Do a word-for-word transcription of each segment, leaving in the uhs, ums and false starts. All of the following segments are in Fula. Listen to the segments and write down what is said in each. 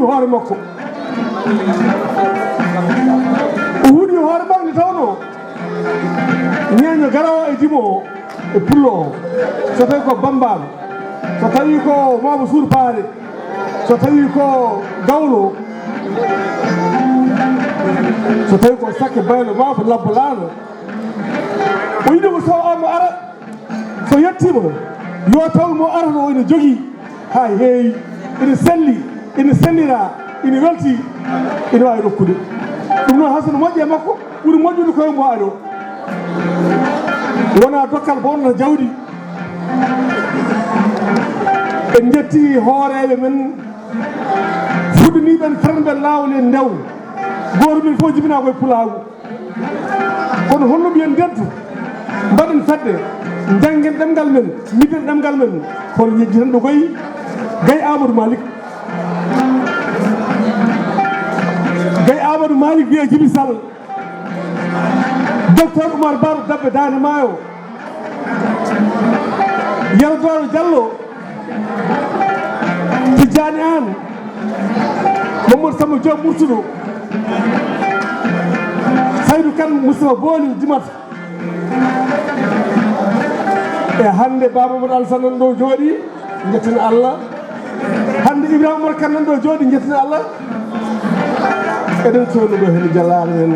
Hoore makko. O huɗi hoore makko nde tawnoo ñeeño garoowo e dimo o, e pullo o. So tawii ko Bambaano, so tawii ko Maama Suur Paare, so tawii ko Gawlo, so tawii ko Sakke Baylo maa ko Labbo Laano, o yiɗi ko so omo ara, so yettiima, yo taw mo arata o ina jogii haa heewi, ina selli, ina sellira, ina welti, ina waawi rokkude. Ɗum noon, hay so no moƴƴi e makko, ɓuri moƴƴude ko e mo ari o. Wonaa dokkal bonnata jawdi. En njettii hooreeɓe men, fuɗɗaniiɓe en, feranɓe laawol en ndew. Gooto men fof jibinaa ko e pulaagu. Kono holno mbiyen ndettu? Mbaɗen fedde, njanngen ɗemngal men, miden ɗemngal men. Kono yejjitanɗo koy gay Amadou Malick. Gay Amadou Malick wiyee Jibi Sall. Docteur Oumar Baro Dabbe Daande Maayo. Yero Doro Diallo. Tijjani Aan, Mamadou Samba Diop Murtuɗo, Saydou Kane, Moustapha Booli Dimata. E hannde Baba Mamadou Alassane nan ɗo jooɗi, njettin Allah. Hannde Ibrahima Umar Kane nan ɗo jooɗi, njettin Allah. Eɗen coonuɗo heen jalaale en.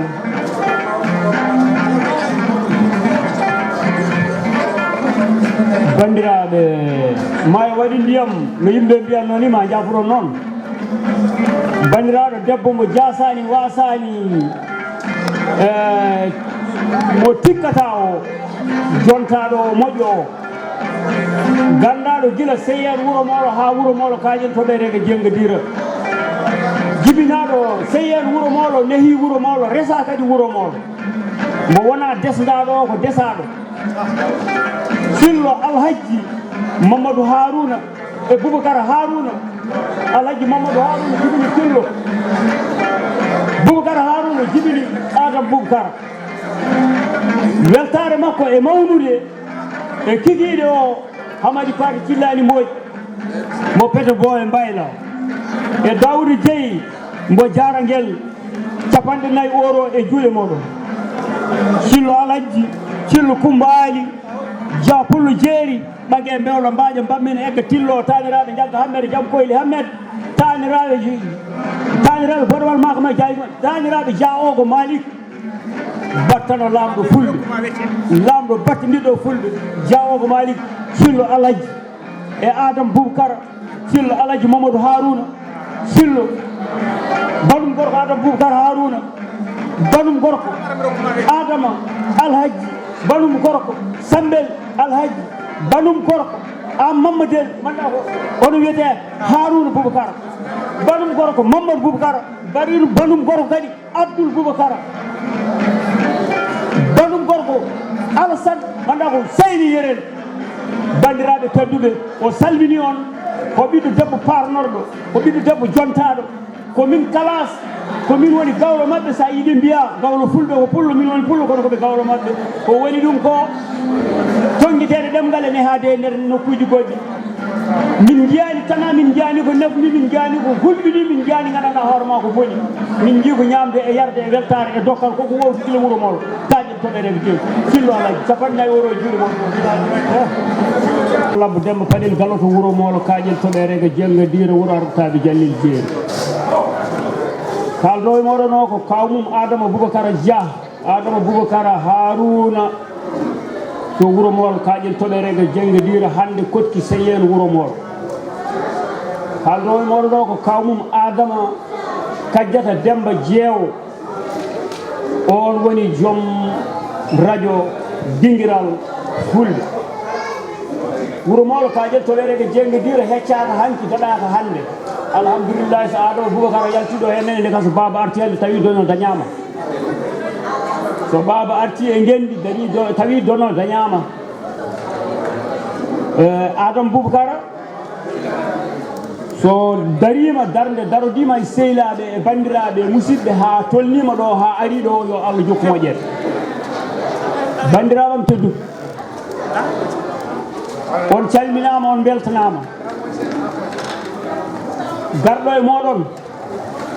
Banndiraaɓe, maayo waɗi ndiyam, no yimɓe mbiyatnoo ni, ma njaafuron noon. Banndiraaɗo debbo mo jaasaani, waasaani, eh, mo tikkata o, jontaaɗo o, moƴƴo o. Ganndaɗo gila Seyeen Wuro Moolo haa Wuro Moolo Kaaƴel Toɓeere ga Jennga Diira. Jibinaaɗo Seyeen Wuro Moolo, nehi Wuro Moolo, resa kadi Wuro Moolo. Mbo wona desndaaɗo o, ko desaaɗo. Fillo Alhajji Mamadou Haruna e Boubacar Haruna. Alhajji Mamadou Haruna jibini Fillo. Boubacar Haruna jibini Adam Boubacar. Weltaare makko e mawnude e kikiiɗe o, Hamadi Paate Cillaani Mbooƴ, mo Pete Boowe Mbayla, e Daawuda Jeyi mbo Jaarangel, capanɗe nayi euro e juuɗe mooɗon. Cillo Alhajji, Cillo Kumba Aali, Dia Pullo Jeeri, Ɓage Mbewlo Mbaaƴa Mbammin Egga Tillo, taaniraaɓe Njagga Hammet e Jam Koyli Hammet, taaniraaɓe, taaniraaɓe Bodowal Maaka ma Jaayi, taaniraaɓe Dia Ogo Malik. Battano laamɗo fulɓe, laamɗo battindiɗo fulɓe, Dia Ogo Malik, Cillo Alhaji e Adam Bubakar, Cillo Alhaji Mamadou Haruna, Cillo, banum gorko Adam Bubakar Haruna, banum gorko Adama Alhaji, banum gorko Sambel Alhaji, banum gorko Am Mamadel, manda ko ono wiyete Haruna Bubakar, banum gorko Mamadou Bubakar, banum gorko kadi Abdoul Boubacara, banum gorko Alassane, manda ko Seyni Yeren. Banndiraaɓe tedduɓe, o salmini on, ko ɓiɗɗo debbo paarnorɗo, ko ɓiɗɗo debbo jontaaɗo, ko min kalas, ko min woni gawlo maɓɓe. So a yiɗi mbiya gawlo fulɓe ko pullo, min woni pullo, kono ko ɓe gawlo maɓɓe. Ko woni ɗum ko tonngiteede ɗemngal e nehaade e nder nokkuuji goɗɗi. Min njiyaani tana, min njiyaani ko nafni, min njiyaani ko hulɓini, min njiyaani nganndanɗaa hoore maa ko boni. Min njii ko ñaamde e yarde e weltaare e dokkal, ko ko wowti gila Wuro Moolo, Kaaƴel Toɓeere ga Jeeri. Cillo Alhaji, capanɗe nayi euro e juuɗe mon. Labbo Demba Paɗel Galo to Wuro Moolo, Kaaƴel Toɓeere ga Jeeri, Diira, wuro Artaaɓe Jallel Jeeri. Kaaldo e mooɗon o ko kaaw mum Adama Boubacara Dia. Adama Boubacara Haruna to Wuro Moolo, Kaaƴel Toɓeere ga Jeeri, Diira, hannde koɗki Seyeen Wuro Moolo. Haaldo e mooɗon ɗo ko kaaw mum Adama Kajjata Demba Jeewo. On woni joom radio Dingiral Fulɓe. Wuro Moolo, Kaaƴel Toɓeere ga Jeeri, Diira, heccaaka hanki, daɗaaka hannde. Alhamdulillahi, so Adama Boubacara yalti ɗo heen nene, nde ka so baaba arti hannde, tawi dono dañaama. So baaba arti e ngenndi, dañi do-, tawi dono dañaama. Eh, Adam Boubacara, so dariima darnde, darodiima e sehlaaɓe, e banndiraaɓe, e musidɓe, haa tolniima ɗo, haa ari ɗo, yo Allah jokku moƴƴere. Banndiraaɓe am tedduɓe, on calminaama, on mbeltanaama. Garɗo e mooɗon,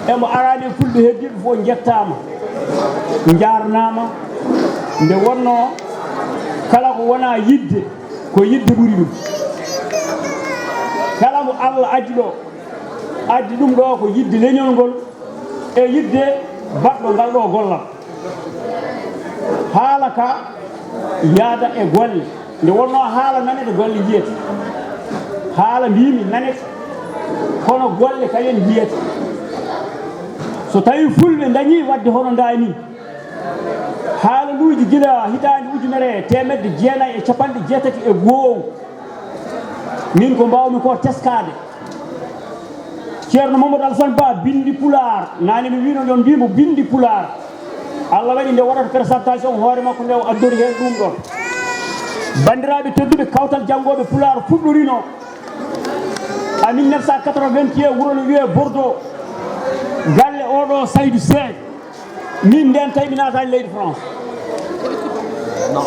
E mo araani e fulɓe heddiiɓe fof njettaama, njaarnaama. Nde wonnoo kala ko wonaa yiɗde, ko yiɗde ɓuri ɗum. Kala mo Allah addi ɗo, addi ɗum ɗo ko yiɗde leñol ngol e yiɗde baɗɗo ngal ɗo gollal. Haala ka yaada e golle. Nde wonnoo haala nanete, golle njiyete. Haala mbiimi nanete, kono golle kayen njiyete. So tawii fulɓe ndañii waɗde hono ndaa nii, haalanduuji gila hitaande ujunere e teemedde jeenayi e capanɗe jeetati e go'o, min ko mbaawmi ko teskaade. Ceerno Mamadou Alassane Ba binndi Pulaar, naane mi wiino yo mbiimo binndi Pulaar. Allah waɗi nde waɗata présentation hoore makko nde o addori heen ɗum ɗon. Banndiraaɓe tedduɓe, kawtal janngooɓe Pulaar fuɗɗorino en mille neuf cent quatre-vingt-un, wuro no wiyee Bordeaux, galle oɗo Saydou Sène. Min ndeen tawi mi naataani leydi France.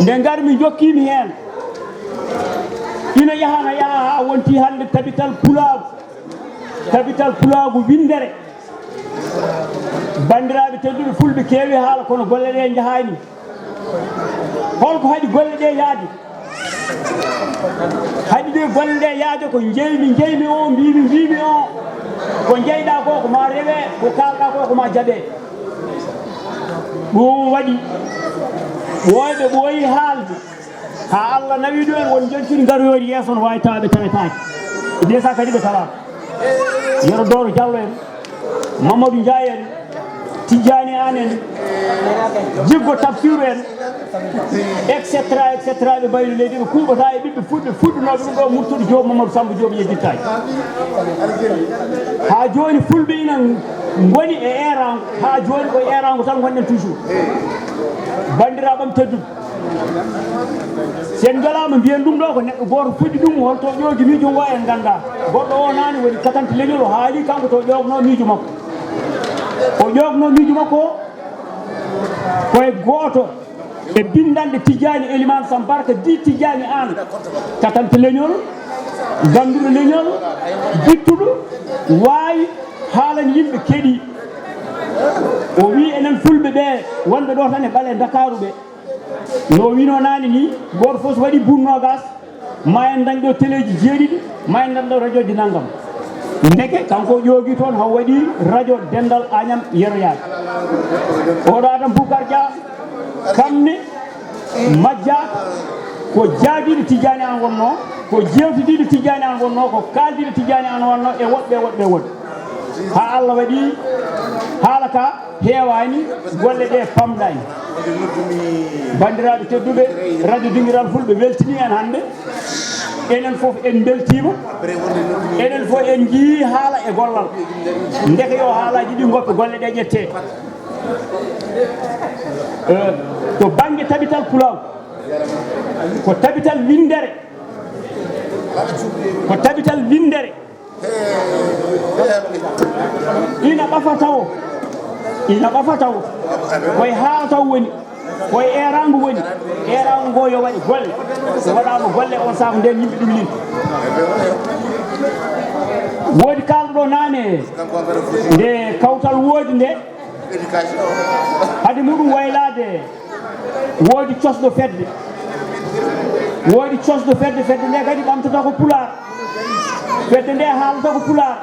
Nde ngarmi njokkiimi heen. Ina yaha, na yaha haa wonti hannde tabital Pulaagu. Tabital Pulaagu winndere. Banndiraaɓe tedduɓe, fulɓe keewi haala, kono golle ɗe njahaani. Holko haɗi golle ɗe yaade? Haɗi ɗe golle ɗe yaade ko njeymi, njeymi o, mbiimi, mbiimi o. Ko njeyɗaa ko, ko ma rewe, ko kaalɗaa ko, ko ma jaɓe. Ɗum waɗi ɓooyɓe ɓooyi haalde. Haa Allah nawi ɗum en, won njonciri ngaroyoori yeeso no waawi tawa ɓe tawetaake. Ndesa kadi ɓe tawaaka. Yero Dooro Jallo en, Mamadou Ndiaye en, Tijjani Aan en, Jiggo Tafsiru en, et cetera, et cetera. Ɓe mbayri leydi, ɓe kuuɓata e ɓiɓɓe fulɓe fuɗɗunooɓe ɗum ɗo, Murtuɗo Joob, Mamadou Samba Joob yejjittaaki. Haa jooni fulɓe ina ngoni e eeraango, haa jooni ko e eeraango tan ngonɗen toujours. Banndiraaɓe am tedduɓe, si en njolaama mbiyen ɗum ɗo ko neɗɗo gooto fuɗɗi ɗum, holto ƴoogi miijo ngo en nganndaa. Goɗɗo o naane woni katante leñol, o haali kanko to ƴoogno miijo makko. O ƴoogno miijo makko o, ko e gooto e binndanɗe Tijjaani Elimaan Sam Barka, di Tijjaani Aan, katante leñol, gannduɗo leñol, bittuɗo, waawi haalani yimɓe keɗi. O wii enen fulɓe ɓe wonɓe ɗo tan e ɓale Ndakaaru ɓe, no o wiino naane ni, gooto fof so waɗi buun noogas, ma en ndañ ɗo teleeji jeeɗiɗi, ma en ndañ ɗo radioji nanngam. Ndeke kanko o ƴoogi toon, haw waɗi radio Denndal Añam Yeroyaaɓe. Oɗo Adam Boubacar Dia, kam ne majjaaka, ko jaabiiɗo Tijjaani Aan wonnoo, ko jeewtidiiɗo Tijjaani Aan wonnoo, ko kaaldiiɗo Tijjaani Aan wonnoo e woɗɓe, woɗɓe, woɗɓe. Haa Allah waɗi haala ka heewaani, golle ɗe pamɗaani. Banndiraaɓe tedduɓe, radio Dingiral Fulɓe weltini en hannde. Enen fof en mbeltiima. Enen fof en njiyii haala e gollal. Ndeke yo haalaaji ɗi ngoppe, golle ɗe ƴettee. Eh, to bannge tabital Pulaagu, ko tabital winndere, ko tabital winndere. Ina ɓafa tawo, ina ɓafa tawo. Koye haala taw woni, koye eeraango woni. Eeraango ngo yo waɗi golle. So waɗaama golle, on saako nden yimɓe ɗum linta. Woodi kaalɗo ɗo naane, nde kawtal woodi nde, hade muɗum waylaade, woodi cosɗo fedde. Woodi cosɗo fedde, fedde nde kadi ɓamtata ko Pulaar. Fedde nde haalata ko Pulaar.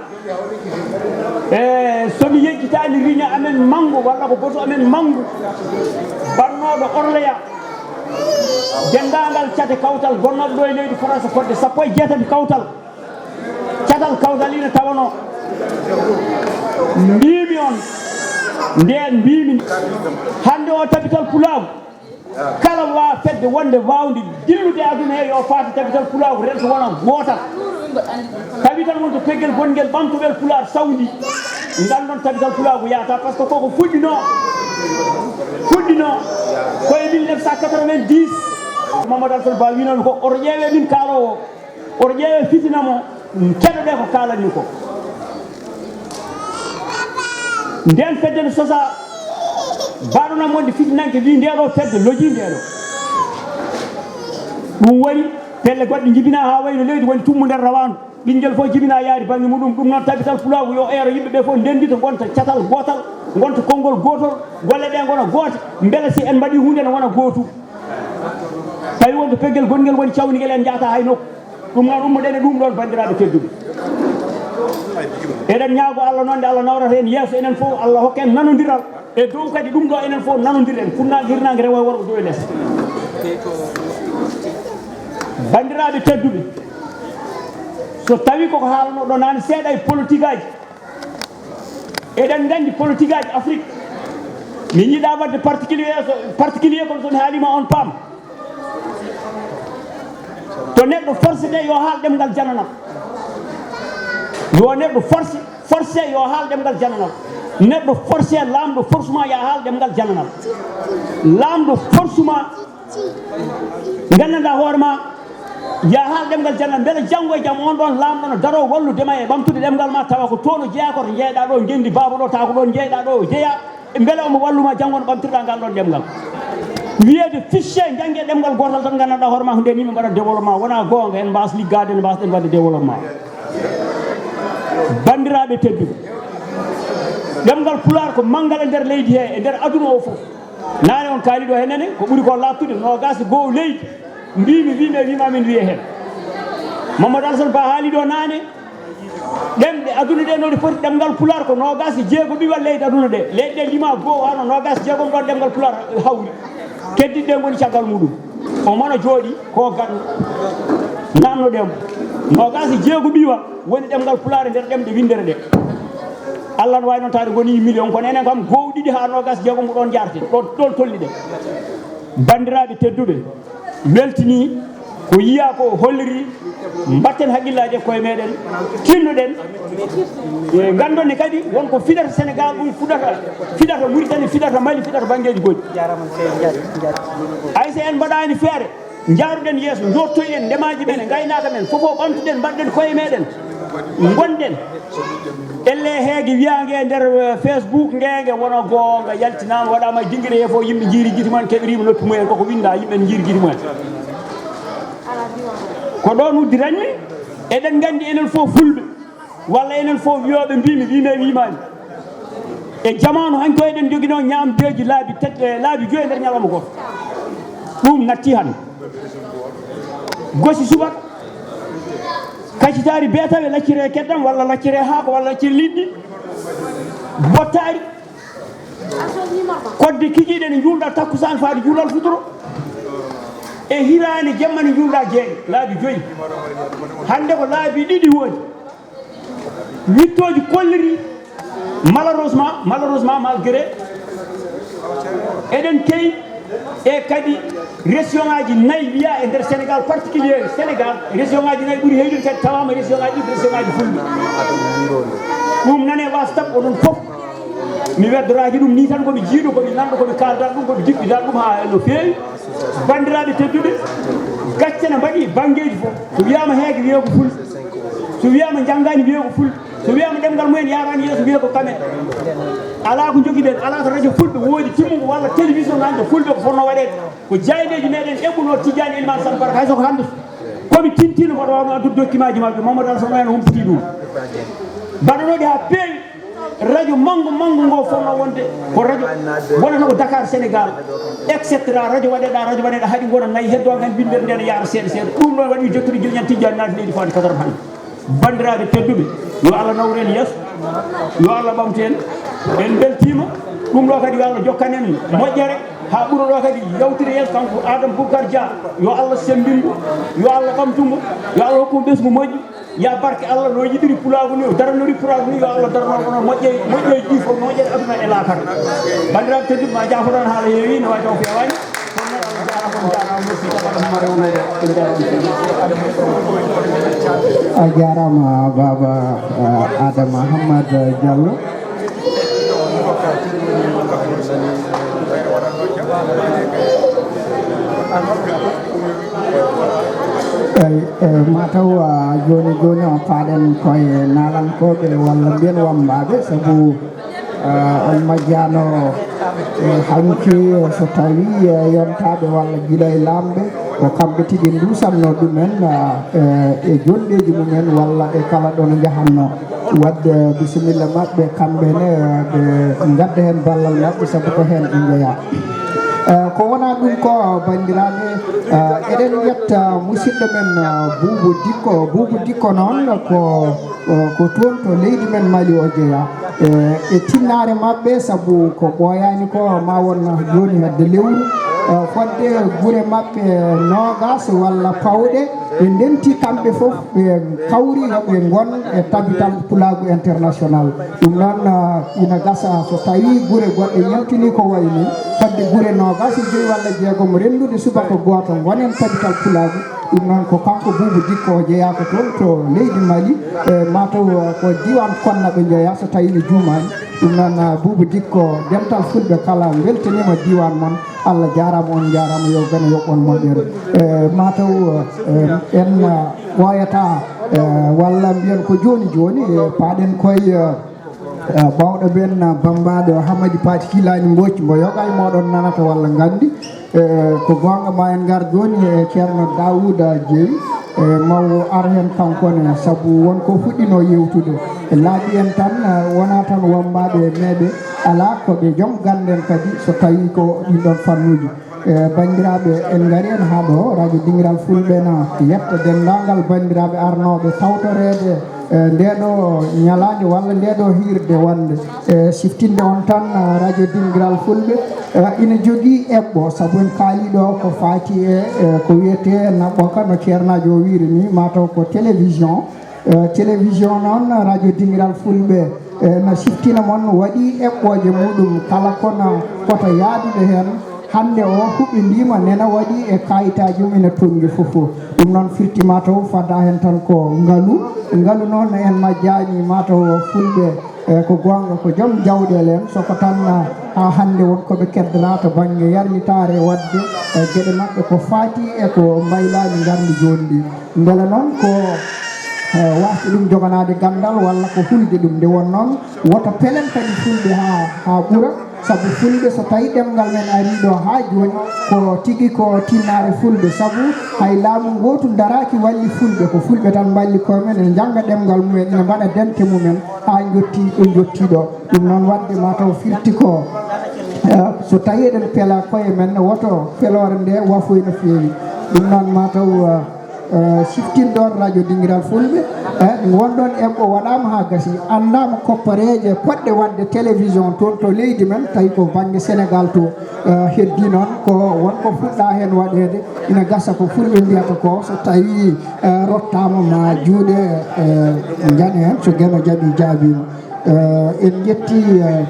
E so mi yejjitaani riña amen manngu walla ko boto amen manngu, bannooɗo Orleya, denndaangal cate kawtal gonnooɓe ɗo e leydi France fodde sappo e jeetati kawtal. Catal kawtal ina tawanoo, mbiimi on, ndeen mbiimi, hannde o tabital Pulaagu, kala waa fedde wonde waawnde dillude e aduna he, yo faati tabital Pulaagu, rento wona gootal. Tabital won to peggel gongel ɓamtowel Pulaar sawndi, nganndon tabital Pulaagu yahata, par ce que koko fuɗɗinoo, fuɗɗinoo ko e mille neuf cent quatre-vingt-dix. Mamadou Alassane Ba wiinoo mi ko oto ƴeewe min kaaloowo. Oto ƴeewe fitina mo, keɗoɗee ko kaalanmi ko. Ndeen fedde no sosaa, baɗonam wonde fitinanke wi ndeeɗo fedde lojii ndeeɗo. Ɗum waɗi pelle goɗɗe njibinaa haa wayno leydi woni tummu nder rawaandu. Ɓinngel fof jibina yaari bannge muɗum. Ɗum noon, tabital pulaagu yo eero yimɓe ɓe fof ndenndito, ngonta catal gootal, ngonta konngol gootol, golle ɗe ngona goote, mbele si en mbaɗi huunde ne wona gootum. Tawi wonko peggel gonngel woni cawningel, en njahata hay nokku. Ɗum noon, ummoɗen e ɗum ɗoon, banndiraaɓe tedduɓe. Eɗen ñaago Allah noon nde Allah nawrata en yeeso enen fof, Allah hokka en nanondiral. E dow kadi ɗum ɗo, enen fof nanondiren, fuɗnaange, hirnaange, rewo e worgo, dow e les. Banndiraaɓe tedduɓe, so tawi koko haalanoɗo naane seeɗa e politique aji, eɗen nganndi politique aji Afrique, min yiɗa waɗde particulier, so, particulier, kono so mi haalima on paam. To neɗɗo forcé de yo haal ɗemngal jananal. Yo neɗɗo forcé, forcé yo haal ɗemngal jananal. Neɗɗo forcé, laamɗo force ma ya haal ɗemngal jananal. Laamɗo force ma, nganndanɗaa hoore ma, ya haal ɗemngal jananal. Mbele janngo e jam on ɗon laamɗo no daro wallude ma e ɓamtude ɗemngal ma, tawa ko toon o jeyaa, ko to jeeyɗaa ɗo ngenndi baaba ɗo, tawa ko ɗon jeeyɗaa ɗo o jeyaa. Mbele omo walluma janngo no ɓamtirɗa ngal ɗon ɗemngal. Wiyeede fiche, jannge ɗemngal gootal tan, nganndanɗaa hoore ma ko ndeen yimɓe mbaɗa développement. Wonaa goonga, en mbaas liggaade, en mbaasɗen waɗde développement. Banndiraaɓe tedduɓe, ɗemngal pulaar ko manngal e nder leydi he, e nder aduna o fof. Naane on kaali ɗo heen ne, ko ɓuri ko laaɓtude, noogaas e goo leydi. Mbiimi, mbiimi, e wiima min wiye heen. Mamadou Alassane Ba haali ɗo naane, ɗemɗe aduna ɗe no ɗe poti, ɗemngal pulaar ko noogaas e jeego ɓiwal leydi aduna ɗe. Leyɗe ɗe lima goo, wano noogaas e jeegom ɗon ɗemngal pulaar hawri. Keddiɗe ɗe ngoni caggal muɗum. O mona jooɗi ko gaɗo. Nanno ɗem. Noogaas e jeego ɓiwal woni ɗemngal pulaar e nder ɗemɗe winndere ɗe. Allah no waawi noon taade ngoni million, kono enen kam goo ɗiɗi haa noogaas e jeegom ko ɗon njaarten, ɗon, ɗon tolniɗen. Banndiraaɓe tedduɓe, weltini ko yiya ko holliri, mbatten haqqillaaji e koye meɗen, tinnoɗen, e nganndon ne kadi won ko fiɗata Sénégal, ɗum fuɗata, fiɗata Mauritanie, fiɗata Mali, fiɗata banngeeji goɗɗi. Hay so en mbaɗaani feere, njaaruɗen yeeso, njortoyen ndemaaji men, ngaynaaka men, fof o ɓamtuɗen, mbaɗɗen koye meɗen, ngonɗen. Elle heege wiyaa nge nder, eh, Facebook nge, nge wona goonga, yaltinaama, waɗaama e dingire he fof, yimɓe njiiri gite mumen, keɓiriima noppi mumen, koko winnda, yimɓe ne njiiri gite mumen. Ko ɗoon uddiranmi, eɗen nganndi enen fof fulɓe, walla enen fof wiyooɓe mbiimi, wiimi e wiimaani. E jamaanu hanki o eɗen njoginoo ñaamdeeji laabi tati, eh, laabi joyi nder ñalawma gooto. Ɗum natti hannde. Gosi subaka, kacitaari beetawe, lacciree keddam, walla lacciree haako, walla lacciree liɗɗi, bottaari, kodde kikiiɗe ne njuulɗa takkusaan faade juulal futuro. E hiraande jemma ne njuulɗa jeeɗe, laabi joyi. Hannde ko laabi ɗiɗi woni. Wittooji kolliri, malheureusement, malheureusement, malgré, eɗen kewi, e kadi région ngaji nayi wiya e nder Sénégal, particulier Sénégal, région ngaji nayi ɓuri hewde kadi tawama région ngaji ɗiɗi, région ngaji fulɓe. Ɗum nane WhatsApp onon fof. Mi weddoraki ɗum ni tan, komi jiiɗo, komi nanɗo, komi kaldat ɗum, komi jiɓɓidat ɗum ha no feewi. Banndiraaɓe tedduɓe, gacce ne mbaɗi banngeeji fof. So wiyaama heege, wiyee ko fulɓe. So wiyaama njanngaani, wiyee ko fulɓe. So wiyaama ɗemngal mumen yaaraani yeeso, wiyee ko kamen. Alaa ko njogiɗen, alaa ko radio fulɓe woodi timmungo walla télévision nande fulɓe ko fotnoo waɗeede. Ko jaayndeeji meɗen eɓɓunoo Tijjaani Elimaan Sal Barka, hay so ko hannde. Komi tintiino mboɗo waawno addude document ji maɓɓe, Mamadou Alassane Wayne humpitii ɗum. Mbaɗanooɗi haa peewi. Radio manngo manngo ngo fotnoo wonde ko radio wonata ko Dakar, Sénégal, et cetera. Radio waɗeɗaa, radio waɗeɗaa, haɗi ngona nayi, heddoo ngan winndere nde ne yaara seeɗa seeɗa. Ɗum ɗoon waɗi jottude gila ñande Tijjaani naati leydi faade kadara hannde. Banndiraaɓe tedduɓe, yo Allah nawru en yeeso, yo Allah ɓamtu en. En mbeltiima. Ɗum ɗo kadi yo Allah jokkan en moƴƴere haa ɓura ɗo kadi yawtira yeeso. Kanko Adama Boubacar Dia, yo Allah semmbin mo, yo Allah ɓamtu mo, yo Allah hokku mo ɓesngu moƴƴo. Ya barke Allah, no yiɗiri pulaagu ni, o daranori pulaagu ni, yo Allah darano ɗum moƴƴe, moƴƴeeji ɗi fof, moƴƴere aduna e laakara. Banndiraaɓe tedduɓe, ma jaafoɗon haala heewi, no waɗi taw feewaani. Kono noon, Allah jaaraama, on jaaraama, merci, tabarak ma rewno, on jaaraama. A jaaraama, Baaba, eh, Adama Hammat Diallo. Eyi, e, mataw, a, jooni jooni o paaɗen koye naalankooɓe walla mbiyen wammbaaɓe, sabu, a, on majjaano, e, hanki, so tawii, e, yontaaɓe walla gila e laamɓe, Ko kamɓe tigi ndusanno ɗumen, ah, e, e jonɗeeji mumen walla e kala ɗo no njahanno. Wadde bisimilla maɓɓe kamɓe ne, ah, ɓe ngadda heen ballal maɓɓe sabu ko heen ɓe njeyaa. Eh, ko wonaa ɗum ko, banndiraaɓe, eh, eɗen yetta musidɗo men, eh, Buubu Dikko. Buubu Dikko noon ko, eh, ko toon to leydi men Mali o jeyaa. Eh, e tinnaare maɓɓe, sabu ko ɓooyaani ko, ma won jooni hedde lewru, eh, fodde gure maɓɓe noogas walla pawɗe, ɓe ndenti kamɓe fof, ɓe kawri yo ɓe ngon e Tabital Pulaagu International. Ɗum noon, ah, ina gasa so tawii gure goɗɗe yaltini ko wayi ni fodde gure noogas e joyi walla jeegom renndude subaka gooto ngonen Tabital Pulaagu. Ɗum noon ko kanko Buubu Dikko o jeyaa ko toon to leydi Mali, e mataw, ah, ko diiwaan Konna ɓe njeyaa so tawii mi juumaani. Ɗum noon, ah, Buubu Dikko, dental Fulɓe kala mbeltaniima diiwaan mon. Allah jaaraama, on njaaraama, yo gane yoɓ on moƴƴere. Eh, mataw, eh, en, eh, ɓooyataa, eh, walla mbiyen ko jooni jooni, eh, paaɗen koye, eh, eh, baawɗo men, eh, bammbaaɗo Hamadi Paati Kilaani Mbooc, mbo yoga e mooɗon nanata walla nganndi. Eh, ko goonga ma en ngar jooni e Ceerno Daawuda Jeey, eh, maw ar heen kanko ne, sabu won ko fuɗɗinoo yewtude. Laaɓi en tan, eh, wonaa tan wammbaaɓe meeɓe, alaa ko ɓe joom gannden kadi so tawii ko ɗiin ɗoon fannuuji. Eh, banndiraaɓe, en ngarii en haa ɗo, Radio Dingiral Fulɓe na yetta denndaangal banndiraaɓe arnooɓe tawtoreede, eh, ndee ɗoo ñalaande walla ndee ɗoo hiirde wonde, eh, siftinde on tan, eh, Radio Dingiral Fulɓe, eh, ina jogii eɓɓo, sabu en kaalii ɗo ko faati e, eh, ko wiyetee naɓɓo ka no ceernaajo o wiiri ni, mataw ko télévision. Eh, télévision noon, Radio Dingiral Fulɓe, eh, no siftina mon, waɗii eɓɓooje muɗum kala kono fota yaadude heen. Hannde o huɓindiima nena waɗi e kaayitaaji mum ina tonngi fof. Ɗum noon firti mataw fadda heen tan ko ngalu. Ngalu noon en majjaani mataw Fulɓe, eh, ko goonga ko joom jawɗeele en. So ko tan, ah, haa hannde won ko ɓe keddora to bannge yarlitaare waɗde, eh, geɗe maɓɓe ko faati e ko mbaylaani ngarndi jooni ndi. Mbele noon ko, eh, waasde ɗum joganaade ganndal walla ko hulde ɗum. Nde won noon, woto pelen kadi Fulɓe haa, haa ɓura, sabu Fulɓe so tawii ɗemngal men arii ɗo haa jooni, ko tigi ko tinnaare Fulɓe, sabu hay laamu ngootu daraaki walli Fulɓe, ko Fulɓe tan mballi koye men, ene njannga ɗemngal mumen, ene mbaɗa dente mumen haa njotti, ɓe njotti ɗo. Ɗum noon waɗde mataw firti ko, eh, so tawii eɗen pela koye men, woto feloore nde wafoy no feewi. Ɗum noon mataw, eh, eh, siftin ɗoon Radio Dingiral Fulɓe, eh, won ɗoon eɓɓo waɗaama haa gasi, anndaama koppareeje poɗɗe waɗde télévision toon to leydi men, tawi ko bannge Sénégal to, eh, heddii noon ko won ko fuɗɗaa heen waɗeede, ina gasa ko Fulɓe mbiyata ko, so tawii, eh, rottaama ma juuɗe, eh, njane heen, so Geno jaɓii jaabiima. Eh, en njetti, eh,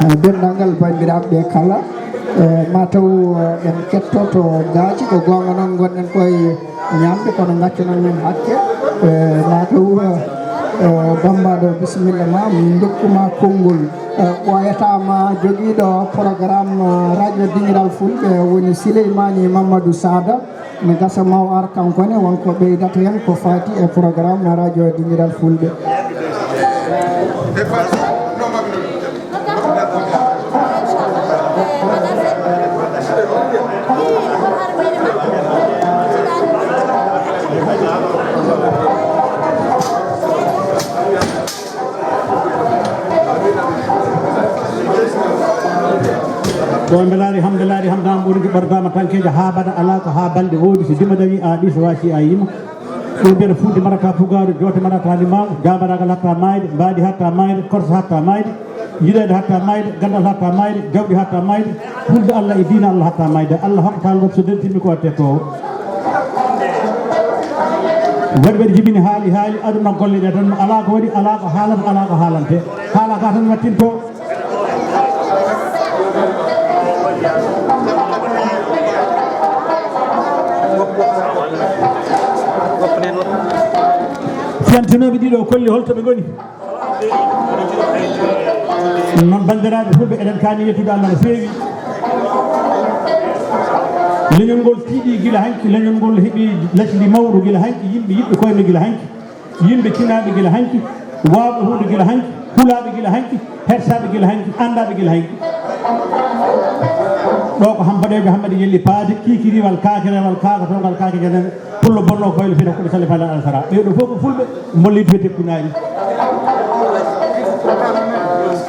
eh, denndaangal banndiraaɓe ɓe kala. Eh, mataw, eh, en kettoto gaaci, ko goonga noon ngonɗen koye ñaamde, kono ngaccanon men hakke. Eh, mataw, eh, bammbaaɗo, bisimilla ma, min ndokkuma konngol. Eh, ɓooyataa ma jogiiɗo programme, eh, Radio Dingiral Fulɓe, woni Sileymaani Mamadou Sada. Mi gasa maw ar kanko ne, won ko ɓeydata heen ko faati e programme na Radio Dingiral Fulɓe. Ko mbelaari hamdalaari hamdaama ɓuri ki ɓardaama tankeejo haa bada alaa ko haa balɗe woodi so dima dañi a ɗi so waasi a yima. Ɗum mbiyata fuuti marata fugaaru, joote marata limaamu, jaabaragal hatta maayde, mbaadi hatta maayde, korsa hatta maayde, yiɗeede hatta maayde, ganndal hatta maayde, jawɗi hatta maayde, hulde Allah e diina Allah hatta maayde. Allah hokkata ngon so dentinmi ko tetowo. Waɗi waɗi jibini haali haali aduna golle ɗe tan alaa ko waɗi, alaa ko haalata, alaa ko haalante. Haala ka tan wattinto. Fiyantinooɓe ɗiɗo kolli holto ɓe ngoni. Noon banndiraaɓe fulɓe eɗen kaani yettude Allah no feewi. Leñol ngol tiiɗi gila hanki, leñol ngol heɓi lasli mawɗo gila hanki, yimɓe yiɗɓe koye men gila hanki. Yimɓe tinaaɓe gila hanki, waawɓe huunde gila hanki, hulaaɓe gila hanki, hersaaɓe gila hanki, anndaaɓe gila hanki. Ɗo ko Hampaɗeejo Hammadi Yelli Paate, kiikiriwal kaakirewal, kaakotoogal kaake janane, pullo bonno koyle fina kuɗo sale fala alasara. Ɓee ɗo fof ko fulɓe, mbollitu fete kunaari.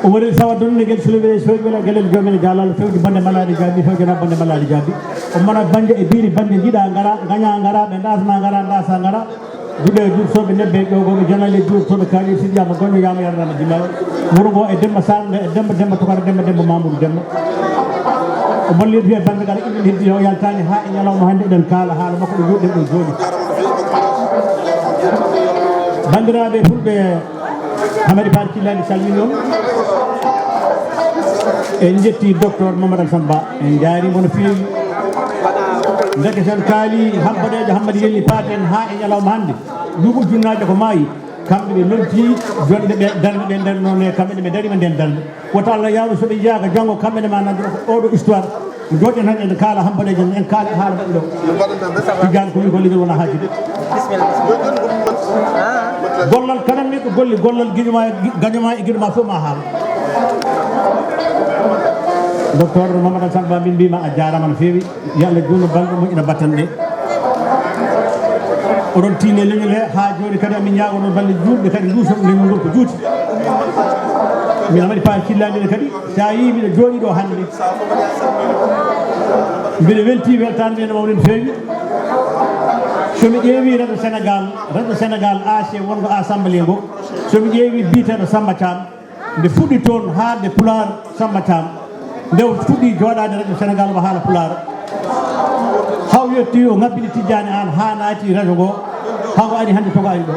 Umar El Sawa donne gel sulɓe e soyɓe la gelel joomen e jaalal fewji bonde malaade jaabi, fewji na bonde malaade jaabi. O mana banje e biiri banje jiɗa ngara, gaña ngara, ɓe ndasna ngara, ndasa ngara. Duɗe e duurtooɓe nebbe e ƴoogooɓe janale e duurtooɓe kaalis siɗiyama goño yama yarnama jima. Wuro ngo e Demba Sar nde e Demba, Demba Tokara Demba, Demba Mamoudou Demba. O balliɗo e bannde kala inɗen heddi o yaltani ha e ñalawma hannde eɗen kaala haala makko ɗo joɗɗen ɗo jooɗi. Banndiraaɓe fulɓe, Hamadi Paate Cillali salmini on. En jetti docteur Mamadou Alassane Ba, en jaarimo no feewi. Ndeke sen kaali Hampaɗeejo Hammadi Yelli Paate en ha e ñalawma hannde. Duuɓi ujunnaaje ko maayi, kamɓe ɓe noddi jonɗe ɓe darnde ɓe ndarno ne, kamɓe ne ɓe darima nden darnde. Wota Allah yaaru so ɓe njiyaaka janngo, kamɓe ne ma nanndoro ko oɗo histoire. Jooɗen tan en kaala Hampaɗeejo, en kaala haala maɓɓe ɗo. Tijaan ko min golle min wona haajide. Gollal kala neɗɗo golli, gollal giño ma, gaño ma e giɗo ma fof ma haal. Docteur Mamadou Alassane Ba, min mbima a jaarama no feewi. Yo Allah juutnu balɗe moƴƴina battane ɗe. Oɗon tiinni e leñol he, haa jooni kadi amin ñaagono balɗe juutɗe kadi nduuson leñol ngol ko juuti. Min Hamadi Paate Cillali ne kadi, so a yii miɗo jooɗii ɗo hannde, mbiɗo weltii weltaanɗe no mawɗen feewi. So mi ƴeewii Radio Sénégal, Radio Sénégal A C wonko assemblée ngo, so mi ƴeewii biyeteeɗo Samba Thiam, nde fuɗɗi toon haalde Pulaar, Samba Thiam, nde o fuɗɗi jooɗaade Radio Sénégal, omo haala Pulaar. Haa o yetti, o ŋabbini Tijjaani Aan haa naati radio ngo, haa o ari hannde togaani ɗo.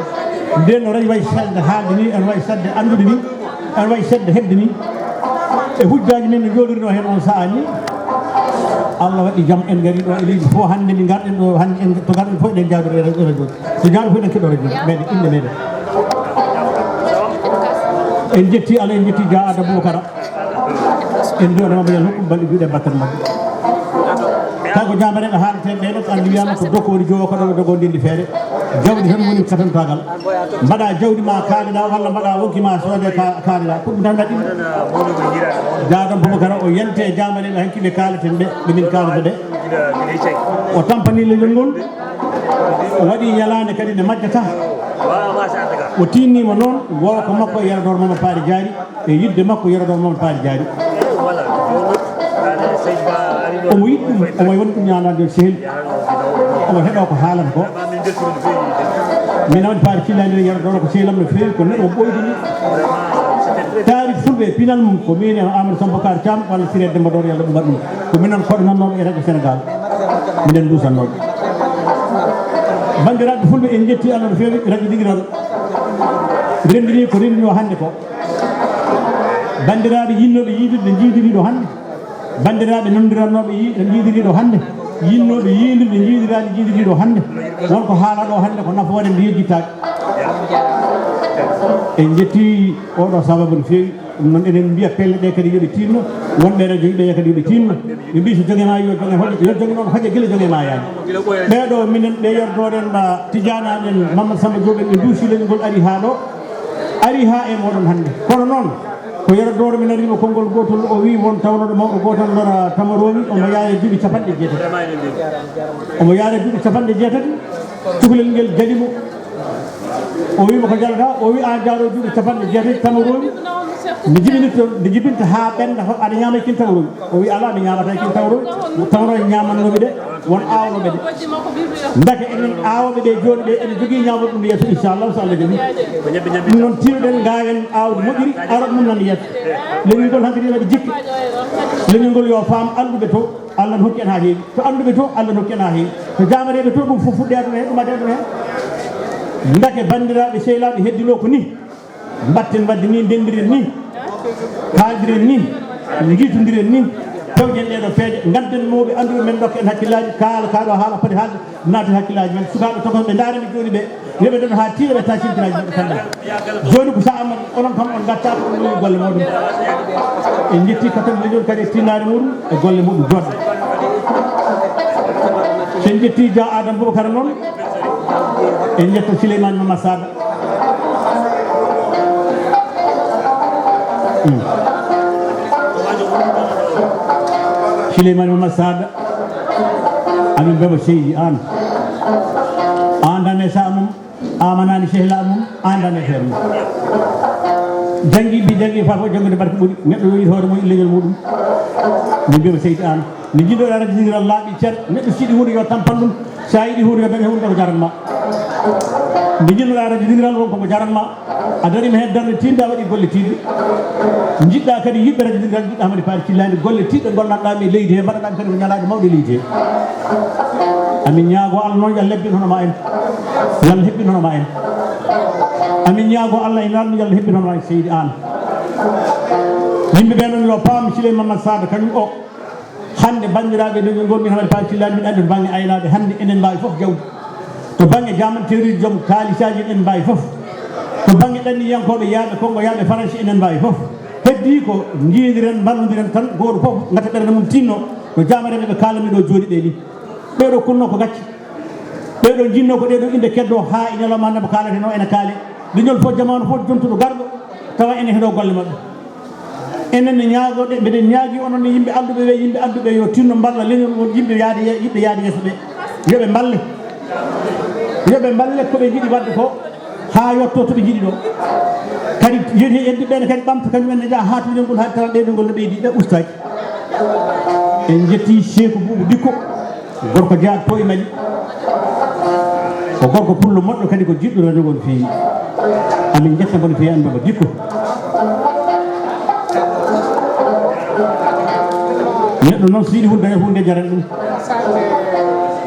Ndeen no radio wayi selde haalde ni, ene wayi selde anndude ni, ene wayi selde heɓde ni. E hujjaaji men no njooɗirnoo heen oon sahaa ni, Allah waɗi jam, en ngarii ɗo e leydi fof hannde, nde ngarɗen ɗo hannde, en, to ngarɗen fof eɗen njaabira e radio. So jaaɗo fof eɗen keɗoo radio meɗen, innde meɗen. En jetti Allah, en jetti Dia Adda Boubacara. En nduwanama yo Allah hokku balɗe juuɗe battane maɓɓe. Taw ko jaamareeɓe haaletee ɓee ɗo, ko anndi wiyama ko dokkoori jowo ko ɗo dogo ndindi feere. Jawdi tan woni katantaagal. Mbaɗa jawdi ma kaaliɗa walla mbaɗa wonki ma soode ka-, kaaliɗa. Ko ɗum tan mbaɗi. Dia Adda Boubacara o yante jaamareeɓe hanki ɓe kaaleten ɓe, ɓe min kaalata ɓe. O tampani leñol ngol. O waɗi ñalaande kadi nde majjata. O tiinnima noon, woowa ko makko e Yero Doro Mamadou Paari Jaari, e yiɗde makko Yero Doro Mamadou Paari Jaari. Omo yiɗi ɗum, omo woni ɗum ñaanande sehil. Omo heɗoo ko haalata ko. Min Amadou Paari Cillali Yero Doro ko sehil am no feewi, ko neɗɗo mo ɓoydi ni. Taarif fulɓe e pinal mum, ko min e Amadou Samba Kar Thiam walla Siré Demba Doro, yo Allah ɗum waɗ ɗum. Ko minen koɗo nannooɓe e Radio Sénégal. Minen nduusannooɓe. Banndiraaɓe fulɓe, en njetti Allah no feewi, Radio Digi Doro. Renndini ko renndinoo hannde ko. Banndiraaɓe yinnooɓe yiidude njiidiri ɗo hannde. Banndiraaɓe nanndirannooɓe yi-, njiidiri ɗo hannde. Yinnooɓe yiidude njiidiraani njiidiri ɗo hannde. Won ko haalaa ɗo hannde ko nafoore nde yejjitaaki. En njetti oɗo sababu no feewi. Ɗum noon, eɗen mbiya pelle ɗe kadi yo ɗe tiinno, wonɓe radio yiɓe kadi yo ɓe tiinno. Ɓe mbi so joge ma yo joge hoƴe, yo joge noon hoƴe gila joge ma yaani. Ɓee ɗo minen ɓe yerdooɗen ma Tidiane en, Mamadou Samba Diop en, ɓe nduusi leñol ngol ari haa ɗo, ari haa e mooɗon hannde. Kono noon, ko yerdooɗo mi nariima konngol gootol, o wii won tawnooɗo mawɗo gootal lora Tamaroomi, omo yaare duuɓi capanɗe jeetati. Omo yaare duuɓi capanɗe jeetati, cukalel ngel jali mo. O wi mo ko jalata, o wi a jaaro duuɓi capanɗe jeetati Tamaroomi. Mi jibinirto, mi jibinta haa ɓennda, aɗa ñaama e kin Tamaroomi? O wi alaa, mi ñaamata e kin Tamaroomi. Tamaroomi ñaamannoomi ɗe, won aawnooɓe ɗe. Ndeke enen aawooɓe ɓe jooni ɓe, ene jogii ñaamol ɗum yeeso, inchallah, so Allah jaɓi. Ɗum noon tiiɗoɗen, ngaawen aawde moƴƴiri, arat mum nan yeeso. Leñol ngol hankadi waɗi jikke. Leñol ngol yo faam annduɓe to. Allah ne hokki en haa heewi. To annduɓe to, Allah ne hokki en haa heewi. To jaamareeɓe to, ɗum fof fuɗɗe aduna heen, ɗum addi aduna heen. Ndeke banndiraaɓe sehilaaɓe heddinoo ko nii. Mbaɗten waɗde nii, ndenndiren nii, kaaldiren nii, njiitondiren nii, pewjen ɗee ɗoo peeje, ngadden mawɓe annduɓe men, ndokka en hakkillaaji, kaala kaa ɗo haala poti haalde. Naati hakkillaaji men, sukaaɓe tokosɓe ndaarani jooni ɓe, yo ɓe ndon haa tiiɗa ɓe taccintiraji maɓɓe kamɓe. Jooni ko sahaa mon, onon kam on ngatta ko on woni golle mooɗon. En njetti Katam Leñol kadi e tiinnaare muɗum e golle muɗum joɗɗe. So en njetti Dia Adama Boubacar noon, en njetta Souleymane Mama Sada. Hmm. Souleymane Mamadou Sada, amin Baba Seydi Anne. An dane sa mum, amanani sehla mum, an dane fer mum. Janngi bi janngi fa fof janngude barke ɓuri. Neɗɗo yowi hoore mum e leñol muɗum. Min Baba Seydi Anne. Nde jiɗɗo ara dingiral laaɓi cer, neɗɗo siɗi hunde yo tampan ɗum. Sa yiɗi hunde yo dañe hunde ko jaranma. Nde jiɗɗo ara dingiral won koko jaranma. A darima heen darnde tiiɗnde, a waɗi golle tiiɗɗe. Jiɗɗa kadi yiɗɓe radio dingiral, jiɗɗa Hamadi Paari Cillani, golle tiiɗɗe ngollanɗami e leydi he, mbaɗaɗami kadi ko ñalaaɗe mawɗe leydi he. Amin ñaago Allah noon, yo Allah hebbin hono ma en. Yo Allah hebbin hono ma en. Amin ñaago Allah e Nulaaɗo, yo Allah hebbin hono ma en, Seydi Anne. Yimɓe ɓe noon yo paam, Siley Mamadou Sada kañum o. Hannde, banndiraaɓe, leñol ngol, min Hamadi Paari Cillani, min anndi to bannge aynaaɓe, hannde enen mbaawi fof jawdi. To bannge jaamanteeri, joom kaalisaaji, enen mbaawi fof. To bannge ɗanniyankooɓe, yahɓe Konngo, yahɓe Faransi, enen mbaawi fof. Heddii ko njiidiren, mballondiren tan, gooto fof ngata ɓernde mum tinno no jaamareeɓe ɓe kaalanmi ɗo jooɗi ɓe ni. Ɓee ɗo kunno ko gacce. Ɓee ɗo jinno ko ɗee ɗo innde keddo haa e ñalawma hannde mo kaalateno ene kaale. Leñol fof, jamaanu fof, jontuɗo garɗo, tawa ene heɗo golle maɓɓe. Enen ne ñaagoɗe, mbeɗen ñaagi onon ne yimɓe alɗuɓe ɓe, yimɓe alɗuɓe yo tinno mballa leñol ngol, yimɓe yaade ye-, yiɗɓe yaade yeeso ɓe. Yo ɓe mballe. Yo ɓe mballe ko ɓe njiɗi waɗde ko haa yetto to ɓe njiɗi ɗo. Kadi yoni en ɓe ne kadi ɓamta kañum en ne jaa haa to leñol ngol haa tawa ɓeyɗo ngol no ɓeydi ɓe ustaaki. En njetti Seeku Buubu Dikko. Gorko jeyaaɗo to e Mali. Ko gorko pullo moƴƴo kadi ko jiɗɗo radio ngol feewi. Amin njetta mo no feewi Anbaba Dikko. Neɗɗo noon so yiɗi hunde daña hunde jaran ɗum.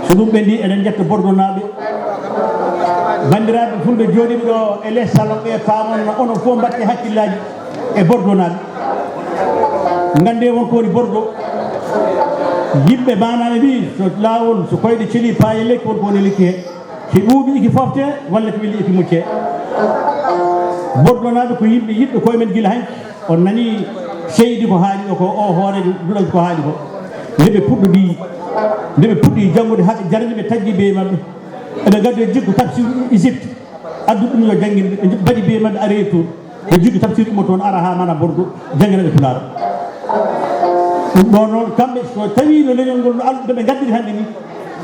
So ɗum ɓendi eɗen njetta Bordonaaɓe. Banndiraaɓe fulɓe jooɗiiɓe ɗo e les salon ɓe paamon no onon fof mbaɗte hakkillaaji. E Bordeaux naaɓe. Ngannde won ko woni Bordeaux. Yimɓe maanaɓe mbi so laawol, so koyɗe celi paaye lekki, won ko woni lekki he. Ki ɓuuɓi iki fofte, walla ki weli iki mucce. Bordeaux naaɓe ko yimɓe yiɗɓe koye men gila hanki. On nani seydi ko haali ɗo ko, o hooreejo duɗal ko haali ko. Nde ɓe puɗɗodi, nde ɓe puɗɗi janngude haa ɓe jarani ɓe taggi bee maɓɓe. Eɓe ngaddi e jikku tafsir Égypte. Addu ɗum yo janngin ɓe, mbaɗi bee maɓɓe aller retour. Ɓe jogii tafsir ummo toon ara haa mana Bordeaux, janngina ɓe Pulaar. Ɗum ɗo noon, kamɓe so tawii no leñol ngol no alɗude ɓe ngaddiri hannde ni,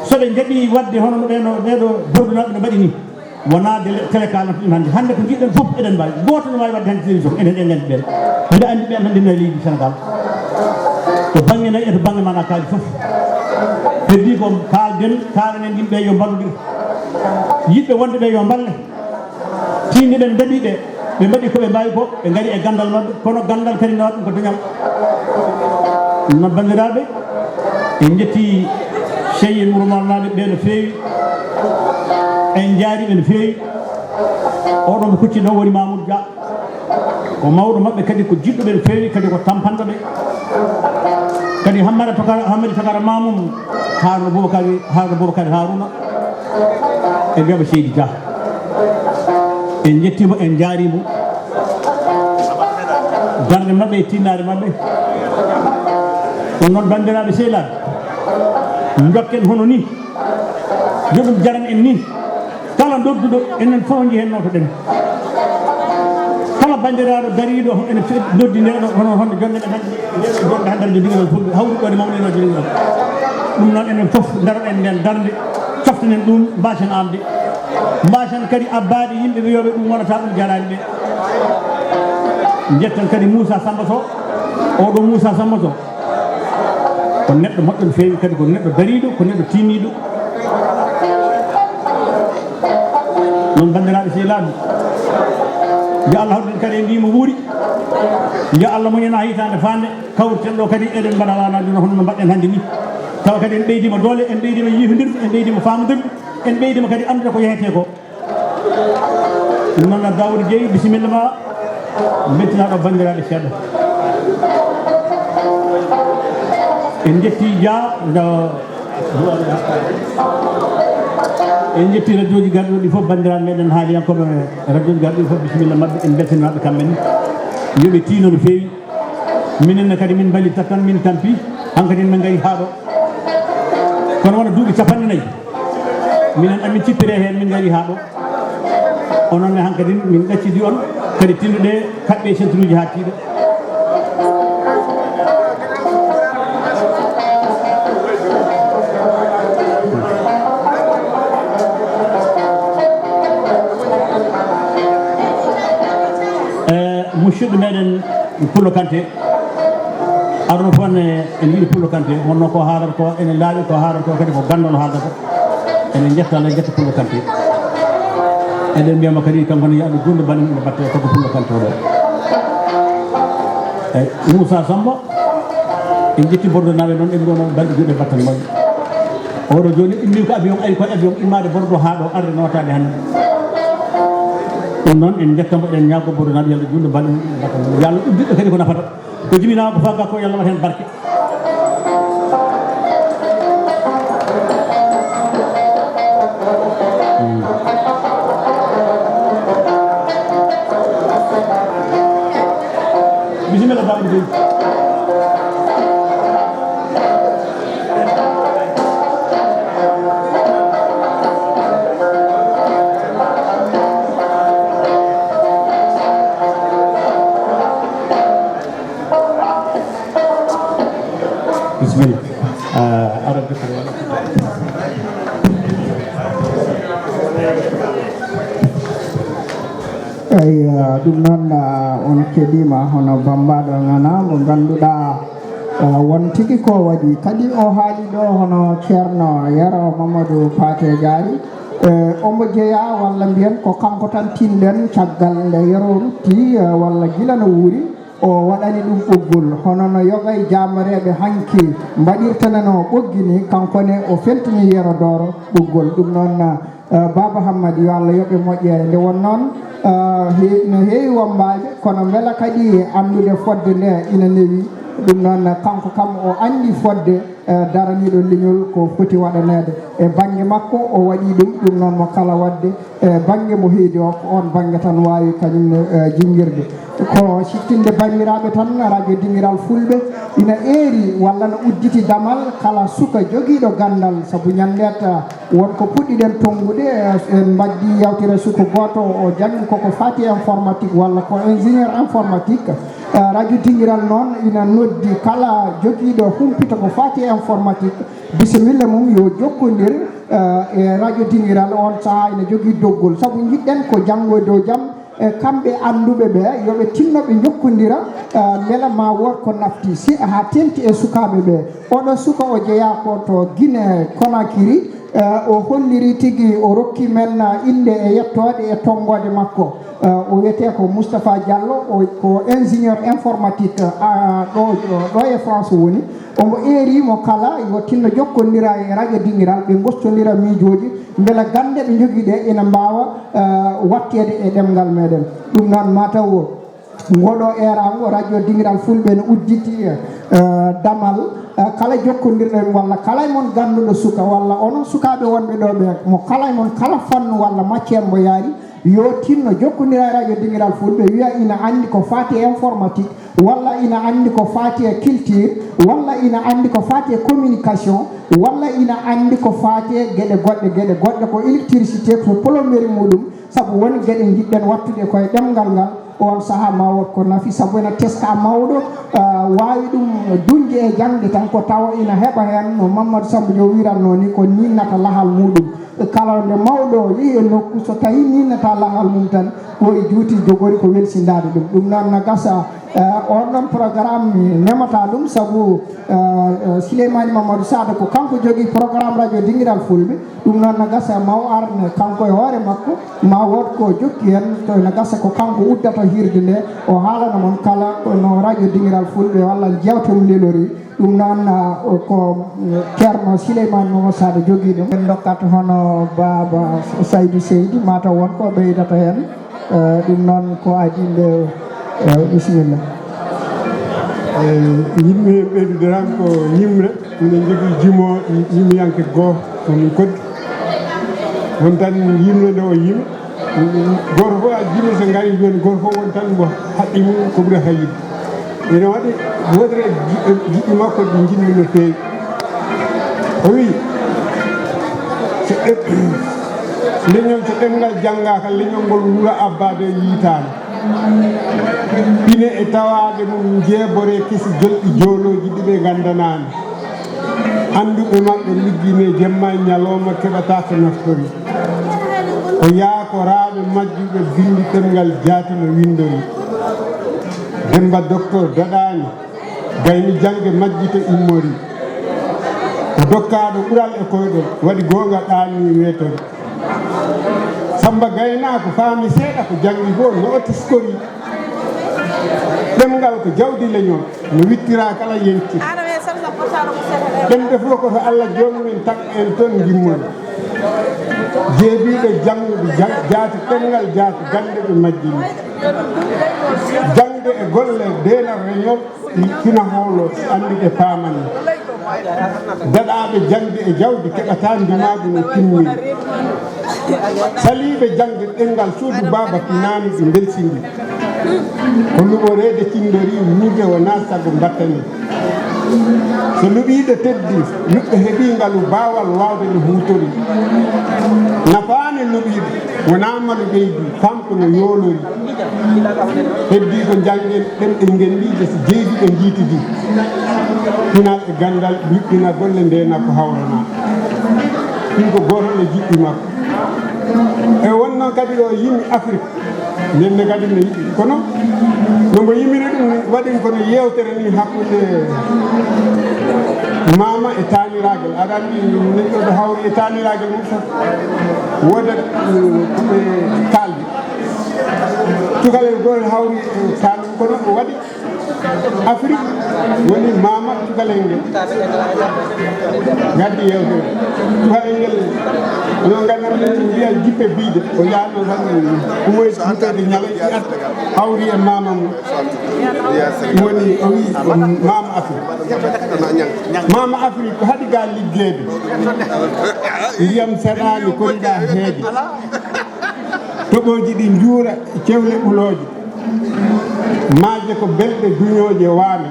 so ɓe njaɓii waɗde hono no ɓee no, ɓee ɗo Bordeaux naaɓe no mbaɗi ni, wonaa de télé kaalanta ɗum hannde. Hannde ko njiɗɗen fof eɗen mbaawi. Gooto no waawi waɗde hannde télévision, enen en nganndi ɓeen. Mbiɗa anndi ɓeen hannde no e leydi Sénégal. To bannge nayi e to bannge mana kaali fof. Heddii ko kaalden, kaalanen yimɓe yo mballodir. Yiɗɓe wonde ɓe yo mballe. Tiinni ɓe, ndaɗi ɓe, ɓe mbaɗi ko ɓe mbaawi ko, ɓe ngari e ganndal maɓɓe, kono ganndal kadi nawat ɗum ko dañal. Ɗum noon, banndiraaɓe, en njetti Seydi Mourou Mannaaɓe ɓe no feewi, en njaari ɓe no feewi. Oɗo mo kucci ɗo woni Mamoudou Dia, ko mawɗo maɓɓe kadi, ko jiɗɗo ɓe no feewi, kadi ko tampanɗo ɓe. Kadi Hammada Tokara, Hammadi Tokara Mamoum, Haaruna Boubacar, Haaruna Boubacar Haaruna. E Baba Seydi Dia. En njettii mo, en njaari mo. Darnde maɓɓe e tiinnaare maɓɓe. Ɗum noon, banndiraaɓe sehilaaɓe, njokken hono ni. Yo ɗum jaran en ni. Kala nodduɗo, enen fof njehen nootoɗen. Kala banndiraaɗo dariiɗo, ene fe-, noddi ndeɗo, hono, hono jonde men hannde, ndeɗo jonde hannde, nde ndigal fulɓe, hawruɗo e mawninooje ndigal. Ɗum noon, enen fof ndaroɗen nden darnde, coftanen ɗum, mbaasen amde. Mbaasen kadi abbaade yimɓe ɓe, yooɓe ɗum wonata ɗum jaraani ɓe. Njettan kadi Moussa Samba Sow, oɗo Moussa Samba Sow. Ko neɗɗo moƴƴo no feewi, kadi ko neɗɗo dariiɗo, ko neɗɗo tiinniiɗo. Noon, banndiraaɓe sehilaaɓe, yo Allah hawrin kadi e mbi mo wuuri. Yo Allah muñana hitaande faande, kawriten ɗo kadi eɗen mbaɗa waanaaji no hono no mbaɗɗen hannde ni. Tawa kadi en ɓeydiima doole, en ɓeydiima yiifondirde, en ɓeydiima faamondirde, en ɓeydiima kadi anndude ko yehetee ko. Ɗum noon, Daouda Gueye, bisimilla ma, mbeltinaaɗo banndiraaɓe seeɗa. En njetti Dia, Dia, en njetti radio ji garɗi ɗi fof, banndiraaɓe meɗen haaliyankooɓe radio ji garɗi ɗi fof, bisimilla maɓɓe, en mbeltinaɓe kamɓe ne. Yo ɓe tiino no feewi. Minen ne kadi min mballitta tan, min tampi, hankadi min ngari haa ɗo. Kono wona duuɓi capanɗe nayi. Minen amin cippire heen, min ngari haa ɗo. Onon ne hankadi min ɗaccidi on, kadi tinduɗe kaɓɓe centruji haa tiiɗa. Meɗen Pullo Kanté, aduna fof ne en yiɗi Pullo Kanté, wonno ko haalata ko ene laaɓi, ko haalata ko kadi ko ganndal haaldata. Eɗen njetta Allah, en njetta Pullo Kanté. Eɗen mbiyama kadi kanko ne, yo Allah juutnu balɗe mum, ene batte kanko Pullo Kanté oɗo. Eyi, Moussa Samba, en njetti Bordeaux naaɓe noon, en ɗo noon balɗe juuɗe batte mbaɗi. Oɗo jooni immi ko avion, ari ko avion immade Bordeaux haa ɗo arde nootaade hannde. Ɗum noon en njettamo, eɗen ñaago Bordeaux naaɓe yo Allah juutnu balɗe mum, batte mum. Yo Allah udditɗo kadi ko nafata. Ko jibinaama ko faga ko, yo Allah waɗ heen barke. Bisimilla, Baba Gueye. Bisimilla. Ah, aɗa jokka wala. Eyi, ah, ɗum noon, ah, on keɗiima hono Bambaɗo Ŋana mo ngannduɗaa, ah, won tigi ko waɗi. Kadi o haali ɗo hono Ceerno Yero Mamadou Paté Diary. Eh, omo jeyaa walla mbiyen ko kanko tan tinɗen caggal nde Yero rutti, eh, walla gila no wuuri. O waɗani ɗum ɓoggol, hono no yoga e jaamareeɓe hanki mbaɗirtananoo ɓoggi ni, kanko ne o feltini Yero Dooro ɓoggol. Ɗum noon, eh, Baaba Hammadi, yo Allah yoɓ e moƴƴeere. Nde won noon, eh, he-, no heewi wammbaaɓe, kono mbela kadi anndude fodde nde ina newi. Ɗum noon, kanko kam o anndi fodde, eh, daraniiɗo leñol ko foti waɗaneede. E bannge makko o waɗi ɗum, ɗum noon mo kala waɗde. E bannge mo heedi o, ko oon bannge tan waawi kañum ne, eh, jinngirde. Ko siftinde banndiraaɓe tan, Radio Dingiral Fulɓe ina eeri walla no udditi damal kala suka jogiiɗo ganndal, sabu ñanndeeta won ko puɗɗiɗen tonngude, eh, en mbaɗdi yawtere suka gooto, o janngi koko faati e informatique walla ko ingénieur informatique. Eh, Radio Dingiral noon ina noddi kala jogiiɗo humpito ko faati e informatique, bisimilla mum yo jokkondir, eh, e Radio Dingiral, on sahaa ina jogii doggol. Sabu njiɗɗen ko janngo e dow jam, e kamɓe annduɓe ɓe, yo ɓe tinno ɓe njokkondira, eh, mbela ma wood ko nafti, si haa teeŋti e sukaaɓe ɓe. Oɗo suka o jeyaa ko to Guinée Conakry, eh, o holliri tigi, o rokki men, eh, innde e yettoode e tonngoode makko. Eh, o wiyetee ko Moustapha Diallo, o ko ingénieur informatique, ah, ɗo, ɗo e France woni. Omo eeri mo kala yo tinno jokkondira e Radio Dingiral, ɓe ngostondira miijooji, mbela gannde ɓe njogii ɗe ina mbaawa, eh, waɗteede e ɗemngal meɗen. Ɗum noon, mataw o, ngoɗo eeraango Radio Dingiral Fulɓe ne udditi, eh, damal, eh, kala jokkondirɗen walla kala e mon gannduɗo suka walla onon sukaaɓe wonɓe ɗo ɓe, mo kala e mon kala fannu walla matière mbo yaari, yo tinno jokkondira e Radio Dingiral Fulɓe, wiya ina anndi ko faati e informatique, walla ina anndi ko faati e culture, walla ina anndi ko faati e communication, walla ina anndi ko faati e geɗe goɗɗe, geɗe goɗɗe ko électricité, ko plomberie muɗum, sabu won geɗe njiɗɗen wattude koye ɗemngal ngal, on sahaa ma wood ko nafi, sabu ena teska mawɗo, ah, waawi ɗum duñde e jaŋde tan, ko tawa ina heɓa heen, no Mamadou Samba Diop wiratnoo ni, ko ninnata lahal muɗum. Kala nde mawɗo o yehi e nokku, so tawi ninnata lahal mum tan, ko e juuti jogori ko welsindaade ɗum. Ɗum noon na gasa, eh, on ɗon programme mi memata ɗum, sabu, eh, eh, Souleymane Mamadou Sada ko kanko jogii programme Radio Dingiral Fulɓe. Ɗum noon na gasa ma o arne kanko e hoore makko, ma wood ko jokki heen, to na gasa ko kanko uddata hirde nde, o haalana mon kala no Radio Dingiral Fulɓe walla jeewte mum lelori. Ɗum noon, ah, ko, mm, Ceerno Sileymaani Momo Saada jogii ɗum. En ndokkat hono Baaba Saydu Seydi, mataw won ko ɓeydata heen. Eh, ɗum noon ko adii nde, eh, bisimilla. Eh, yimɓe ɓeydude tan ko yimre, minen njogii jimo, yimiyanke goo, ko min koddi. Won tan yimre nde o yimi. Gooto fof a jimi so ngari jooni, gooto fof won tan mbo haqqi mum ko ɓurata yiɗde. Ene waɗi wootere e ji-, e jiɗɗi makko ɗi njiɗmi no feewi. O wiyi, so ɗe-, leñol, so ɗemngal janngaaka, leñol ngol wuro abbaade yiytaano. Pine e tawaaɗe mum jeebore kesi jolɗi joolooji ɗi ɓe nganndanaani. Annduɓe maɓɓe liggine jemma e ñalooma keɓata ko naftori. Ko yaakoraaɓe majjuɓe binndi ɗemngal jaati no winndori. Demba Doktor daɗaani, gayni jaŋde majji to immori. O dokkaaɗo ɓural e koyɗol, waɗi goonga ɗaanni weetori. Samba gaynaako faami seeɗa ko jaŋngi goo no o teskori. Ɗemngal ko jawdi leñol, no wittiraa kala yeñti. Ɗemɗe fof ko to Alla joom men tagɗo en toon ngimmori. Jeebiiɓe jaŋnguɓe ja-, jaati ɗemngal, jaati gannde ɓe majjini. Jaŋde e golle deenal reñol, ina hoolo, anndi ɓe paamani. Daɗaaɓe jaŋde e jawdi keɓataa ndimaagu no timmini. Saliiɓe jaŋde ɗemngal suudu baaba finaani ɓe mbelsindi. Ko luɓoreede cinndori, wuurde wonaa sago mbattani. So luɓiiɗo teddi, luɓɓe heɓii ngalu baawal waawde no huutori. Nafaani luɓiiɗo, wonaa malu ɓeydi, famɗo no yoolori. Heddii ko njanngen ɗemɗe ngenndiije so jeydi ɓe njiitidi. Pinal e ganndal, yuɓɓina golle ndeena ko hawranaa. Ɗum ko gooto e jiɗɗi makko. E won noon kadi ɗo yimmi Afrik. Ndenne kadi no yiɗi. Kono no mbo yimiri ɗum ni, waɗi kono yeewtere ni hakkunde maama e taaniraagal. Aɗa anndi neɗɗo ɗo hawri e taaniraagal mum fof. Woodat, mm, ko ɓe kaaldi. Cukalel gooto hawri e taanum kono o waɗi Afrik woni maama cukalel ngel. Gaddi yeewtere. Cukalel ngel, no nganndan min mbiya jippe biyde. O yaano tan ɗum woni jippede ñalawma at hawri e maama mum. Woni o wi maama Afrik. Maama Afrik ko haɗi ga liggeede. Ndiyam seɗaani koriɗa heede. Toɓooji ɗi njuura cewle ɓulooje. Maaje ko belɗe duñooje waame.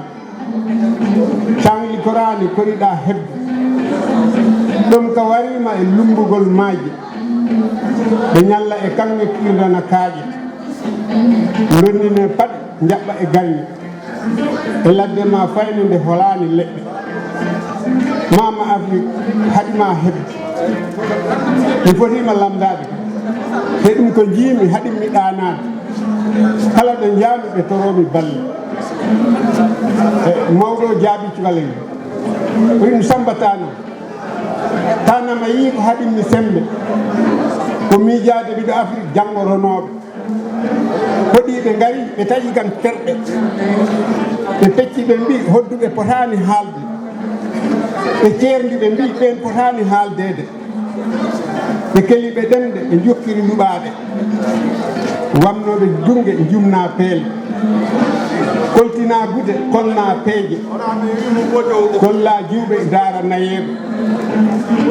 Caŋli koraani koriɗa heɓde. Ɗum ka wariima e lummbugol maaje. Ɓe ñalla e kaŋŋe kiirana kaaƴe. Ndonnine paɗe njaɓɓa e garñe. E ladde ma fayne nde holaani leɗɗe. Maama Afrik haɗi ma heɓde. Mi fotiima lamndaade. He ɗum ko njiimi haɗi mi ɗaanaade. Kala ɗo njaami ɓe toroomi balle. E mawɗo o jaabi cukalel. Ko ɗum Samba Tana. Tana ma yii ko haɗi mi semmbe. Ko miijaade mbiɗo Afrik janngo ronooɓe. Hoɗi ɓe ngari, ɓe taƴi kam terɗe. Ɓe pecci ɓe mbi, hodduɓe potaani haalde. Ɓe ceerndi ɓe mbi, ɓeen potaani haaldeede. Ɓe keli ɓe ɗemɗe, ɓe njokkiri luɓaaɗe. Wamnooɓe junnge, njumna peele. Koltina gude, kolna peeje. Kolla jiwɓe, daara nayeeɓe.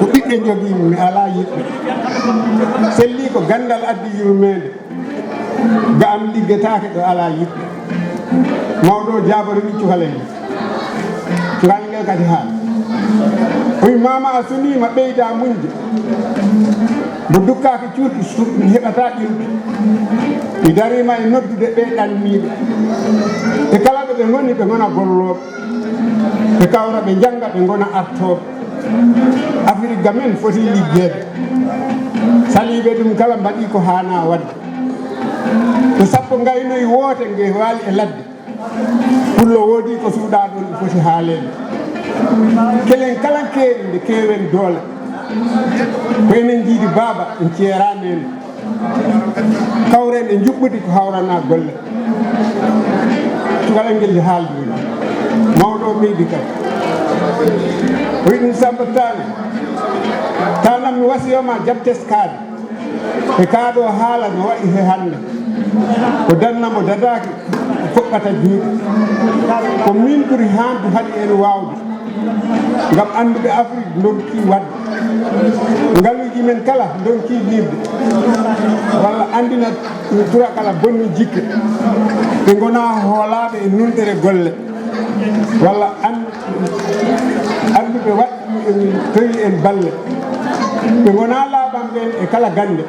Ko ɓiɓɓe njogii, mi alaa yiɗɓe. Selli ko ganndal addi yurmeende. Ga am liggetaake ɗo alaa yiɗɓe. Mawɗo o jaabori min cukalel ngel. Cukalel ngel kadi haala. O wi, maama a suniima, ɓeyda muñde. Mbo dukkaaki cuurki su-, mi heɓataa ƴulɓe. Mi dariima e noddude ɓe ɗanniiɓe. E kala ɗo ɓe ngoni, ɓe ngona gollooɓe. Ɓe kawra, ɓe njannga, ɓe ngona artooɓe. Afirka men foti liggeede. Saliiɓe ɗum kala mbaɗi ko haanaa waɗde. Ko sappo ngaynoyi woote nge waali e ladde. Pullo woodi ko suuɗaa ɗon ɗi foti haaleede. Kelen kala keeri nde keewen doole. Ko enen njiidi baaba, en ceeraani en. Kawren e njuɓɓudi ko hawranaa golle. Cukalel ngel haaldi woni. Mawɗo o ɓeydi kadi. O wiɗi Samba Taane. Taanam mi wasiyoma jaɓ teskaade. E kaa ɗoo haala no wayi he hannde. Ko danna mo dadaaki, ko fuɗɗata juuɗe. Ko miin ɓuri haandu haɗi en waawde. Ngam annduɓe Afrik ndonki waɗde. Ngaluuji men kala ndonki diwde. Walla anndina tura kala bonni jikke. Ɓe ngonaa hoolaaɓe e nunɗere golle. Walla an-, annduɓe waɗ-, tawi en balle. Ɓe ngonaa laaɓanɓe en e kala gannde.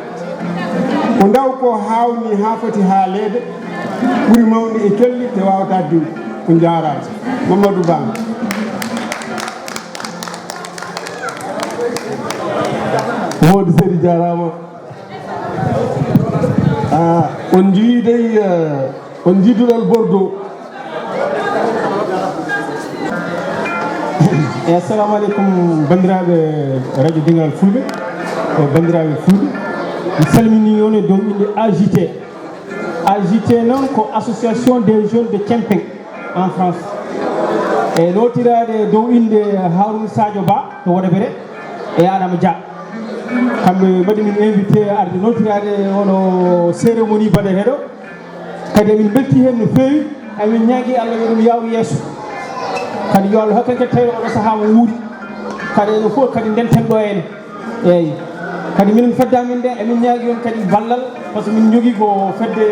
Ko ndaw ko haawnii haa foti haaleede, ɓuri mawni e colli te waawataa diwde. On njaaraama. Mamadou Ba. Mody Seri jaaraama. Ah, on njiyii dey, eh, on njiyii duɗal Bordeaux. Assalamu aleykum, banndiraaɓe Radio Dingal Fulɓe, e banndiraaɓe Fulɓe. Mi salminii on e dow innde A J T. A J T noon ko Association des Jeunes de Kempeng en France. E nootiraade dow innde Harouna Sadio Ba to Wodabere e Adama Dia. Kamɓe mbaɗi min invité arde nootiraade oɗo cérémonie baɗeteeɗo. Kadi emin mbeltii heen no feewi, emin ñaagii Allah yo ɗum yaaw yeeso. Kadi yo Allah hokku en kadi tawde oɗo sahaa mo wuuri. Kadi enen fof kadi ndenten ɗo heen. Eeyi. Kadi minen fedde amen nde, emin ñaagii on kadi ballal, par ce que min njogii ko fedde,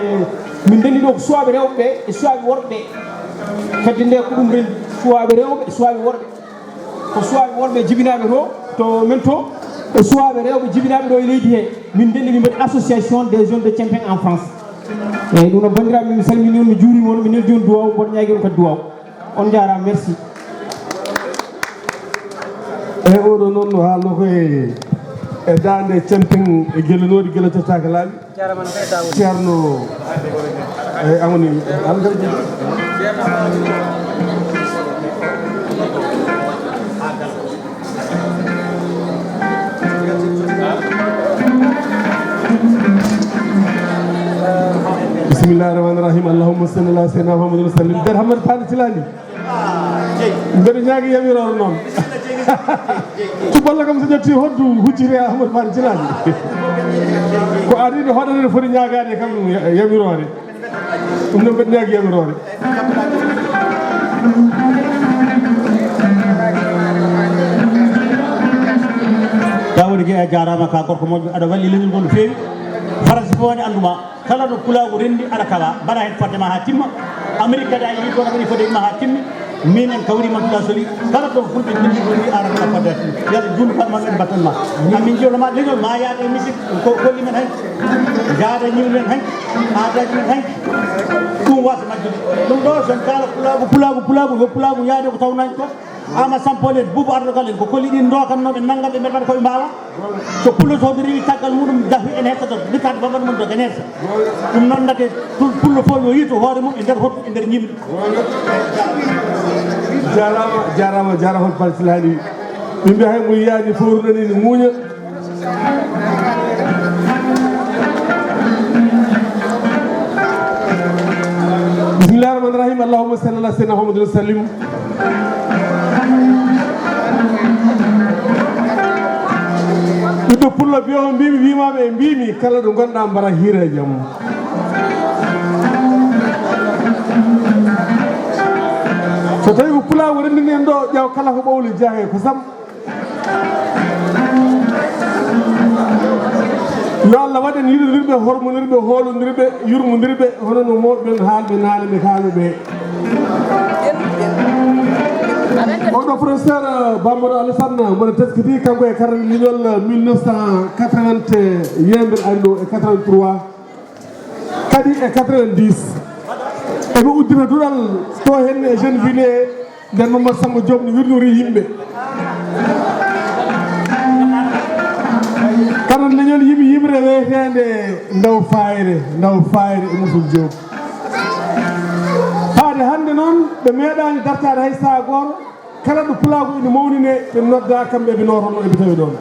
min ndenndi ɗo ko suwaaɓe rewɓe ɓe e suwaaɓe worɓe ɓe. Fedde nde ko ɗum renndi, suwaaɓe rewɓe e suwaaɓe worɓe. Ko suwaaɓe worɓe jibinaaɓe to, to men to, e suwaaɓe rewɓe jibinaaɓe ɗo e leydi he. Min ndenndi min mbaɗi Association des Jeunes de Kempeng en France. Eeyi, ɗum noon, banndiraaɓe, mi salminii on, mi juuriima on, mi neldi on duwaaw, mboɗo ñaagii on kadi duwaaw. On njaaraama, merci. Eeyi, oɗo noon no haalnoo ko e, e daande Kempeng e Gelle Noori, Gelle Tottaaka Laaɓi. Ceerno, eeyi, amani, algal. Bismillahi rahmani rahim. Allahumma salli ala sayyidina Muhammadin wa sallim. Der Hamad Fane Silani. Mbeɗa ñaagi yamiroore noon. Cuballo kam so ƴetti hoddu hucciti e Ahmad Fane Silani. Ko adii nde hoɗande foti ñaagaade kam ya-, yamiroore. Ɗum noon mbeɗa ñaagi yamiroore. Daawuda Jeey, a jaaraama, ka gorko moƴƴo, aɗa walli leñol ngol no feewi. Faransi fof ne anndu ma. Kala ɗo pulaagu renndi, aɗa tawa. Mbaɗa heen fodde ma haa timma. Amerik kadi a yehii toon, a waɗi fodde ma haa timmi. Minen kawri ma tula soli. Kala ɗo fulɓe ndenndi ɗo ni, aɗa mbaɗa fodde haa timmi. Yo Allah juulu baɗ ma, men mbattan ma. Amin jiyano ma leñol ma yaade e misik, ko golli men hanki. Jaada ñiwri men hanki. Aadaaji men hanki. Ɗum wasa majjude. Ɗum ɗo, so en kaala pulaagu, pulaagu, pulaagu, yo pulaagu yaade ko tawnaaki ko. Ama Sampol en, Buubu Ardogal en, ko kolli ɗin ndokannooɓe, nannganɓe, mbeɗa mbaɗa koɓe mbaawa. So pullo soodi rewi caggal muɗum, dafi en hettato, littaade bambaɗo mum doga en hetta. Ɗum noon, ndate pul-, pullo fof yo yiytu hoore mum e nder hoɗdu, e nder ñimɗi. Jaaraama, jaaraama, jaaraama hol Farisilani. Min mbiya hay mo yiyaani fof nani ne muuña. Bismillahi rahmani rahim. Allahumma salli ala sayyidina Muhammadin wa sallim. Ɓiɗɗo pullo biyo mbimi, wimaaɓe e mbimi, kala ɗo ngonɗa mbara hiira e jam. So tawi ko pulaagu renndini en ɗo, ƴaw kala ko ɓawli jaahe ko sam. Yo Allah waɗ en yiɗondirɓe, hormondirɓe, hoolondirɓe, yurmondirɓe, hono no mawɓe men haalɓe naane ɓe kaano ɓe. Oɗo professeur, euh, Bamboɗo Alassane, mboɗo teskiti kanko e kartal leñol, euh, mille neuf cent quatre-vingt-un, mbeɗa ari ɗo e quatre-vingt-trois. Kadi e quatre-vingt-dix, eɓe uddita duɗal to henne e Gennevilliers, nden Mamadou Samba Diop no wirnori yimɓe. Kadi leñol yimi yimre weeteende Ndaw Fayre, Ndaw Fayre e Musul Diop. Faade hannde noon, ɓe meeɗaani dartaade hay sahaa gooto. Kala ɗo pulaagu ina mawninee, ɓe nodda, kamɓe ɓe nootonoo, eɓe tawi ɗoon.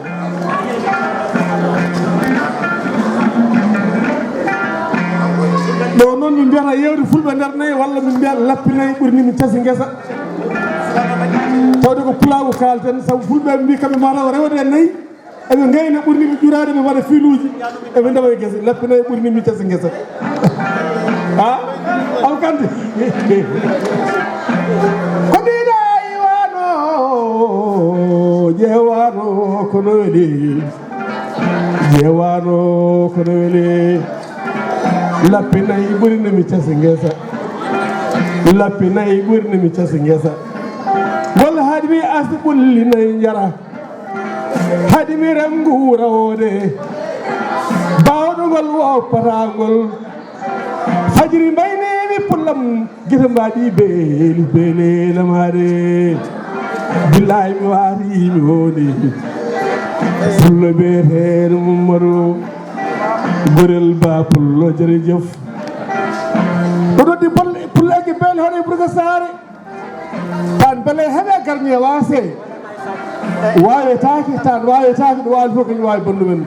Ɗo noon min mbiyata yeewde fulɓe nder nayi, walla min mbiya lappi nayi ɓurni min casi ngesa. Tawde ko pulaagu kaalten, sabu fulɓe ɓe mbii kamɓe mataw rewde e nayi. Eɓe ngayna ɓurni mi ƴuraade, ɓe mbaɗa filuuji, eɓe ndema e gese, lappi nayi ɓurni mi casi ngesa. Ha? Alkante. Ko ɗiɗa iwano, ƴeewano kono weli. Ƴeewano kono weli. Lappi nayi ɓurni mi casi ngesa. Lappi nayi ɓurni mi casi ngesa. Walla haɗi mi asdi ɓulli nayi njara. Haɗi mi renngu rawoode, baawɗo ngol woppata ngol. Fajiri mbayneemi pullam, gite mbaɗi beeli, beeli lamaare. Billaay mi waati, mi wooni. Pullo biyeteeɗo Mamadou Gorel Ba Pullo, jërëjëf. O noddi pul-, pullo e beeli hono e Burga Saare. Tan bele heɓe garñe waase. Waawetaake, tan waawetaake, ɗo waawi fof kañum waawi bonnumen.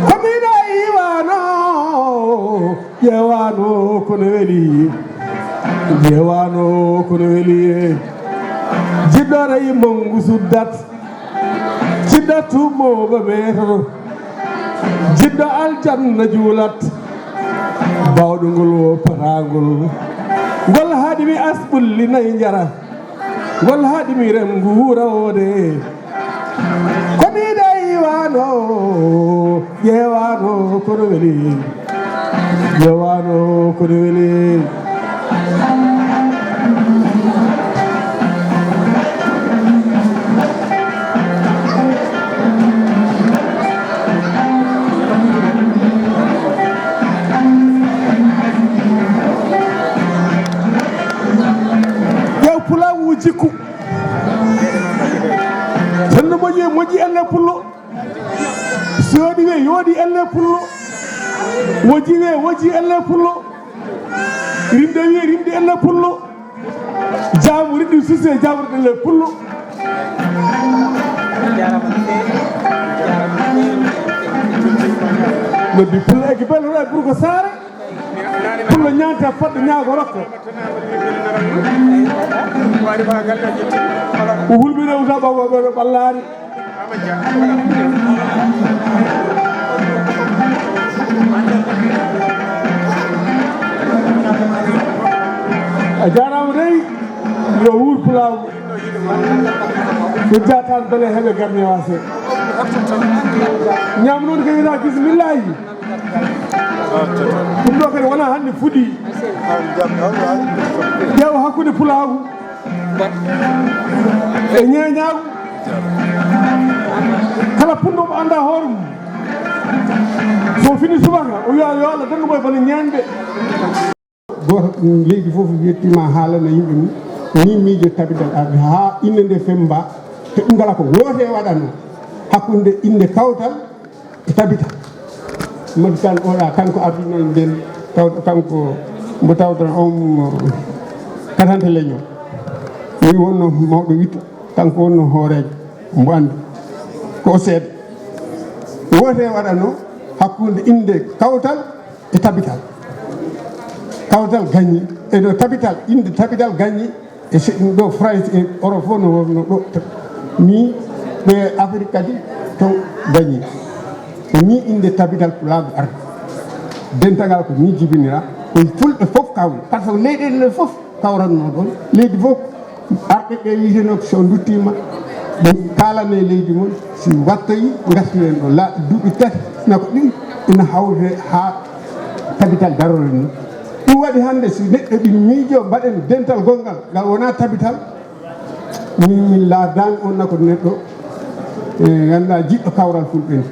Ko mbiɗa yiwano, ƴeewano kono weli, ƴeewano kono weli. Jiɗɗo rey monngu suddat, jiɗɗo tummooɓe meetoto, jiɗɗo aljanna juulat, baawɗo ngol o pataangol, ngol haɗi mi asɓulli nayi njara, ngol haɗi mi rem nguura woode. Ko mbiɗa yiwano, ƴeewano kono weli, ƴeewano kono weli. Ƴeew pulaagu jikku. Tan no moƴƴi, moƴƴi elle pullo. Sooɗi we yooɗi elle pullo. Woji we woji elle pullo. Rimde we rimde elle pullo. Jaamu riɗi suse jaamu riɗi elle pullo. Noddi pullo eki bel hoɗa burko saare. Pullo ñaanta fodde ñaago rokka. O hulɓi rewta ɓawo ɓe ɓallaani. A jaaraama dey, yo wuur pulaagu. Ko jaataan bele heɓe garne wase. Ñaam noon ko wiyata bismillaahi. Ɗum ɗo kadi wonaa hannde fuɗi. Ƴeewa hakkunde pulaagu e ñeeñaagu. Kala punno mo annda hoore mum. So fini subaka, o wiya yo Allah dandu mo e bone ñeeñɓe. Gooto, leydi fof yettima haalana yimɓe mum. Ni miijo tabidal arde haa inde nde femba. Te ɗum kala ko woote waɗano hakkunde inde kawtal e tabital. Madi Kan oɗa kanko ardino nden taw kanko mo tawdon on katante leñol. Ni wonno mawɗo witto, kanko wonno hooreejo, mbo anndi ko o seeɗa. Woote waɗano hakkunde inde kawtal e tabital. Kawtal gañi e no tabital, inde tabital gañi. E si ɗum ɗo France e Europe fof no wonno ɗo. Ni ɓe Afrique kadi to dañi. E ni inde tabital pulaagu arde. Dental ngal ko ni jibinira. Ko fulɓe fof kawri. Par ce que leyɗeele ɗe fof kawranno ɗon. Leydi fof arɓe ɓe wiyeteno so nduttima ɓe kaalane leydi mum. Si wattoyi ngartiren ɗo la duuɓi tati na ko ɗin ina hawre haa tabital darore ni. Ɗum waɗi hannde si neɗɗo ɗin miijo mbaɗen dental gonngal ngal wona tabital. Min min laadani on na ko neɗɗo e ganduɗa jiɗɗo kawral fulɓe ni.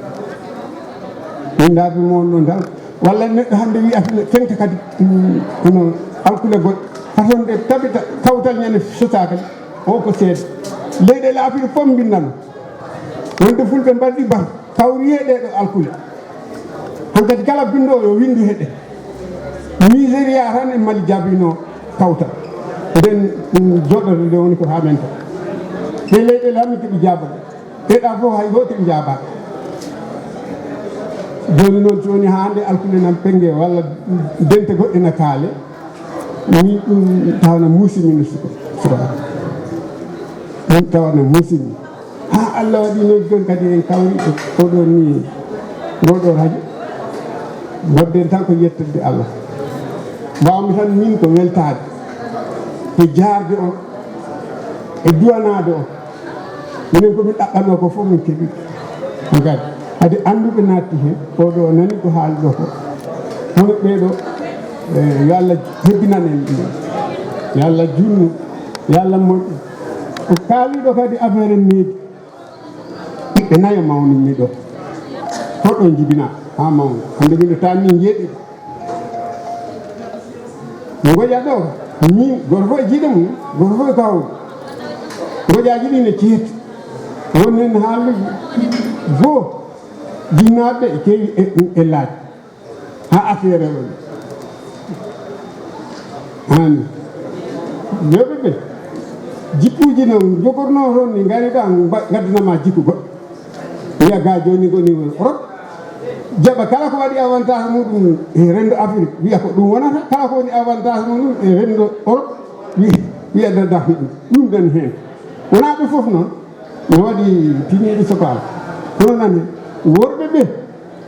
Min laabi mo on ɗon tan. Walla neɗɗo hannde wiya fente kadi mm, kono alkule goɗɗe. Façon de tabita kawtal ñande sota kadi o ko seeɗa. Leyɗe laafiri fof mbinnano. Wonde fulɓe mbaɗi ba kawriye ɗe ɗo alkule. Hankadi kala binndoowo yo winndu heɗe. Nigeria tan e Mali jaabino kawtal. Nden ɗum joɗɗorde nde woni ko haa men tan. Ɗe leyɗe lammi keɓi jaabade. Ɗeɗa fof hay gooto en jaabaaka. Jooni noon jooni haa nde alkule nan pennge walla dente goɗɗe na kaale. Min ɗum tawana muusimi no suka suka. Ɗum tawana muusimi. Haa Allah waɗi noon jooni kadi en kawri e oɗo ni ngoɗo radio. Wadden tan ko yettorde Allah. Mbawmi tan min ko weltaade. Ko jaarde on. E duwanaade on. Minen ko min ɗaɓɓanoo ko fof min keɓi. Hankadi hade annduɓe naatti heen, oɗo o nani ko haalɗo ko. Hono ɓeeɗo, eh, yo Allah hebbinan en ɗum. Yo Allah junnu, yo Allah moƴƴu. Ko kaaliɗo kadi affaire en needi. Ɓiɓɓe nayo mawnimmi ɗo. Hoɗo jibina haa mawna. Hannde min ɗo taanni jeeɗiɗo. Ngoƴa ɗo, min, goto fof e jiiɗo mum, goto fof e kawru. Ngoƴaaji ɗi ne ceetti. Won heen haalluji goo, jinnaaɓe e keewi e, e laaj. Haa affaire o. Hani. Rewɓe ɓe, jikkuuji no jogornoo toon, ni ngari ɗo, mba-, ngaddana ma jikku goɗɗo. Wiya ga jooni ngoni Europe, jaɓa kala ko waɗi avantage muɗum e renndo Afrique, wiya ko ɗum wonata, kala ko woni avantage muɗum e renndo Europe, wi-, wiya dadda ɗum, ɗum dan heen. Wonaa ɓe fof noon, no waɗi tiniiɓe sukaaɓe. Kono nani, worɓe ɓe,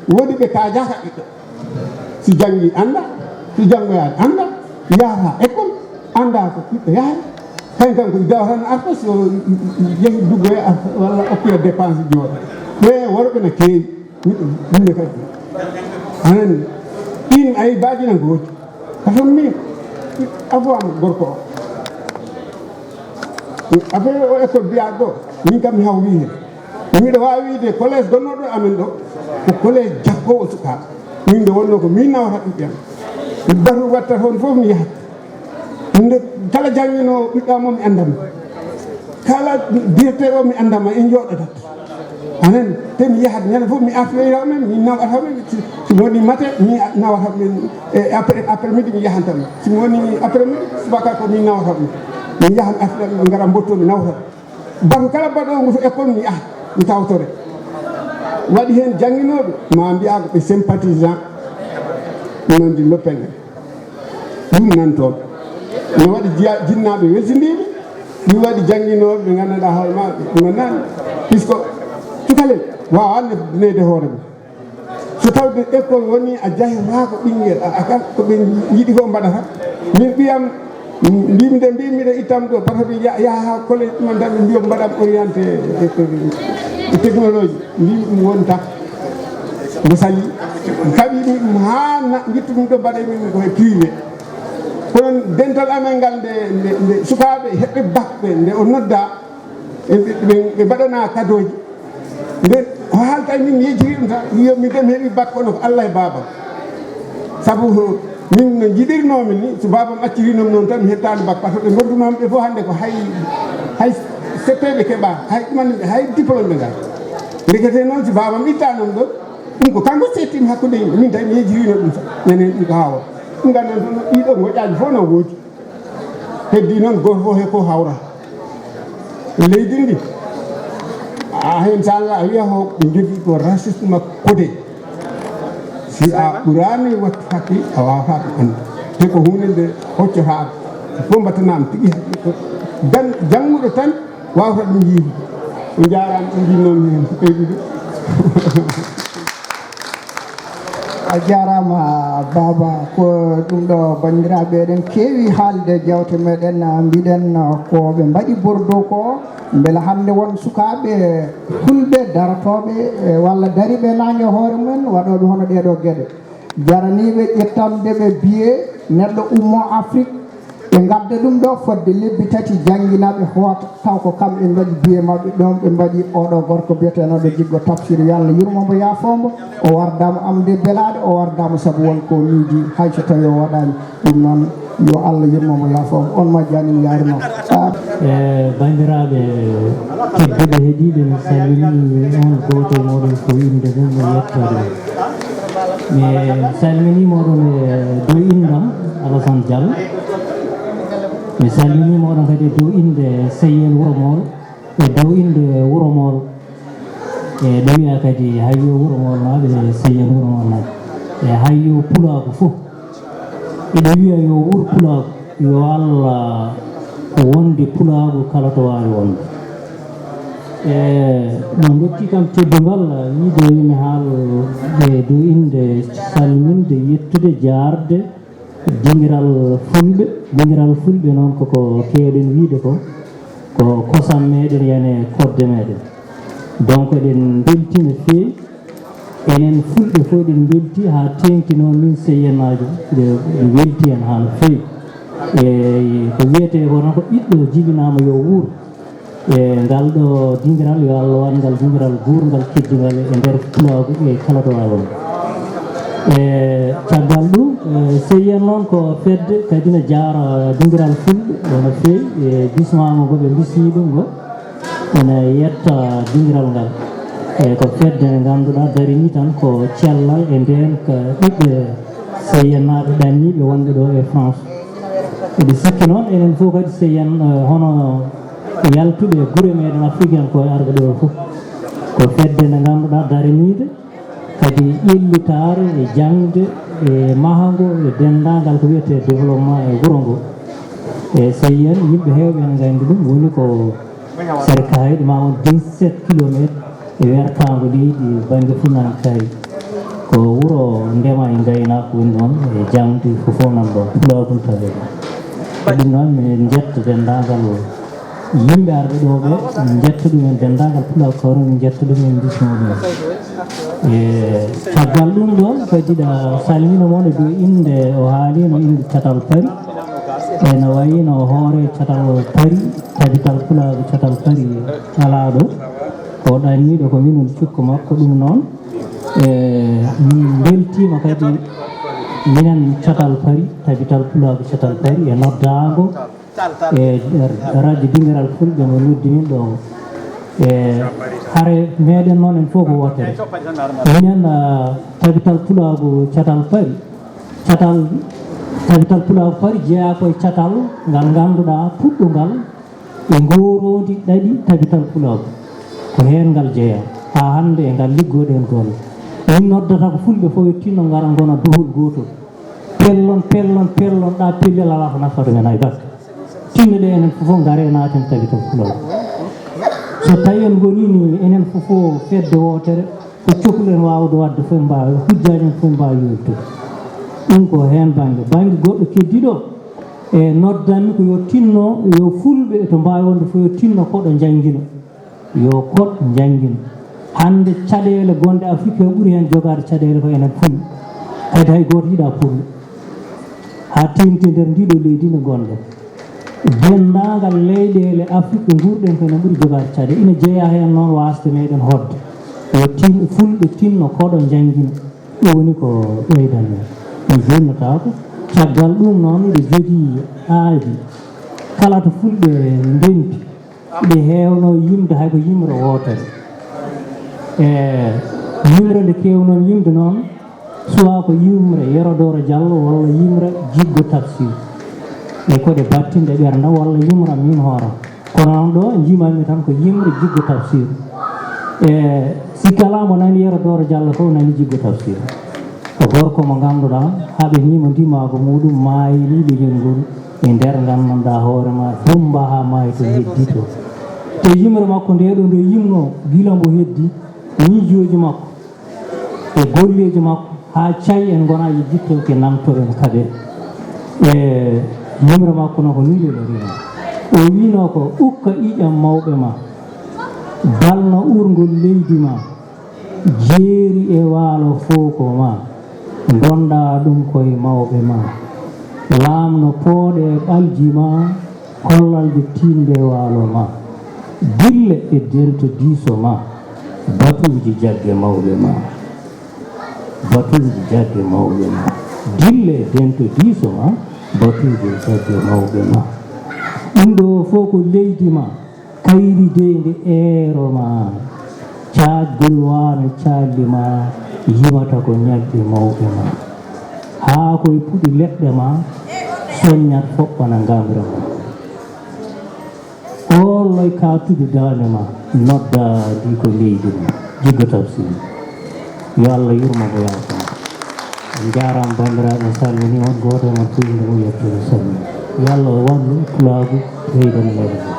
woodi ɓe kaajaaka ɓiɗɗo. Si janngi annda, si janngoyaani annda, yaha école, annda ko ɓiɗɗo yaari. Kañ kam ko dawa tan arta, so yehi duggoya arta, walla okkoya dépense jooɗa. Ɓe worɓe na keewi, yimɓe kadi. Anan, ɗin ayibaji na gooti. Ka ton min, avant gorko o. Affaire o école biyaɗo ɗo, min kam mi hawri heen. Miɗo waawi wiide collège gonnooɗo amen ɗo, ko collège jaggoowo sukaaɓe. Min nde wonnoo ko min nawata ɓiɓɓe am. Batu watta toon fof mi yahat. Nde kala jannginoowo ɓiɓɓe am o mi anndan. Kala directeur o mi anndan ma en njooɗodat. Anen, te mi yahat ñande fof mi artoyra men, min nawata men, si, si woni mate, mi nawata men, e après, après midi mi yahanta men. Si woni après midi, subaka ko min nawata men. Mi yahan artoyra men, ɓe ngara mbotto mi nawata. Batu kala baɗoowo ngu to école mi yaha, mi tawtore. Waɗi heen jannginooɓe, ma mbiyaa ko ɓe sympathisant, nandi loppene. Ɗum nan toon. No waɗi jiya-, jinnaaɓe welsindiiɓe, ɗum waɗi jannginooɓe ɓe nganndanɗaa hoore maɓɓe, ɓe nganndaani. Puisque cukalel waawaa nef-, neyde hoore mum. So tawde école woni a jahirtaako ɓinngel, a, a, ko ɓe njiɗi ko mbaɗata. Min ɓiyam, mbimi de, mbimi de ittam ɗo, par ce que ya-, yaha haa collège ɗumen tan ɓe mbiyo mbaɗam orienté e, e, e technologie. Mbimi ɗum wonta. Mbo sali. Kaɓi ɗum haa na-, ngittu ɗum ɗo mbaɗe min ko e privé. Kono dental amen ngal nde, nde, nde sukaaɓe heɓɓe bac ɓe, nde o nodda, ɓe, ɓe, ɓe mbaɗana kadooji. Nde o haalta e min, mi yejjiri ɗum tan, mi wiya, "Min de mi heɓi bac, kono ko Allah e baaba." Sabu min no njiɗirnoomi ni, so baabam acciriino mi noon tan, mi heɓtaano bac, par ce que ɓe ngondunoom ɓe fof hannde ko hay, hay C P ɓe keɓaa, hay ɗumanɓe, hay diplôme ɓe ngaa. Ndekete noon, si baabam ittaano mi ɗo, ɗum ko kanko seettiimi hakkunde yimɓe, min tawi mi yejjiriino ɗum tan, nenen ɗum ko haawaa. Ɗum nganndan ɗum, ɗiɗo ngoƴaaji fof no woodi. Heddi noon gooto fof he ko hawra. E leydi ndi, a heen sanga a wiya ko ɓe njogii ko racisme codé. Si a ɓuraani wattu hakkil, a waawataa ɗum annde. Te ko huunde nde hoccotaako. Fof mbattanaama tigi hakkil. Ko jan-, jannguɗo tan waawata ɗum yiide. On njaaraama, on njinnoo heen ɓeydude. A jaaraama, Baaba. Ko ɗum ɗo, banndiraaɓe, eɗen keewi haalde jawte meɗen, mbiɗen ko ɓe mbaɗi Bordeaux ko, mbela hannde won sukaaɓe fulɓe darotooɓe, e, walla dariiɓe naange hoore mumen, waɗooɓe hono ɗee ɗoo geɗe. Jaraniiɓe ƴettandeɓe biye neɗɗo ummo Afrik, ɓe ngadda ɗum ɗo fodde lebbi tati, janngina ɓe hoota, taw ko kamɓe mbaɗi biye maɓɓe ɗon, ɓe mbaɗi oɗo gorko biyeteenoɗo Jiggo Tafsir, yo Allah yurmo mbo, yaafo mbo. O wardaama am de belaaɗo, o wardaama sabu won ko miiji, hay so tawi o waɗaani. Ɗum noon, yo Allah yurmo mbo, yaafo mbo. On majjani, mi yaarima. Ah. E banndiraaɓe tedduɓe heɗiiɓe, mi salmini on gooto e mooɗon ko innde mum e yettoode mum. Mi salminiima oɗon e dow inndam, Alassane Diallo. Mi salminiima oɗon kadi e dow innde Seyyen Wuro Mool, e dow innde Wuro Mool. E ɗo wiya kadi hayyo Wuro Mool naaɓe, e Seyyen Wuro Mool naaɓe. E hayyo Pulaagu fof. Eɗo wiya yo wuur Pulaagu, yo Allah wonde Pulaagu kala to waawi wonde. E no ndokki kam teddungal, wiide yo mi haal e dow innde, salminde, yettude, jaarde dingiral Fulɓe. Dingiral Fulɓe noon koko keewɗen wiide ko, ko kosam meɗen, yani kodde meɗen. Donc eɗen mbeltii no feewi. Enen Fulɓe fof eɗen mbeltii haa teeŋti noon, min Seyyenaajo, ɓe, ɓe weltii en haa no feewi. E ko wiyetee ko tan ko ɓiɗɗo jibinaama yo wuur. E ngal ɗo dingiral, yo Allah waɗ ngal dingiral guurngal, teddungal e nder Pulaagu e kala to waawi won. E caggal ɗum, e Seyyen noon ko fedde kadi ne jaara dingiral Fulɓe no feewi e bismaama ngo ɓe bismii ɗum ngo. Ene yetta dingiral ngal. E ko fedde nde ngannduɗaa darini tan ko cellal e ndeenka ɓiɓɓe Seyyenaaɓe ɗanniiɓe wonɓe ɗo e France. Eɗe sikki noon, enen fof kadi, so yen, eh, hono yaltuɓe e gure meɗen Afrique en, ko e arɓe ɗo fof, ko fedde nde ngannduɗaa daraniinde kadi ƴellitaare e jaŋde e mahango e denndaangal ko wiyetee développement e wuro ngo. E so yen yimɓe heewɓe ene nganndi ɗum, woni ko Sere Kaydi ma won dix-sept kilomètres e wertaango leydi bannge fuɗnaange Kaydi. Ko wuro ndema e ngaynaaka woni ɗoon e jaŋde fof fof nan ɗoon. Pulaagu tawee ɗoon. Ko ɗum noon min njetta denndaangal yimɓe arɓe ɗo ɓe, min njetta ɗum en denndaangal Pulaagu kawri, min njetta ɗum en mbismo ɗum. E caggal ɗum ɗoon kadi ɗa salmina mon e dow innde o haalino innde catal Pari. E no wayino hoore catal Pari, tabital Pulaagu catal Pari alaa ɗo. Ko ɗanniiɗo ko min woni cukko makko ɗum noon. E min mbeltiima kadi minen catal Pari, tabital Pulaagu catal Pari e noddaango e radio Dingiral Fulɓe mo noddi min ɗo. E hare meɗen noon en fof ko wootere. Minen, ah, tabital Pulaagu catal Pari, catal, tabital Pulaagu Pari jeyaa ko e catal ngal ngannduɗaa puɗɗungal e ngooroondi ɗaɗi tabital Pulaagu. Ko heen ngal jeyaa. Haa hannde e ngal liggoɗen golle. Min noddata ko fulɓe fof yo tinno ngara ngona dohol gootol. Pellon, pellon, pellon, ɗa pellel alaa ko nafata men hay batte. Tinno ɗe enen fof ngare naaten tabital Pulaagu. So tawi en ngonii ni enen fof fedde wootere, ko cohluɗen waawde waɗde fof en mbaawa, hujjaaji en fof en mbaawa yowtude. Ɗum ko heen bannge. Bannge goɗɗo keddiiɗo, e noddanmi ko yo tinno, yo fulɓe to mbaawi wonde fof yo tinno koɗo njanngino, yo koɗ njanngino. Hannde caɗeele gonɗe Afrique o ɓuri heen jogaade caɗeele ko enen fulɓe. Kadi hay gooto yiɗaa pullo. Haa teeŋti nder ndiɗo leydi ndi ngonɗen. Denndaangal leyɗeele Afrik ɗe nguurɗen ko ene ɓuri jogaade caɗeele. Ina jeyaa heen noon waasde meɗen hoɗde. Yo tin-, fulɓe tinno koɗo njanngina. Ɗum woni ko ɓeydan men. Mi jonnataako. Caggal ɗum noon, ɓe jogii aadi. Kala to fulɓe ndenti, ɓe heewno yimde hay ko yimre wootere. E yimre nde keewnon yimde noon, suwaa ko yimre Yero Dooro Jallo walla yimre Jiggo Tafsir. E ko ɗe battinɗe ɓernde walla yimre min hoore. Kono noon ɗo njimanmi tan ko yimre Jiggo Tafsir. E si kala mo nani Yero Dooro Jallo fof nani Jiggo Tafsir. Ko gorko mo ngannduɗaa, haɓe ni mo ndimaagu muɗum maayi ni leñol ngol e nder nganndanɗaa hoore ma, dumba haa maayi to heddito. Te yimre makko nde ɗo nde yimno gila mbo heddi, miijooji makko e golleeji makko haa cay en ngona e jitto ke namtoren kaɓe. E yimre makko no ko ni lelorino. O wiino ko ukka ƴiƴam mawɓe ma, balna urngol leydi ma, jeeri e waalo fof ko ma, ndonɗaa ɗum koye mawɓe ma. Laamno pooɗe e ɓalji ma, kollalde tiinde waalo ma. Dille e dento diiso ma, batuuji jagge mawɓe ma. Batuuji jagge mawɓe ma. Dille e dento diiso ma, batuuji jagge mawɓe ma. Ɗum ɗo fof ko leydi ma. Kayri dey nde eero ma, caatgol waano caalli ma, yimata ko ñalɗi mawɓe ma. Haa koye puɗi leɗɗe ma, soññat foɓɓana ngamre ma. Oolloy kaatude daande ma, nodda ndi ko leydi ma. Jiggo Tafsir. Yo Allah yurmo mo, yaafo mo. En njaaraama banndiraaɓe, en salminii on gooto e mon fof innde mum e yettoode salmina. Yo Allah wallu pulaagu ɓeydana meɗen ɗum.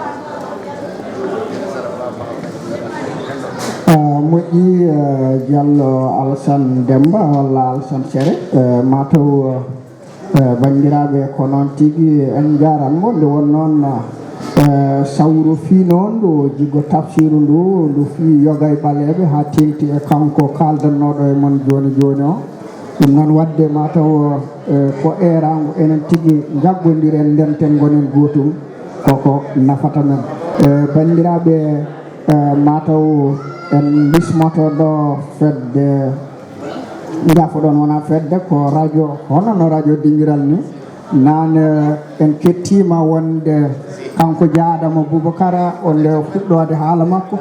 Ah, moƴƴi, eh, Diallo Alassane Demba walla Alassane Sere, eh, mataw, eh, Eh, banndiraaɓe, ko noon tigi, en njaarat mo. Nde won noon, eh, sawru fii noon ndu Jiggo Tafsiiru ndu, ndu fii yoga e ɓaleeɓe haa teeŋti e kanko kaaldannooɗo e mon jooni jooni o. Ɗum noon waɗde mataw, eh, ko eeraango enen tigi njaggondiren ndenten ngonen gootum, koko nafata men. Eh, banndiraaɓe, eh, mataw en mbismoto ɗo fedde Njaafo-ɗon wonaa fedde, ko radio, hono no radio Dingiral ni. Naane en kettiima wonde kanko jaaɗo mo Bubakara, o nde fuɗɗoode haala makko,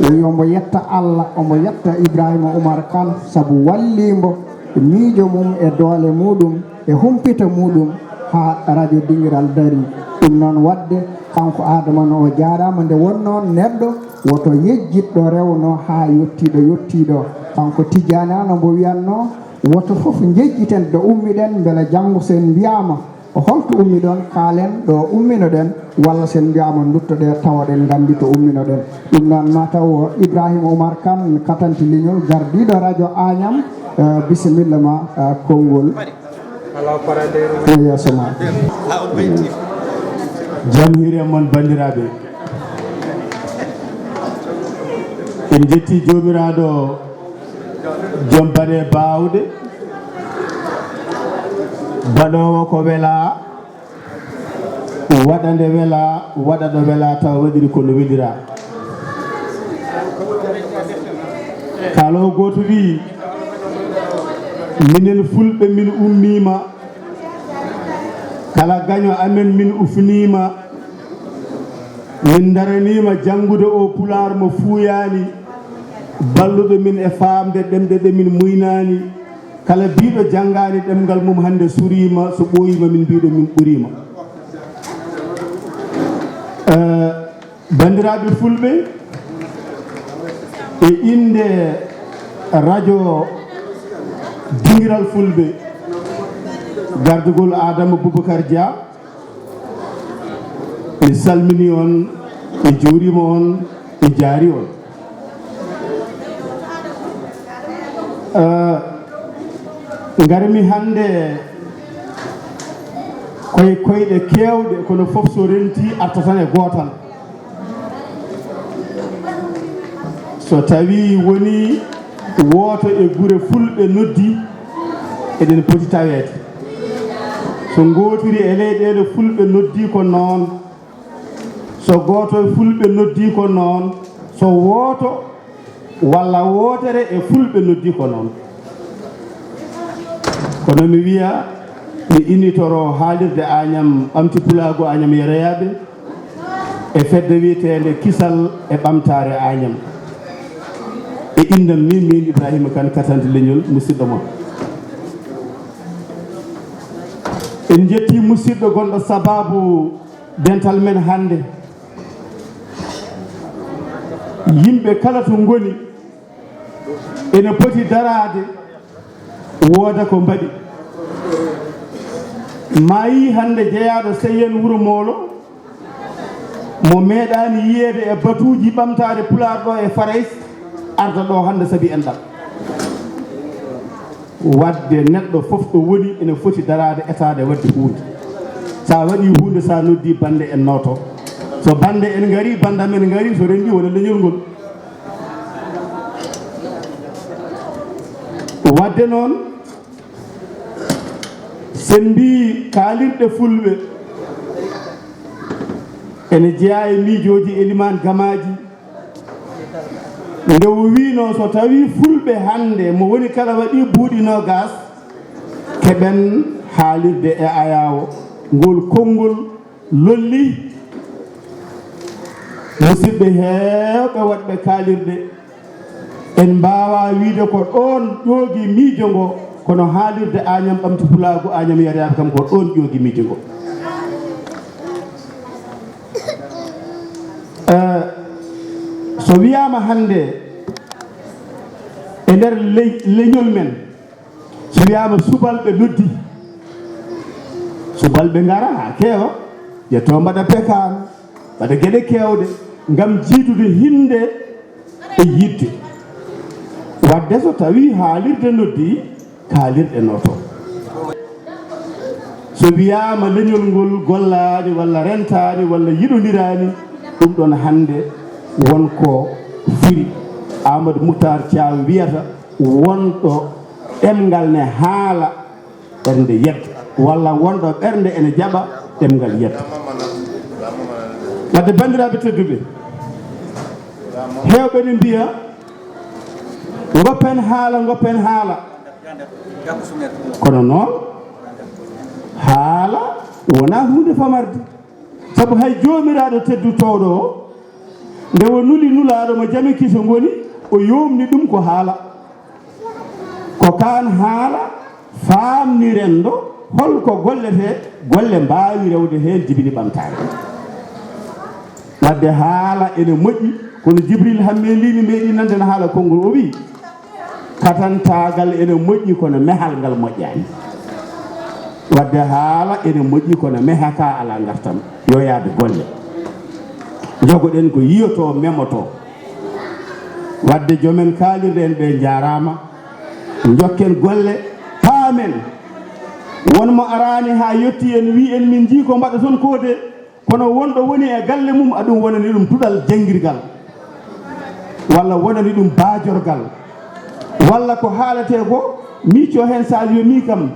o wi omo yetta Allah, omo yetta Ibrahima Umar Kan, sabu wallii mbo e miijo mum, e doole muɗum, e humpito muɗum, Haa radio Dingiral darii. Ɗum noon waɗde, kanko Aadama no o jaaraama, nde wonnoo neɗɗo woto yejjitɗo rewno haa yettii ɗo yettii ɗo. Kanko Tijjaani Aan omo wiyatnoo, woto fof njejjiten ɗo ummiɗen, mbela janngo so en mbiyaama, holto ummiɗon, kaalen ɗo umminoɗen, walla so en mbiyaama nduttoɗee, tawoɗen nganndi to umminoɗen. Ɗum noon, ma taw Ibrahima Oumar Kane, katanti leñol, gardiiɗo radio Añam, eh, bisimilla ma, eh, konngol. Jam hiiri e mon, banndiraaɓe. En njetti Joomiraaɗo, joom baɗe baawɗe, baɗoowo ko welaa, waɗa nde welaa, waɗa ɗo welaa, tawa waɗiri ko no weliraa. Kala o gooto wiyi, minen Fulɓe min ummiima, kala gaño amen min ufniima, min ndaraniima janngude o Pulaar mo fuuyaani, balluɗo min e faamde ɗemɗe ɗe min muynaani, kala biiɗo janngaani ɗemngal mum hannde suriima, so ɓooyiima min mbiiɗo min ɓuriima. Eh, Banndiraaɓe Fulɓe, e innde radio Dingiral Fulɓe, gardugol Aadama Boubacar Dia, mi salminii on, mi juuriima on, mi jaarii on. Eh, ngarmi hannde koye koyɗe keewɗe, kono fof so rentii arta tan e gootal. So tawii wonii wooto e gure Fulɓe noddi, eɗen poti taweede. So ngootiri e leyɗeele Fulɓe noddi ko noon, so gooto e Fulɓe noddi ko noon, so wooto walla wootere e Fulɓe noddi ko noon. Kono mi wiya, mi innitoro haalirde Añam, Ɓamti Pulaagu Añam Yeroyaaɓe, e fedde wiyeteende Kisal e Ɓamtaare Añam. E innam min, min Ibrahima Kane, katanti leñol, musidɗo mon. En njetti musidɗo gonɗo sababu dental men hannde. Yimɓe kala to ngoni, ene poti daraade, wooda ko mbaɗi. Maayi hannde jeyaaɗo Seyeen Wuro Moolo, mo meeɗaani yiyeede e batuuji ɓamtaare Pulaar ɗo e Farayse, arda ɗo hannde sabi enɗam. Waɗde neɗɗo fof ɗo woni ene foti daraade, etaade, waɗde huunde. So a waɗii huunde, so a noddii bannde, en nooto. So bannde en ngarii, bannda men ngarii, so renndii, wona leñol ngol. Waɗde noon, so en mbii kaalirɗe Fulɓe, ene jeyaa e miijooji Elimaan Gamaaji, nde o wiinoo, so tawii Fulɓe hannde, mo woni kala waɗii buuɗi noogaas, keɓen haalirde e ayaawo. Ngol konngol lolli musidɓe heewɓe waɗɓe kaalirɗe. En mbaawaa wiyde ko ɗoon ƴoogi miijo ngo, kono haalirde Añam Ɓamti Pulaagu Añam Yeroyaaɓe kam ko ɗoon ƴoogi miijo ngo. Eh, so wiyaama hannde e nder le-, leñol men, so wiyaama subalɓe noddi, subalɓe ngara haa keewa, ƴettoo mbaɗa pekaan, mbaɗa geɗe keewɗe ngam jiidude hinnde e yiɗde. Waɗde so tawii haalirde noddi, kaalirɗe nooto. So wiyaama leñol ngol gollaani walla rentaani walla yiɗondiraani, ɗum ɗoon hannde won ko firi. Amadou Mouhtar Thiam wiyata, wonɗo ɗemngal ne haala, ɓernde yetta, walla wonɗo ɓernde ene jaɓa, ɗemngal yetta. Wadde, banndiraaɓe tedduɓe, heewɓe ne mbiya, ngoppen haala, ngoppen haala. Kono noon, haala wonaa huunde famarde. Sabu hay Joomiraaɗo teddotooɗo o, nde o nuli Nulaaɗo mo jam e kiso ngoni, o yoomni ɗum ko haala. Ko kaan haala faamni renndo, Hol ko golletee golle mbaawi rewde heen jibini ɓamtaare? Wadde haala ene moƴƴi, kono Jibril Hammee Lih mi meeɗi nande no haala konngol, o wii, katantaagal ene moƴƴi kono mehal ngal moƴƴaani. Wadde haala ene moƴƴi kono meha ka alaa ngartam, yo yaade golle. Njogoɗen ko yiyotoo, memotoo. Wadde jomen kaalirɗe en ɓe njaaraama, njokken golle, paamen. Won mo araani haa yotti en, wii en min njii ko mbaɗa toon ko de, kono wonɗo woni e galle mum, aɗum wonani ɗum duɗal janngirgal, walla wonani ɗum baajorgal, walla ko haaletee ko, miico heen Saliou mi kam,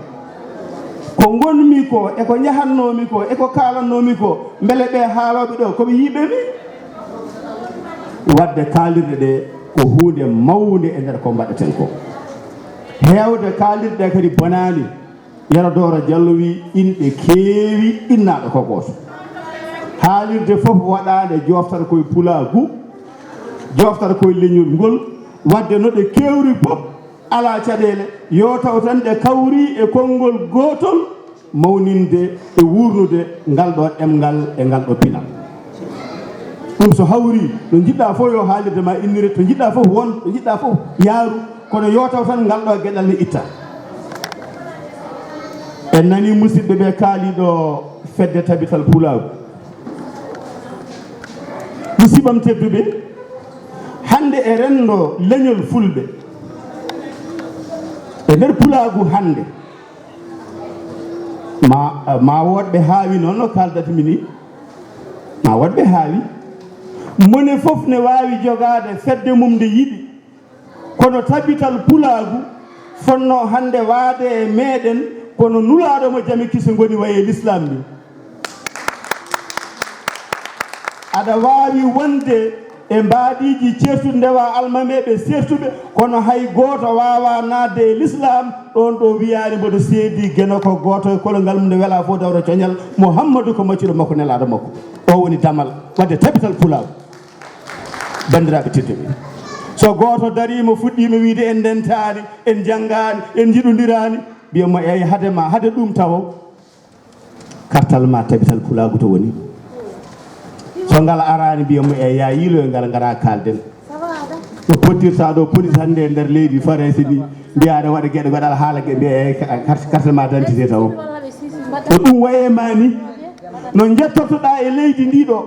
ko ngonmi ko, e ko njahannoomi ko, e ko kaalannoomi ko, mbele ɓe haalooɓe ɗo, ko ɓe yiɓe mi? Wadde kaalirɗe ɗe ko huunde mawnde e nder ko mbaɗeten ko. Heewde kaalirɗe kadi bonaani. Yero Dooro Jallo wi inɗe keewi, innaaɗo ko gooto. Haalirde fof waɗaande jooftat koye pulaagu, jooftat koye leñol ngol, wadde no ɗe keewri fof alaa caɗeele, yo taw tan ɗe kawri e konngol gootol, mawninde e wuurnude ngal ɗo ɗemngal e ngal ɗo pinal. Ɗum so hawri, no njiɗɗa fof yo haalirde ma innire, to njiɗɗa fof won, to njiɗɗa fof yaaru, kono yo taw tan ngal ɗo geɗal ne itta. En nani musidɓe ɓe kaali ɗo fedde tabital pulaagu. Musidɓam tedduɓe, hannde e renndo leñol fulɓe, e nder pulaagu hannde, ma, ma woodɓe haawi noon no kaaldatmi ni, ma woodɓe haawi. Mone fof ne waawi jogaade fedde mum nde yiɗi, kono tabital pulaagu fonnoo hannde waade e meeɗen, kono nulaaɗo mo jami kise ngoni wayi e lislaam ni. Aɗa waawi wonde e mbaadiiji ceertuɗi ndewa almameeɓe seertuɓe, kono hay gooto waawaa naatde e lislaam, ɗoon ɗo wiyaani mboɗo seedi Geno ko gooto e kolongal mum nde welaa fof dawra coñal, Muhammadu ko maccuɗo makko nelaaɗo makko. O woni damal wadde tabital pulaagu. Banndiraaɓe tedduɓe, so gooto dariima fuɗɗiima wiide en ndentaani, en njanngaani, en njiɗondiraani, mbiya mo eey hade ma, hade ɗum tawo, kartal ma tabital pulaagu to woni. So ngal araani mbiya mo eey yaa yiiloy ngal ngara kaalden. No pottirta ɗo police hannde e nder leydi Farayse ni, mbiya aɗa waɗa geɗe goɗal haala ge mbiya eey ka-, kart-, kartal ma d'identité tawo. No ɗum waye ma ni? No njettortoɗaa e leydi ndi ɗo?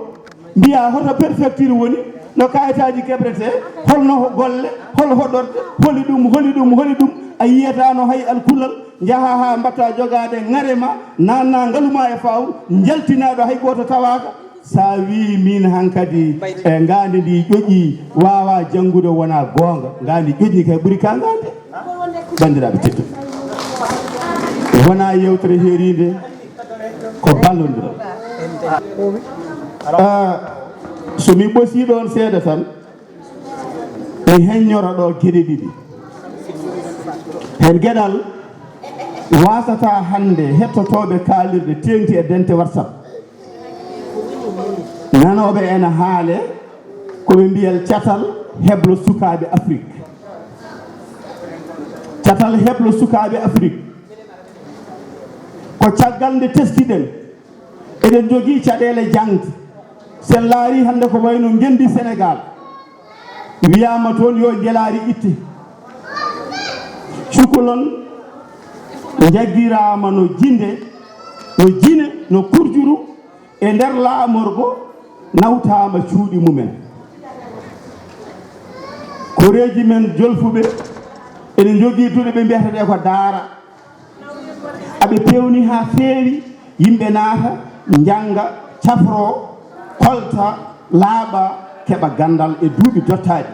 Mbiya hoto préfecture woni, no kayitaaji keɓretee, holno golle, hol hoɗorde, holi ɗum, holi ɗum, holi ɗum. A yiyataano hay alkulal, njaha haa mbatta jogaade ŋare ma, naanna ngalu ma e fawru, njaltinaaɗo hay gooto tawaaka. Sa wii miin hankadi e ngaandi ndi ƴoƴi, waawa janngude wona goonga, ngaandi ƴoƴi kay ɓuri ka ngaandi. Banndiraaɓe tedduɓe, wona yewtere heeriinde, ko ballondiral. Ah, so mi ɓosii ɗoon seeɗa tan, mi heññora ɗo geɗe ɗiɗi. Heen geɗal waasata hannde hettotooɓe kaalirɗe teeŋti e dente WhatsApp. Nanooɓe ena haale ko ɓe mbiyal catal heblo sukaaɓe Afrik. Catal heblo sukaaɓe Afrik ko caggal nde teskiɗen, eɗen njogii caɗeele jaŋde. Sen laarii hannde ko wayno ngenndi Senegaal, wiyaama toon yo njelaari itte. Cukalon njaggiraama no jinde, no jine, no kurjuru, e nder laamorgo nawtaama cuuɗi mumen. Koreeji men jolfuɓe ene njogii duɗe ɓe mbiyata ɗe ko daara. Aɓe pewni haa feewi, yimɓe naata, njannga, cafroo, kolta, laaɓa, keɓa ganndal e duuɓi dottaaɗi.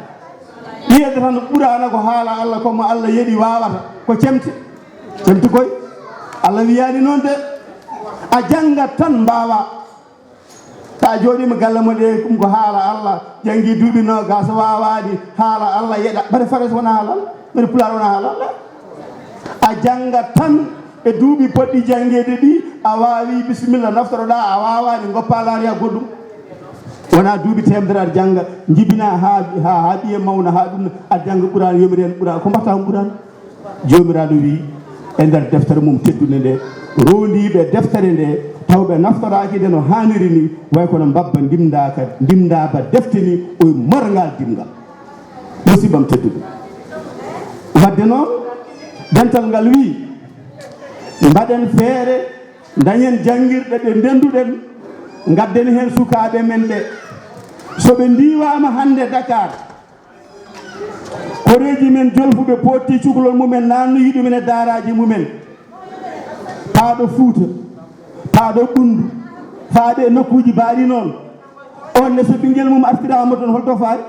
Ɓiyete tan Quraana ko haala Allah, ko mo Allah yeɗi waawata, ko cemte. Cemte koy, Allah wiyaani noon de. A janngat tan mbaawa. Ta jooɗiima galle mo de, ɗum ko haala Allah, janngi duuɓi noogaas, waawaani haala Allah, yeɗa. Mbaɗa Farayse wona haala Allah, mbaɗa Pulaar wona haala Allah. A janngat tan e duuɓi potɗi janngeede ɗi, a waawi, bisimilla, naftoroɗaa, a waawaani, ngoppa laariya goɗɗum. Wona duuɓi teemedere aɗa jannga, njibina haa, haa, haa ɓiye mawna, haa ɗum aɗa jannga Quraan, yomiri heen Quraan, ko mbaɗta heen Quraan? Joomiraaɗo wii e nder deftere mum teddunde nde, Roondiiɓe deftere nde, taw ɓe naftoraaki nde no haaniri ni, way kono mbabba ndimndaaka, ndimndaaba defte ni, o morngal dimngal. Musibbam tedduɓe. Wadde noon, dental ngal wii, mbaɗen feere, dañen janngirɗe ɗe ndennduɗen, ngadden heen sukaaɓe men ɓe. So ɓe ndiiwaama hannde Dakar, koreeji men jolfuɓe pootti cukalel mumen, naannoyi ɗumen e daaraaji mumen, paaɗo Fuuta, paaɗo Ɓunndu, faaɓe e nokkuuji baaɗi noon. On ne, so ɓinngel mum artiraama toon, holto faari?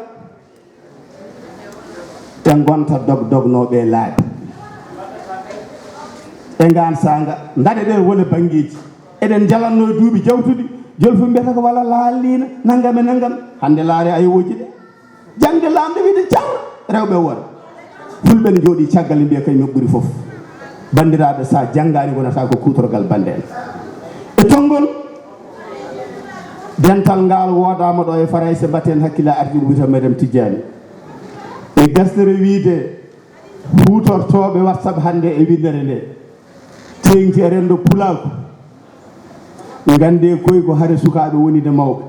Ɓe ngonta dog dognooɓe e laabi. E ngaan saanga, ndaɗe ɗen wona banngeeji. Eɗen njalanno e duuɓi jawtuɗi, jolfuɓe mbiyata ko walla laalliina, nanngam e nanngam. Hannde laare ayowooji ɗe. Jaŋde laamɗe wiide car, rewɓe e worɓe. Fulɓe ne njooɗii caggal, mbiya kañum ɓuri fof. Banndiraaɓe, so a janngaani, wonata ko kuutorgal bannde en. E tonngol, dental ngal woodaama ɗo e Farayse, mbatten hakkille, arti ɗum wiyata Madame Tidjani. E gastere wiide, huutortooɓe WhatsApp hannde e winndere nde, teeŋti e renndo pulaagu, nganndee koy ko hare sukaaɓe wonide mawɓe.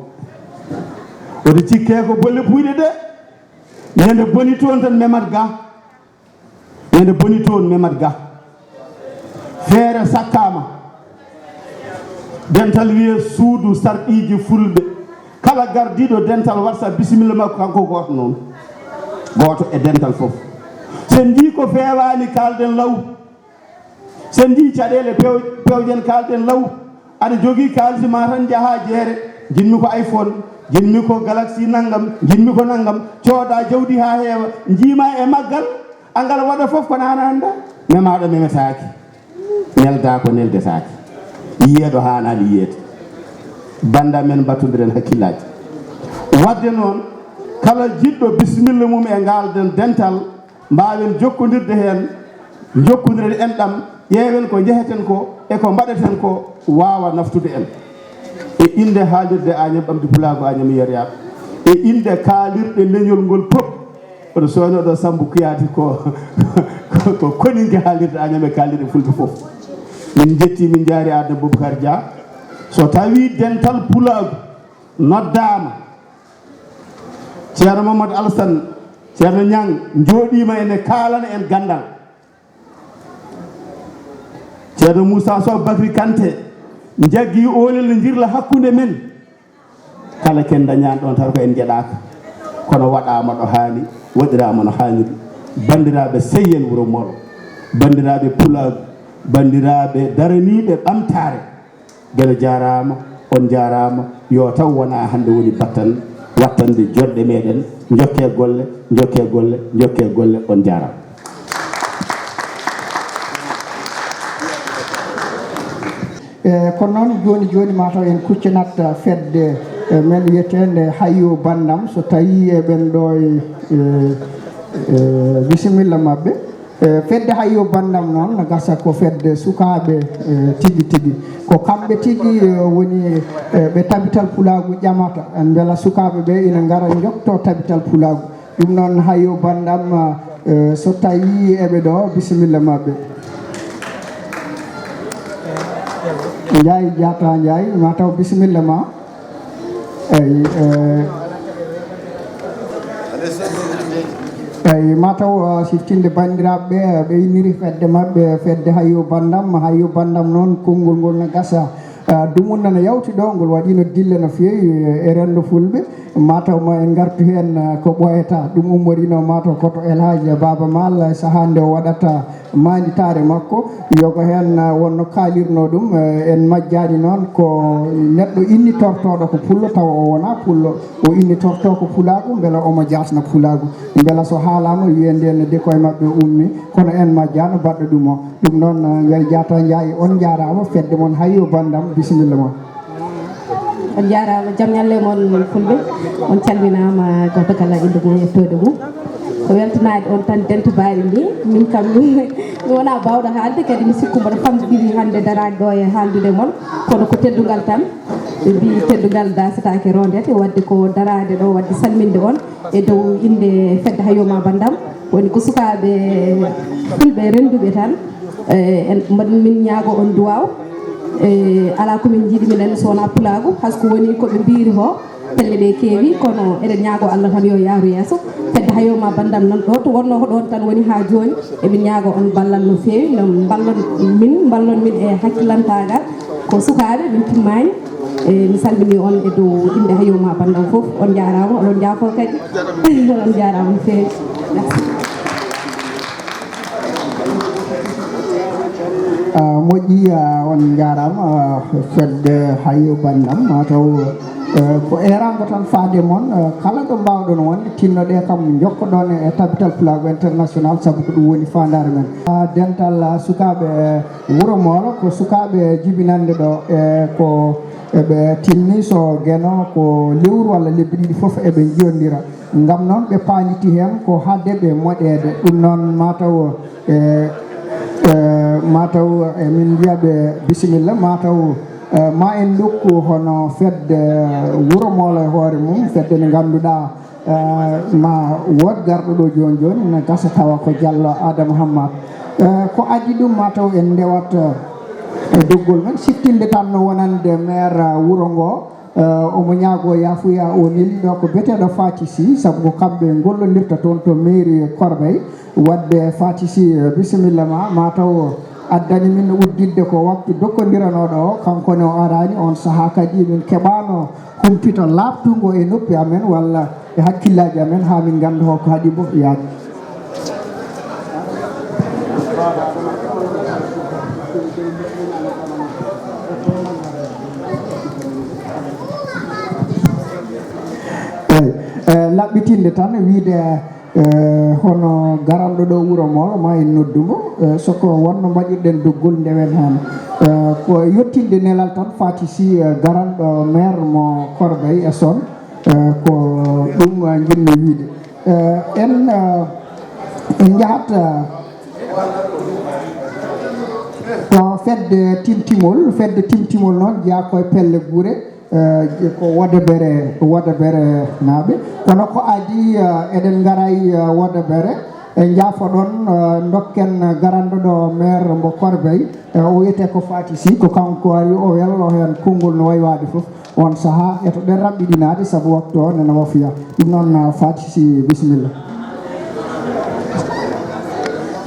Woto cikkee ko bolle puuyɗe de. Ñande boni toon tan memat ga. Ñande boni toon memat ga. Feere sakkaama. Dental wiyee suudu sarɗiiji fulɓe. Kala gardiiɗo dental waɗa bisimilla makko, kanko gooto noon. Gooto e dental fof. So en njii ko feewaani, kaalden law. So en njii caɗeele pew-, pewjen, kaalden law. Aɗa jogii kaalisi ma tan, njahaa jeere. Njiɗmi ko iPhone, njiɗmi ko Galaxy nanngam, njiɗmi ko nanngam. Cooda jawdi haa heewa, njiima e maggal. Angal waɗa fof kono an a anndaa. Memaaɗo memetaaki. Neldaa ko neldetaake. Yiyeeɗo haanaani yiyeede. Bannda men, mbattondiren hakkillaaji. Waɗde noon, kala jiɗɗo bisimilla mum e ngaal den-, dental, mbaawen jokkondirde heen, njokkondiren enɗam, ƴeewen ko njeheten ko e ko mbaɗeten ko, waawa naftude en. E innde haalirde Añam Ɓamdi Pulaagu Añam Yeryaaɓe, e innde kaalirɗe leñol ngol pop, oɗo sooyno ɗo Sammbu Kuyaate ko, ko, ko koninke haalirde Añam e kaalirɗe fulɓe fof. Min njetti, min njaari Adama Boubacar Dia. So tawii dental pulaagu noddaama, Ceerno Mamadou Alassane, Ceerno Ñang njooɗiima ene kaalana en ganndal. Ceerno Moussa Sow Bakri Kanté, njaggii oolel njirla hakkunde men. Kala ken dañaani ɗoon tan ko en njeɗaaka. Kono waɗaama ɗo haani, waɗiraama no haaniri. Banndiraaɓe Seyyen Wuro Molo, banndiraaɓe Pulaagu, banndiraaɓe daraniiɓe ɓamtaare, Geno jaaraama, on njaaraama. Yo taw wonaa hannde woni battan wattande joɗɗe meɗen. Njokke golle, njokke golle, njokke golle, on njaaraama. E kono noon, jooni jooni, mataw en kuccanat fedde, e, men wiyeteende Hayyo Banndam, so tawii eɓen ɗo e, e, e, bisimilla maɓɓe. E, fedde Hayyo Banndam noon, no gasa ko fedde sukaaɓe, e, tigi tigi. Ko kamɓe tigi, e, woni, e, ɓe Tabital Pulaagu ƴamata, mbela sukaaɓe ɓe ina ngara njokto Tabital Pulaagu. Ɗum noon, Hayyo Banndam, e, so tawii eɓe ɗo, bisimilla maɓɓe. Njaay Jaata Njaay, mataw bisimilla ma. Eyi, eh, eyi, mataw, ah, siftinde banndiraaɓe ɓe, eh, ɓe inniri fedde maɓɓe, fedde Hayyo Banndam. Hayyo Banndam noon, konngol ngol no gasa. Ah, dumunna no yawti ɗo, ngol waɗiino dille no feewi, eh, e renndo fulɓe. Mataw ma en ngartu heen, ah, ko ɓooyata. Ɗum ummoriino mataw ko to El Hadj Baaba Maal, sahaa nde o waɗata maanditaare makko, yoga heen, ah, wonno kaalirnoo ɗum, eh, en majjaani noon ko neɗɗo innitortooɗo ko pullo, tawa o wonaa pullo, o innitortoo ko pulaagu, mbela omo jaasna pulaagu, mbela so haalaama wiyee ndeen de koye maɓɓe ummi, kono en majjaano baɗɗo ɗum o. Ɗum noon, eh, Njaay Jaata Njaay, on njaaraama, fedde mon Hayyo Banndam, bisimilla mon. On njaaraama, jam ñalle mon fulɓe, on calminaama, gooto kala innde mum e yettoode mum. Ko weltanaade on tan, dento baari ndi. Min kam, mi wonaa baawɗo haalde, kadi mi sikku mboɗo famɗiri hannde daraade ɗo e haaldude mon, kono ko teddungal tan. Ɓe mbii teddungal daasetaake roondete, waɗde ko daraade ɗo, waɗde salminde on e dow innde fedde Hayyo Banndam. Woni ko sukaaɓe fulɓe rennduɓe tan, E, en, mbaɗ-, min ñaago on duwaaw. E, alaa ko min njiɗi minen so wonaa pulaagu, hay so ko woni ko ɓe mbiiri ko, pelle ɗe keewi, kono eɗen ñaago Allah tan yo yaaru yeeso. Fedde Hayo ma banndam nan ɗo, to wonnoo ko ɗoon tan woni haa jooni. Emin ñaago on ballal no feewi, no mballon min, mballon min e hakkilantaagal. Ko sukaaɓe, min timmaani. E, mi salmini on e dow innde Hayo ma banndam fof. On njaaraama, oɗon njaafoo kadi. On njaaraama no feewi. Merci. Ah, moƴƴi, ah, on njaaraama, ah, fedde Hayo banndam, mataw, eh, ko eeraango tan faade mon, eh, kala ɗo mbaawɗon wonde, tinnoɗee kam njokkoɗon e Tabital Pulaagu International, sabu ko ɗum woni faandaare men. Ah, dental, ah, sukaaɓe Wuro Moolo, ko sukaaɓe jibinande ɗo, e ko eɓe tinni so Geno ko lewru walla lebbi ɗiɗi fof eɓe njiyondira. Ngam noon ɓe paaliti heen ko hade ɓe moɗeede. Ɗum noon mataw, e, e, mataw emin mbiya ɓe bisimilla, mataw, e, ma en ndokku hono fedde Wuro Moolo e hoore mum, fedde nde ngannduɗaa, eh, ma wood garɗo ɗo jooni jooni, ina gasa tawa ko Jallo Adama Hammat. Eh, ko adii ɗum mataw en ndewat, eh, e doggol men, siftinde tan no wonande maire, eh, wuro ngo, eh, omo ñaago yaafuya, o neli ɗo ko biyeteeɗo Fati Sy, sabu ko kamɓe ngollondirta toon to mairie Corbeil. Wadde Fati Sy, eh, bisimilla ma, mataw addani min udditde ko waktu dokkondiranooɗo o, kanko ne o araani, on sahaa kadi min keɓaano humpito laaɓtungo e noppi amen walla e hakkillaaji amen haa min ngannda hol ko haɗi mbo yaade. Eey, eh, laɓɓitinde tan wiide, eh, hono garanɗo ɗo wuro Moolo, ma en noddu mo, eh, so ko wonno mbaɗirɗen doggol ndewen heen. Eh, ko yettinde nelal tan Fati Sy, eh, garanɗo maire mo Corbeil e son, eh, ko ɗum, eh, njiɗmi wiide. Eh, en, eh, en njahat, eh, to fedde Timtimol, fedde Timtimol noon jeyaa koye pelle gure, eh, ko Wodebere, Wodebere naaɓe. Kono ko adii, eh, eɗen ngaray, eh, Wodebere, e njaafoɗon, eh, ndokken garanɗo ɗo maire mo Corbeil, eh, o wiyetee ko Fati Sy, ko kanko ari o wello heen konngol no wayi waade fof. On sahaa, etoɗen raɓɓiɗinaade sabu waktu o nena wafuya. Ɗum noon, eh, Fati Sy, bisimilla.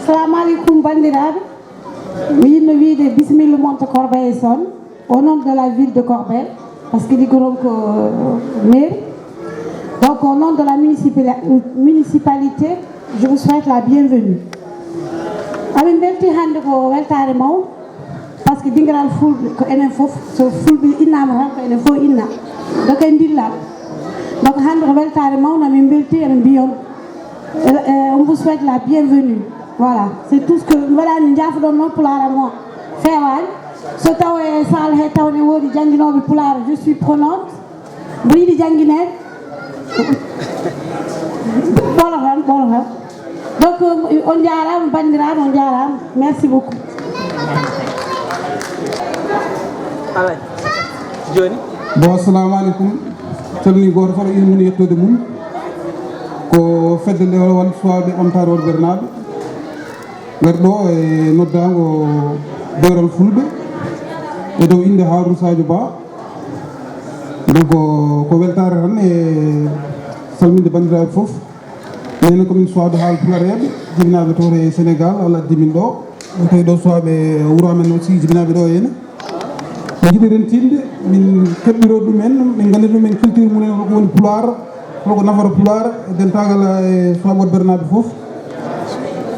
Salamu aleykum, banndiraaɓe. Mi yiɗno wiide bisimilla mon to Corbeil e son, au nom de la ville de Corbeil, parce que liggoton ko, euh, mairie. Donc, au nom de la municipali-, municipalité, je vous souhaite la bienvenue. Amin mbelti hannde ko weltaare mawɗo, parce que dingiral fulɓe ko enen fof, so fulɓe innama tan ko enen fof inna. Donc en dilla. Donc hannde ko weltaare mawɗo, amin mbelti, amin mbiyon, eh, eh, on vous souhaite la bienvenue. Voilà, c'est tout ce que mi waɗani, jaafoɗon noon pulaar am o feewaani. So taw e saal he taw ne woodi jannginooɓe pulaar, je suis prenante. Mboɗo yiɗi janngineede. Ɓolo tan, ɓolo tan. Donc, on njaaraama, banndiraaɓe, on njaaraama. Merci beaucoup. Alay. Jooni. Bon, assalamu aleykum. Calmini gooto fof ina mum e yettoode mum. Ko fedde nde won suwaaɓe ɓamtaare Wodebere naaɓe. Ngar ɗo e noddaango dewral fulɓe e dow innde Harouna Sadio Ba. Donc, ko weltaare tan e salminde banndiraaɓe fof. Minen ko min suwaaɓe haal pulareeɓe, jibinaaɓe to e Sénégal, Allah addi min ɗo. Tawi ɗo suwaaɓe wuro amen aussi, jibinaaɓe ɗo henne. Min njiɗi rentinde, min keɓɓiro ɗumen, min nganndi ɗumen culture mumen, holko woni pulaar, holko nafata pulaar, e dentaagal e suwaaɓe Wodebere naaɓe fof.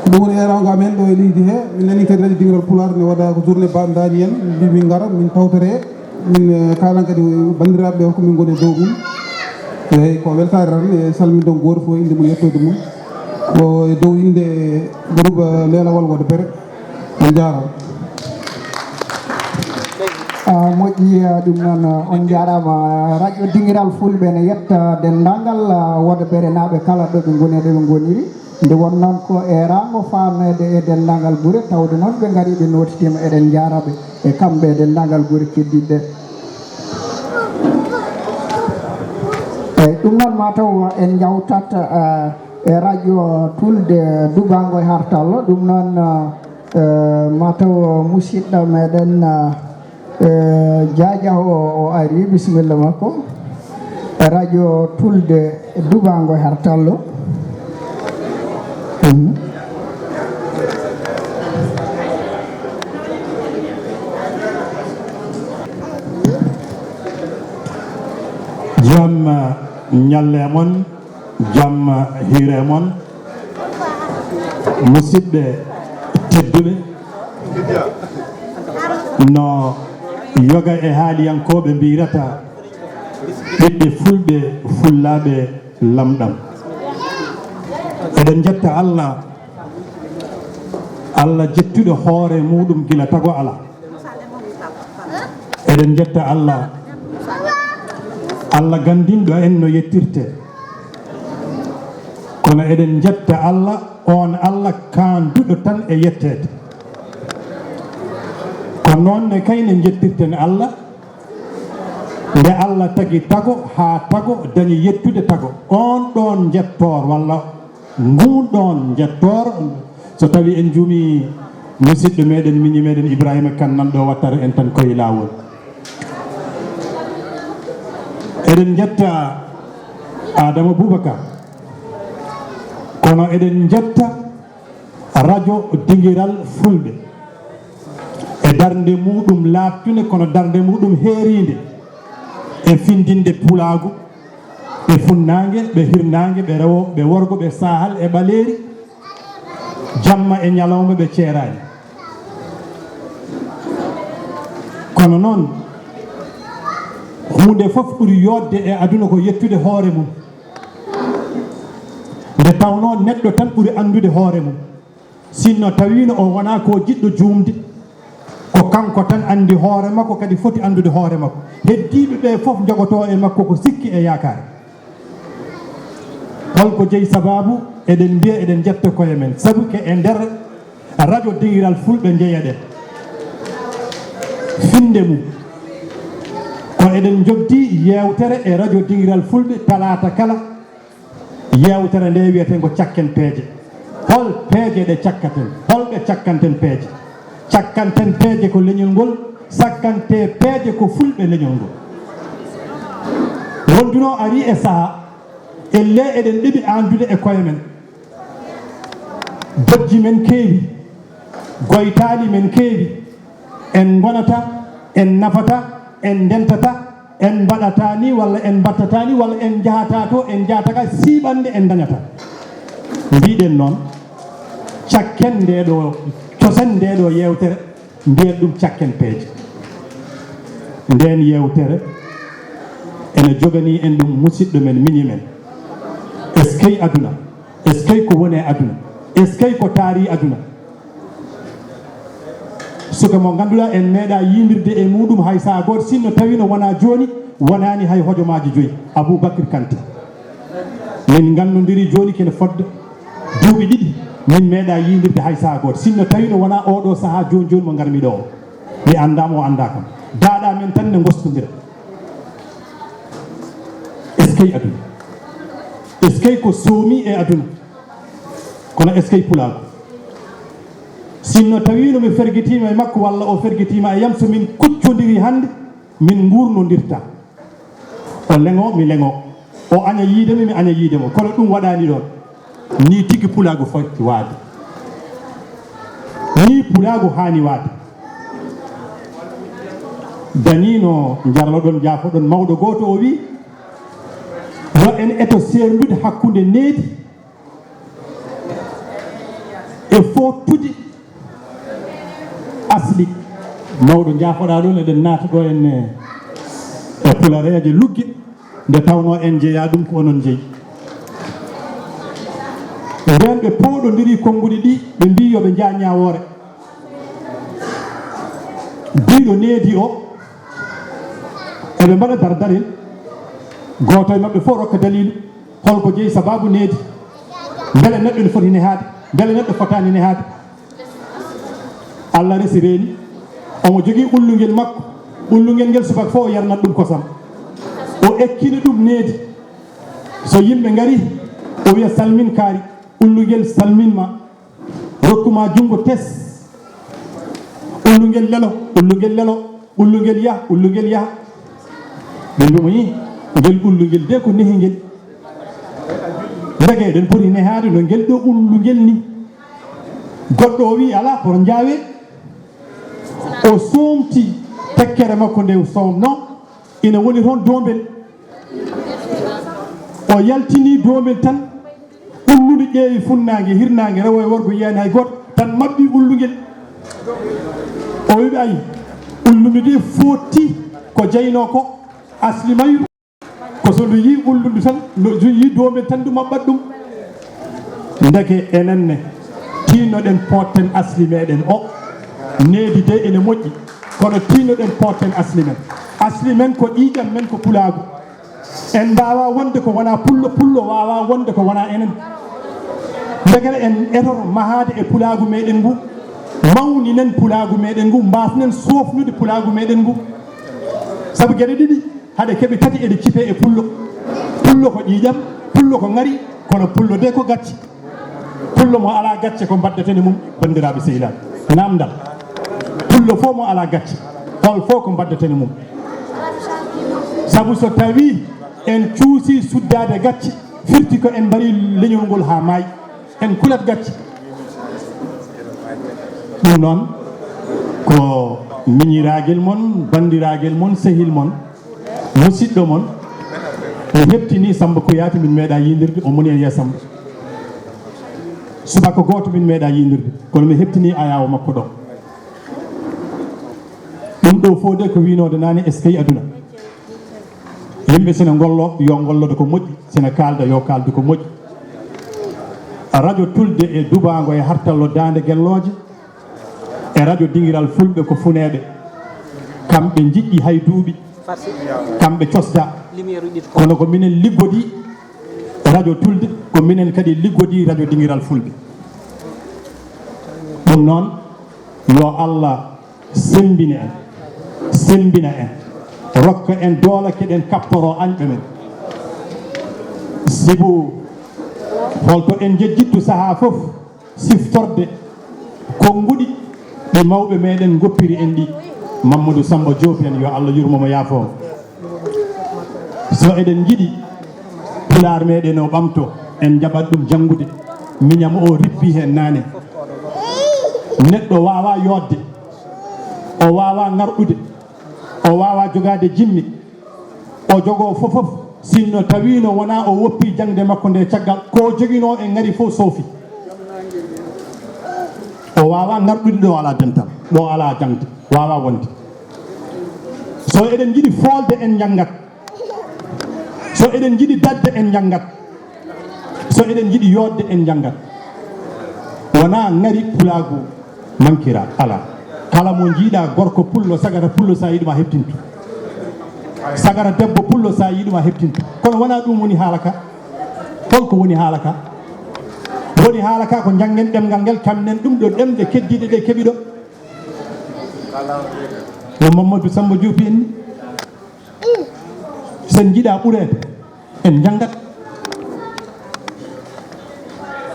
Ko ɗum woni eeraango amen ɗo e leydi he. Min nani kadi radio Dingiral Pulaar ne waɗa ko journée ba-, daani en, mbi min ngara, min tawtore, min, eh, kaalan kadi banndiraaɓe ɓe holko min ngoni e dow mum. Eeyi, ko weltaare tan e salminde on gooto fof innde mum e yettoode mum. Ko e dow innde groupe, eh, Leelawal Wodebere. On njaaraama. Ah, moƴƴi, ah, ɗum noon, ah, on njaaraama. Radio Dingiral Fulɓe ne yetta denndaangal, ah, Wodebere naaɓe kala ɗo ɓe ngoni e ɗo ɓe ngoniri. Nde won noon ko eeraango faamneede e denndaangal gure, tawde noon ɓe ngari ɓe nootitiima, eɗen njaara ɓe e kamɓe e denndaangal gure keddiiɗe. Eeyi, ɗum noon mataw en njawtat, ah, e radio Tulde dugaango e hartallo. Ɗum noon, ah, Eh, mataw musidɗo meɗen, eh, Jaaja o, o ari, bisimilla makko. Radio Tulde Dubango Hertallo. Mhm. Jam ñalle mon, jam hiire mon, musidɓe tedduɓe. No yoga e haaliyankooɓe mbiyata, ɓiɓɓe fulɓe, fullaaɓe lamɗam. Eɗen njetta Allah, Allah jettuɗo hoore muɗum gila tago ala. Eɗen njetta Allah, Allah gandinɗo en no yettirte. Kono eɗen njetta Allah, on Allah kanduɗo tan e yetteede. Ko noon ne kayne njettirten Allah, nde Allah tagi tago haa tago dañi yettude tago. On ɗoon njettoor walla ngun ɗoon njettoor, so tawi en juumi, musidɗo meɗen, miñi meɗen Ibrahima Kan nan ɗo wattata en tan koye laawol. Eɗen njetta Adama Boubacar, kono eɗen njetta radio Dingiral Fulɓe e darnde muɗum laaɓtunde, kono darnde muɗum heeriinde e findinde pulaagu, ɓe funnaange, ɓe hirnaange, ɓe rewo, ɓe worgo, ɓe saahal e ɓaleeri, jamma e ñalawma ɓe ceeraani. Kono noon, huunde fof ɓuri yooɗde e aduna ko yettude hoore mum. Nde tawnoo neɗɗo tan ɓuri anndude hoore mum. Sinno tawiino o wonaa ko jiɗɗo juumde, ko kanko tan anndi hoore makko, kadi foti anndude hoore makko. Heddiiɓe ɓe fof njogotoo e makko ko sikki e yaakaare. Holko jeyi sabaabu? Eɗen mbiya eɗen njetta koye men, sabu ko e nder radio Dingiral Fulɓe njeyaɗen. Finnde mum, ko eɗen njogdi yeewtere e radio Dingiral Fulɓe talaata kala. Yeewtere nde wiyeten ko Cakken Peeje. Hol peeje ɗe cakkaten? Hol ɓe cakkanten peeje? Cakkanten peeje ko leñol ngol, sakkante peeje ko fulɓe leñol ngol. Wonduno ari e saha, elle eɗen ɗiɓi andude e koye men. Dojji men keewi, goytaali men keewi, en ngonata, en nafata, en ndentata, en mbaɗata ni walla en mbattata ni walla en njahata to, en njahata ka siiɓannde en ndañata. Mbiɗen noon, cakken nde ɗo, cosen nde ɗo yeewtere, mbiyen ɗum Cakken Peeje. Ndeen yeewtere ene joganii en ɗum musidɗo men, miñi men. Eskey aduna, eskey ko woni e aduna, eskey ko taari aduna. Suka mo ngannduɗaa en meeɗa yiidirde e muɗum hay saha gooto, sinno tawi no wona jooni, wonaani hay hojomaaji joyi. Aboubacry Kanté. Min nganndondiri jooni kene fodde duuɓi ɗiɗi, min meeɗa yiidirde hay saha gooto. Sinno tawi no wona oɗo saha jooni jooni mo ngarmi ɗo o. Mi anndaa mo, o anndaa kam. Daaɗa men tan ne ngostondira. Eskey aduna. Eskey ko soomi e aduna. Kono eskey pulaagu. Sinno tawi no mi fergitiima e makko walla o fergitiima e yam, so min kuccondiri hannde, min nguurnondirta. O leŋo, mi leŋo. O aña yiide mi, mi aña yiide mo. Kono ɗum waɗaani ɗoon. Ni tigi pulaagu foti waade. Ni pulaagu haani waade. Daniino njarloɗon, njaafoɗon, mawɗo gooto o wi, yo en eto seerndude hakkunde needi e footude asli. Mawɗo, njaafoɗaa ɗoon, eɗen naata ɗo en e, e pulareeje lugge, nde tawnoo en njeyaa ɗum ko onon njeyi. Ndeen ɓe pooɗondiri konnguɗi ɗi, ɓe mbii yo ɓe njah ñaawoore. Biiɗo needi o, eɓe mbaɗa dardarel, gooto e maɓɓe fof rokka daliilu. Holko jeyi sabaabu needi? Mbele neɗɗo ene foti nehaade? Mbele neɗɗo fotaani nehaade? Allah resi reeni, omo jogii ullungel makko. Ullungel ngel subaka fof o yarnat ɗum kosam. O ekkini ɗum needi. So yimɓe ngari, o wiya, "Salmin kaari." Ullungel salmin ma. Rokku ma junngo tes. Ullungel lelo, ullungel lelo, ullungel yah, ullungel yah. Ɓe mbi mo yi, ngel ullungel de ko nehi ngel. Ndeke eɗen poti nehaade no ngel ɗo ullungel ni. Goɗɗo o wi, "Alaa, kono njaawe." O soomti tekkere makko nde o soomno, ina woni toon doombel. O yaltini doombel tan, ullundu ƴeewi funnaange, hirnaange, rewo e worgo yiyaani hay gooto, tan maɓɓi ullungel. O wiɓe, "Ayi, ullundu ndi footti ko jeynoo ko asli mayru." Ko so ndu yii ullundu tan, no ndu yii doombel tan, ndu maɓɓat ɗum. Ndeke enen ne, tiinnoɗen pootten asli meɗen o. Needi de ene moƴƴi, kono tiinnoɗen pootten asli men. Asli men ko ƴiiƴam men, ko pulaagu. En mbaawaa wonde ko wonaa pullo, pullo waawaa wonde ko wonaa enen. Ndekere en etoro mahaade e pulaagu meɗen ngu, mawninen pulaagu meɗen ngu, mbaasnen soofnude pulaagu meɗen ngu. Sabu geɗe ɗiɗi, haɗe keɓe tati eɗe cipee e pullo. Pullo ko ƴiiƴam, pullo ko ŋari, kono pullo de ko gacce. Pullo mo alaa gacce ko mbaddeten e mum, banndiraaɓe sehilaaɓe? Naamndal. Pullo fof mo alaa gacce, hol fof ko mbaddeten e mum? Sabu so tawii en cuusii suddaade gacce, firti ko en mbarii leñol ngol haa maayi. En kulat gacce. Ɗum noon ko miñiraagel mon, banndiraagal mon, sehil mon, musiɗɗo mon. Mi heɓtini Samba Kouyaté, min meeɗaa yiindirde, o moni en Yaya Samba. Subaka gooto min meeɗaa yiindirde, kono mi heɓtini ayaawo makko ɗo. Ɗum ɗo fof de ko wiynoode naane, eskey aduna. Yimɓe sina ngollo, yo ngollodo ko moƴƴi, sina kaalda, yo kaaldu ko moƴƴi. Radio Tulde e Dubaango e Hartallo Daande Gellooje e Radio Dingiral Fulɓe ko funeeɓe. Kamɓe njiɗɗi hay duuɓi, kamɓe cosda. Kono ko minen liggodii Radio Tulde, ko minen kadi liggodii Radio Dingiral Fulɓe. Ɗum noon, yo Allah semmbina en, semmbina en, rokka en doole keɗen kaɓtoroo añɓe men. Sibu holto en njejjittu sahaa fof siftorde konnguɗi ɗi mawɓe meɗen ngoppiri en ɗi. Mamadou Samba Diop en, yo Allah yurmo mo, yaafo mo. So eɗen njiɗi Pulaar meɗen o ɓamto, en njaɓat ɗum janngude. Miñam o rippi heen naane. Neɗɗo waawaa yooɗde, o waawaa ŋarɗude, o waawaa jogaade jimme, o jogoo fof fof, sinno tawiino wonaa o woppi jaŋde makko nde caggal, ko o joginoo e ŋari fof soofi. O waawaa ŋarɗude ɗo alaa dental, ɗo alaa jaŋde, waawaa wonde. So eɗen njiɗi foolde, en njanngat. So eɗen njiɗi daɗde, en njanngat. So eɗen njiɗi yooɗde, en njanngat. Wonaa ŋari pulaagu mankira, alaa. Kala mo njiiɗaa gorko pullo, sagata pullo, so a yiɗi ma heɓtintu. Sagata debbo pullo, so a yiɗi ma heɓtintu. Kono wonaa ɗum woni haala ka. Hol ko woni haala ka? Woni haala ka ko njanngen ɗemngal ngal, kamnen ɗum ɗo ɗemɗe keddiiɗe ɗe keɓi ɗo. No Mamadou Samba Diop en ni. Sen njiɗaa ɓureede, en njanngat.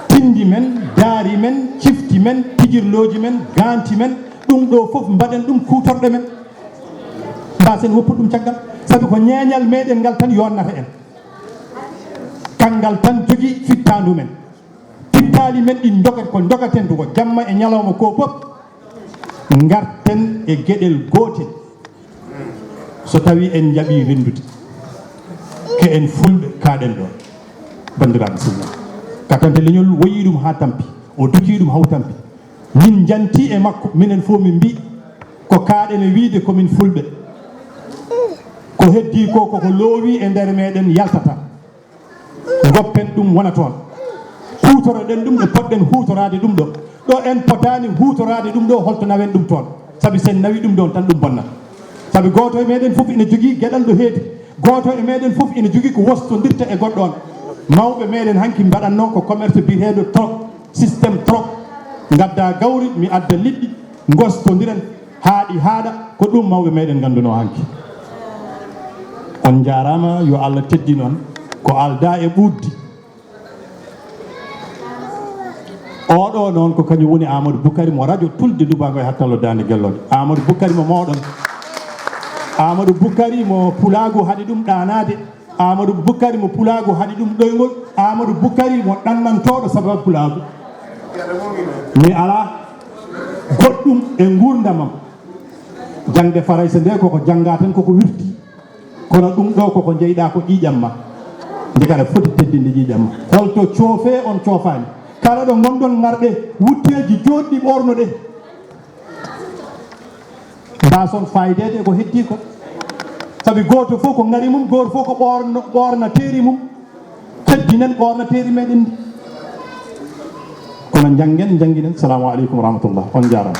Tinndi men, daari men, cifti men, pijirlooji men, gaanti men, ɗum ɗo fof mbaɗen ɗum kuutorɗe men. Mbaasen woppude ɗum caggal. Sabi ko ñeeñal meɗen ngal tan yonnata en. Kanngal tan jogii fittaandu men. Pittaali men ɗi njogat ko njogaten ko jamma e ñalawma ko fof. Ngarten e geɗel gootel. So tawii en njaɓii renndude, ke en fulɓe kaaɗen ɗoon. Banndiraaɓe sinno, katante leñol woyii ɗum haa tampi, o dutii ɗum haw tampi. Min njantii e makko, minen fof min mbii, ko kaaɗen e wiyde ko min fulɓe. Ko heddii ko, koko loowii e nder meɗen yaltata. Ngoppen ɗum wona toon. Kuutoroɗen ɗum ɗo poɗɗen huutoraade ɗum ɗo. Ɗo en potaani huutoraade ɗum ɗo, holto nawen ɗum toon? Sabi sen nawi ɗum ɗoon tan ɗum bonnat. Sabi gooto e meɗen fof ina jogii geɗal ɗo heedi. Gooto e meɗen fof ina jogii ko wostondirta e goɗɗo on. Mawɓe meɗen hanki mbaɗatnoo ko commerce biyeteeɗo troc, système troc. Ngadda gawri, mi adda liɗɗi, ngostondiren. Haaɗi haaɗa, ko ɗum mawɓe meɗen nganndunoo hanki. On njaaraama, yo Allah teddin on. Ko aldaa e ɓuuɗdi. Oɗo noon ko kañum woni Amadou Boukari mo radio Tulde Dubago e Hattallo Daande Gelloɗe. Amadou Boukari mo mooɗon. Amadou Boukari mo pulaagu haɗi ɗum ɗaanaade. Amadou Boukari mo pulaagu haɗi ɗum ɗoyngol. Amadou Boukari mo ɗannantooɗo sababu pulaagu. Mi alaa goɗɗum e nguurndamam. Jaŋde Farayse nde koko jannga tan koko wirti. Kono ɗum ɗo koko jeyɗa ko ƴiiƴam ma. Nde kala foti teddinde ƴiiƴam ma. Holto coofe on coofaani. Kala ɗo ngonɗon ngarɗe wutteeji jooɗɗi ɓornoɗe. Mbason faayideede e ko heddi ko. Sabi gooto fof ko ngari mum, gooto fof ko ɓoorno, ɓoorna teeri mum. Teddinen ɓoorna teeri meɗen ndi. Kono njanngen, njannginen. Salamu aleykum wa rahmatullah. On njaarama.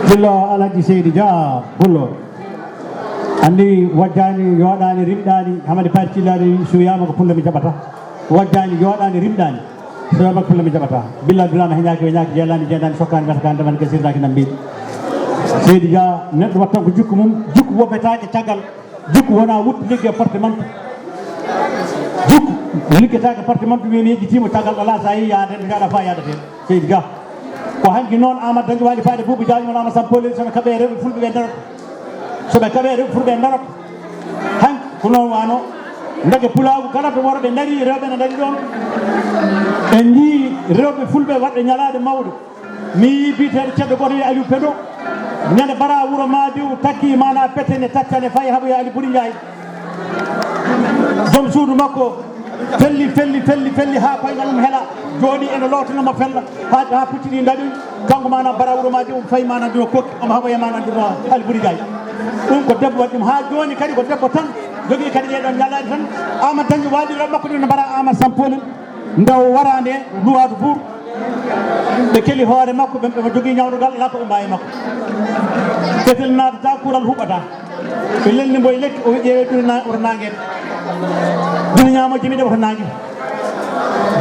Gillo Alhaji Seydi Dia Pullo. Anndi wajjaani, yooɗaani, rimɗaani, Hamadi Paari Cillaani suuyaama ko Pullo mi jaɓata. Wajjaani, yooɗaani, rimɗaani, suuyaama ko Pullo mi jaɓata. Billa Duraama heñaaki, weñaaki, jeelaani, jeendaani, sokkaani, wetakaani, ndemani, gasirdaaki, nam mbiɗi. Seydi Dia, neɗɗo watta ko jikku mum, jikku woppetaake caggal, jikku wona wuttu ligge porte mantu. Jikku liggetaake porte mantu, wiyen yejjitiima caggal ɗo laa, so a yii yaade, nde njaɗa faa yaadate. Seydi Dia. Ko hanki noon Amadou Dañi waɗi faade Buubu Jaañ wona Amadou Sampoli, so ɓe kaɓe rewɓe fulɓe ɓe ndarata. So ɓe kaɓe rewɓe fulɓe ɓe ndarata. Hanki ko noon wano. Ndeke pulaagu kala to worɓe ndari, rewɓe ne ndari ɗoon. En njii rewɓe fulɓe waɗɓe ñalaade mawɗo. Mi yii biyeteeɗo ceddo gooto wiye Aliou Pendo. Ñande bara wuro Madiw takki mana pete ne taccane fayi haɓoya Ali Buri Njaay. Joom suudu makko felli, felli, felli, felli haa koyngal mum hela. Jooɗi ene lootino mo fella haa, haa pucci ɗi ndaɗi. Kanko mana bara wuro Madiw fayi mana ndiro kokki, omo haɓoya mana ndiro Ali Buri Njaay. Ɗum ko debbo waɗi ɗum. Haa jooni kadi ko debbo tan jogii kadi ɗee ɗoon ñalaaɗe tan. Ama dañi waɗi rewɓe makko ɗi no mbara Ama Sampoli. Ndaw waraande luwaadu buur. Ɓe keli hoore makko, ɓe, ɓe jogii ñawdugal, alaa ko ɓe mbaawi makko. Fetel naatata, kural huɓɓata. Ɓe lelni mbo e lekki, o ƴeewe duna na-, oto naange. Duna ñaamo jimi ɗe oto naange.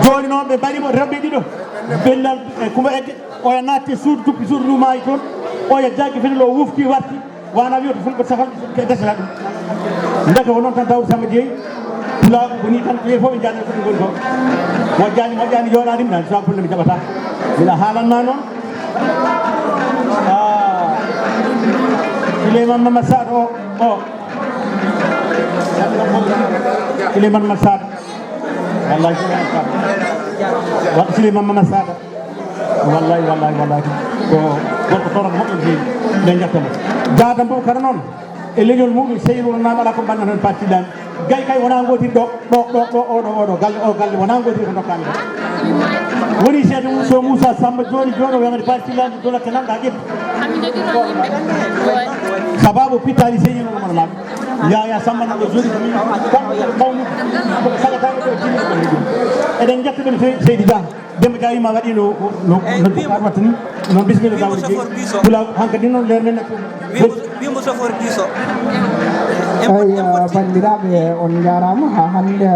Jooni noon ɓe mbaɗi mo rewɓe ɗiɗo. Bellal e Kumba Egge, oya naatti suudu, duppi suudu ndu maayi toon. Oya jaggi fetel o wufti warti. Wana wiyoto fulɓe safal ke desata ɗum. Ndeke ko noon tan Daouda Samba Dieng. Pulaagu ko ni tan, ɓe fof ɓe njaada ko ɗum ngoni ko. Moƴƴaani, moƴƴaani, yooɗaani, mi nani, so a fulla mi jaɓata. Mbiɗa haalan ma noon. Ah, Souleymane Mamadou Sadio o, o. Souleymane Mamadou Sadio. Wallahi, Souleymane Mamadou Sadio. Wa Souleymane Mamadou Sadio. Wallahi, wallahi, wallahi. Ko gorko toro moƴƴo no feewi. Nde njatta mo. Jaada Mbow kara noon. E leñol muɗum seyru wonanaama alaa ko mbanna tan parti dani. Gay kay wona ngootiri ɗo, ɗo, ɗo, ɗo, oɗo, oɗo, galle, o galle wona ngootiri ko ndokkaami ɗo. Woni seeɗa mum so Moussa Samba jooni, jooni o wiyama parti landi dola ke nanɗa ƴettu. Sababu pittaali seyru wonanaama. Yaya Samba nanɗo jooni ko min, kanko mawni, ko sagataɓe ɗo jini ko. Eɗen jetta ɗum sey-, Seydi Dia. Demba Dia wima waɗi no, no, no Boubacar watta ni. Noon bisimilla Daouda Gueye. Pulaar hankadi noon leer men. Wimo, wimo sofor biso. Eywa, banndiraaɓe, on njaaraama. Haa hannde,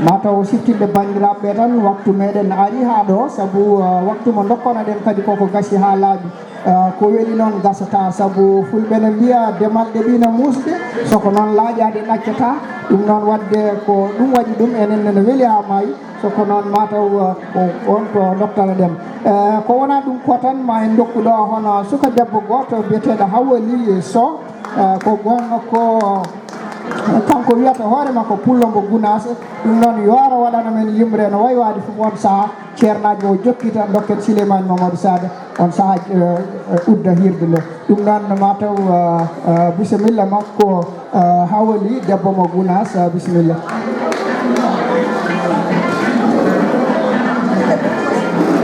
mataw siftirde banndiraaɓe tan, waktu meɗen ari haa ɗo, sabu, uh, waktu mo ndokkono ɗen kadi koko gasi haa laaɓi. Uh, ko weli noon gasata, sabu fulɓe ne mbiya demal ɗeɓi ne muusde, so ko noon laaƴaade ɗaccata. Ɗum noon waɗde ko ɗum waɗi ɗum, enen ne weli haa maayi. So ko noon, mataw, uh, o, on ko doktoro ɗen. Eh, ko wonaa ɗum ko tan, ma en ndokku ɗo hono suka debbo gooto biyeteeɗo Hawali Sow. Eh, ko gonɗo ko, kanko wiyata hoore makko Pullo mbo Gunaas. Ɗum noon, yooro waɗana men yimre no wayi waade fof on sahaa, ceernaaji o jokki tan, dokken Souleymane Mamadou Sadio. On sahaa, eh, eh, udda hirde nde. Ɗum noon, mataw, eh, eh, bisimilla makko, eh, Hawali debbo mo Gunaas, eh, bisimilla.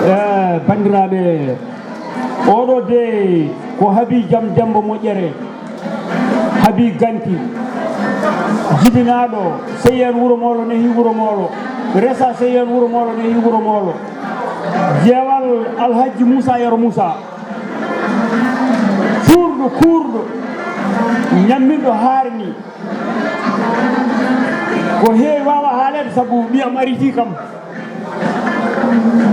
Eh, banndiraaɓe, oɗo de ko Habi Jam Demba Moƴƴere, Habi Ganti, jibinaaɗo Seyeen Wuro Moolo, nehi Wuro Moolo, resa Seyeen Wuro Moolo, nehi Wuro Moolo, jeewal Alhaji Moussa Yero Moussa. Fuurɗo, kuurɗo, ñamminɗo, haarni. Ko heewi waawa haaleede sabu ɓiyam aritii kam.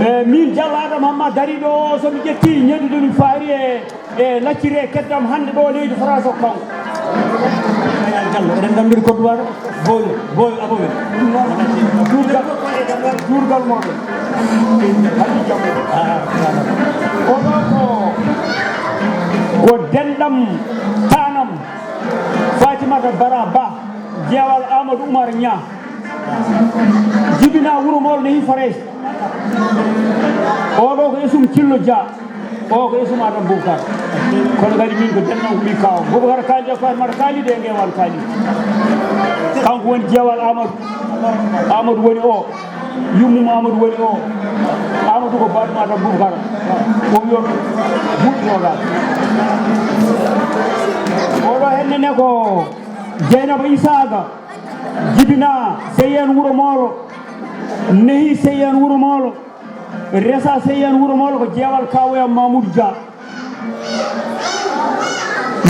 E min Jallo Adama Hamma dariiɗo o, so mi ƴettii ñendude mi faari e, e lacciri e keddam hannde ɗo leydi France o kanko. Diallo, eɗen nganndori ko duwaaɗo. Boy, boy, aboɓe. Juurgal, juurgal mooɗon. Oɗo ko, ko denɗam tanam Fatimata Bara Ba, jeewal Amadou Oumar Niang. Jibina wuro Mawlo nehi Farayse. Oɗo ko Esum Cillo Dia. O ko Esum Adam Boubacar. Kono kadi min ko denɗam ko mi kaw. Boubacar Kali e Fatimata Kali de ngewal Kali. Kanko woni jeewal Amadou. Amadou woni o. Yummum Amadou woni o. Amadou ko Fatimata Adam Boubacar. O wiyon buuɗi nogal. Oɗo henne ne ko Dieynaba Isaga. Jibina Seyyen Wuro Mawlo. Nehi Seyyen Wuro Mawlo. Resa Seyyen Wuro Mawlo ko jeewal kawoyam Mamoudou Dia.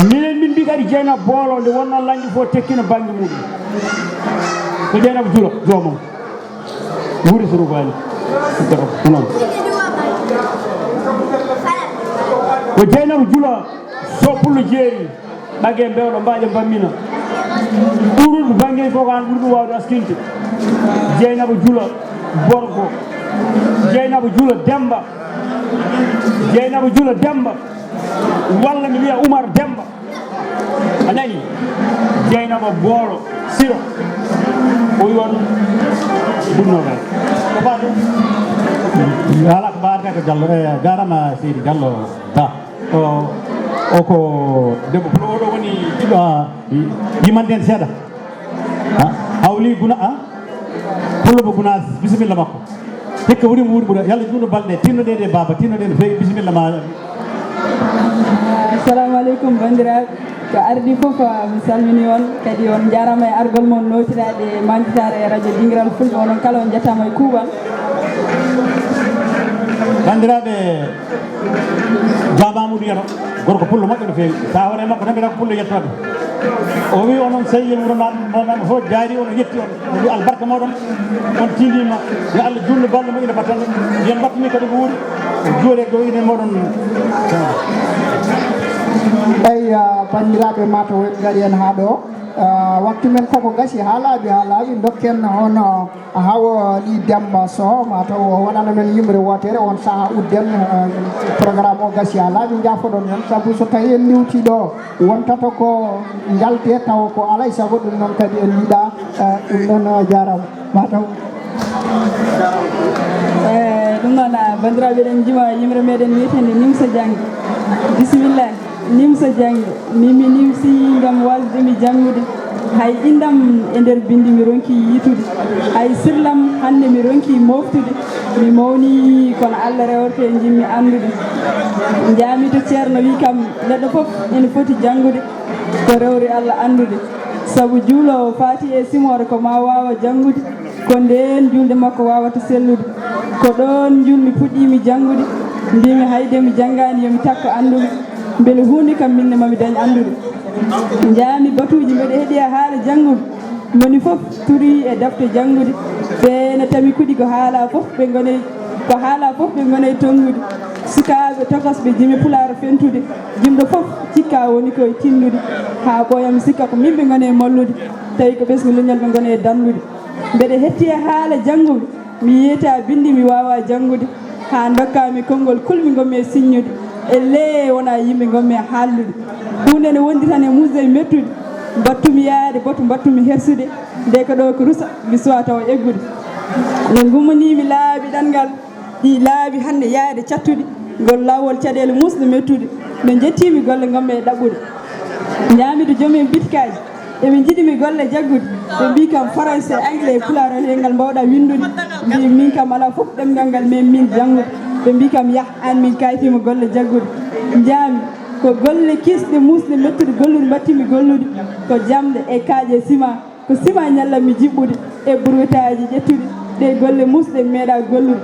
Minen min mbi kadi Dieynaba Boolo nde wonno lañɗo fof tekkina bannge muɗum. Ko Dieynaba Jula joomam. Wuuri so rubaani. Ko noon. Ko Dieynaba Jula so pullo jeeri. Ɓage mbewɗo mbaaƴa mbammina. Ɓurɗo bannge fof ko aan ɓuri ɗum waawde askinde. Dieynaba Jula Borgo. Dieynaba Jula Demba. Dieynaba Jula Demba. Walla mi wiya Oumar Demba. A nani? Dieynaba Boolo Siro. O wiyon bunnogal. Ko baɗo? Ala ko mbaɗata ko Diallo. E jarama seydi Diallo Ba. O, o ko debbo pullo, oɗo woni ɓiɗɗo, a, yimande en seeɗa. A, Hawli Guna, a, pullo mo Gunaas, bisimilla makko. Hikka woni mo wuuri ɓura. Yalla juuno balɗe, tinnoɗe ɗe baaba, tinnoɗe no feewi, bisimilla ma. Assalamu aleykum, banndiraaɓe. Ko ardi fof, a, mi salmini on, kadi on njaarama e argol mon nootiraade e mantitaare e radio Dingiral Fulɓe, onon kala on njettaama e kuuɓal. Banndiraaɓe, Baaba Amadou Yero, gorko pullo moƴƴo no feewi. Sa hoore makko tan mbiɗa ko pullo yettoɓe. O wi onon sehil wuro nan, nan fof jaari on, o yetti on. O wi albarka moɗon, on tiindiima. Yo Allah juutnu balɗe mo ina battane. Yen mbattini kadi ko wuuri. Juuɗe ko ine moɗon. Eyi, ah, banndiraaɓe, mataw en ngari en haa ɗo. Ah, waktu men koko gasi haa laaɓi, haa laaɓi, dokken hono Hawa Ly Demba Sow, mataw o waɗana men yimre wootere, on saha udden, eh, programme o gasi haa laaɓi, jaafoɗon men, sabu so tawi en liwti ɗo, wontata ko njalte tawa ko alay sago, ɗum noon kadi en yiɗa, eh, ɗum noon, eh, jaarama. Mataw. Eh, ɗum noon, ah, banndiraaɓe, eɗen njima yimre meɗen wiyeteende Nimsa Jang. Bisimilla. Nimsa janngo, min mi nimsi ngam waasde mi janngude. Hay inndam e nder binndi mi ronki yiytude. Hay sirlam hannde mi ronki mooftude. Mi mawni kono Allah rewrete njimmi anndude. Njaami to Ceerno wi kam neɗɗo fof ene foti janngude ko rewri Allah anndude. Sabu juuloowo faati e simoore ko maa waawa janngude. Ko ndeen juulde makko waawata sellude. Ko ɗoon njuulmi puɗɗiimi janngude, mbiimi hay de mi janngaani yo mi takko anndumi, mbele huunde kam minne ma mi dañ anndude. Njaami batuuji mbeɗe heɗi e haala janngude, moni fof turii e defte janngude, ɓe ene tami kuɗi ko haala fof ɓe ngonay, ko haala fof ɓe ngonay tonngude. Sukaaɓe tokosɓe jimi pulaar fentude, jimɗo fof cikka woni koye tinnude, haa ɓooya mi sikka ko min ɓe ngoni e mallude, tawi ko ɓesngu leñol ɓe ngoni e danndude. Mbeɗe hetti e haala janngude, mi yeeta binndi mi waawa janngude, haa ndokkaa mi konngol kulmi ngonmi e siññude, ellee wonaa yimɓe ngonmi e haaldude. Huunde ne wondi tan e muusde e mettude, mbattumi yaade batu mbattumi hersude, nde ko ɗo ko rusa, mi suwaa tawa eggude. Nde ngummanii mi laabi ɗanngal, ɗi laabi hannde yaade cattude, ngol laawol caɗeele muusde mettude, no njettiimi golle ngonmi e ɗaɓɓude. Njaami to joom en bitikaaji, eɓe njiɗi mi golle jaggude, ɓe mbii kam français, anglais, pulaar, on heen ngal mbaawɗaa winndude, mbii min kam alaa fof ɗemngal ngal men min janngude, ɓe mbii kam yah, aan min kaaytiima golle jaggude. Njaami ko golle kiisɗe muusɗe mettude gollude mbattiimi gollude, ko jamɗe e kaaƴe e sima. Ko sima ñallammi jiɓɓude e burwetaaji ƴettude ɗe golle muusɗe mi meeɗaa gollude.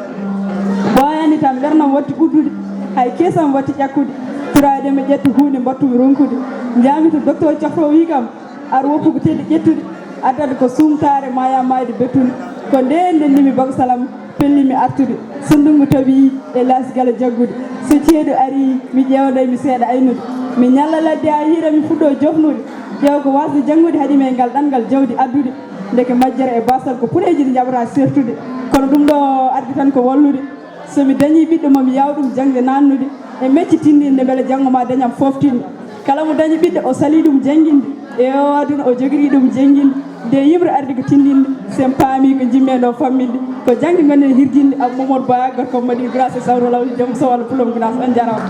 Ɓooyaani tan ɓernam watti uddude, hay keesam watti ƴakkude, turaade mi ƴetta huunde mbattumi ronkude. Njaami to docteur cafroowo wii kam, ar woppu ko teddi ƴettude, addata ko suumtaare maayaa maayde bettude. Ko ndeen ndennimi bago salam, pellimi artude. So ndunngu tawi e laasi gala jaggude. So ceeɗu arii, mi ƴeewday mi seeɗa aynude. Mi ñalla ladde haa hiira mi fuɗɗoo jofnude. Ƴeew ko waasde janngude haɗi men ngal ɗanngal jawdi addude. Ndeke majjere e baasal ko puneeji ɗi njaɓata sertude. Kono ɗum ɗo ardi tan ko wallude. So mi dañii ɓiɗɗo, ma mi yaaw ɗum jaŋde naatnude e mecce tinndinde, mbele janngo ma dañam fooftiinde. Kala mo dañi ɓiɗɗo, o salii ɗum jannginde. E o aduna, o jogirii ɗum jannginde. Nde yimre ardi ko tinndinde, sen paami ko njimmee ɗo famminde. Ko jaŋde ngonɗen hirjinde, Abou Momodou Ba, gorko Madina Gunaas e sawro lawli, joom sowal Pulom Gunaas, on njaaraama.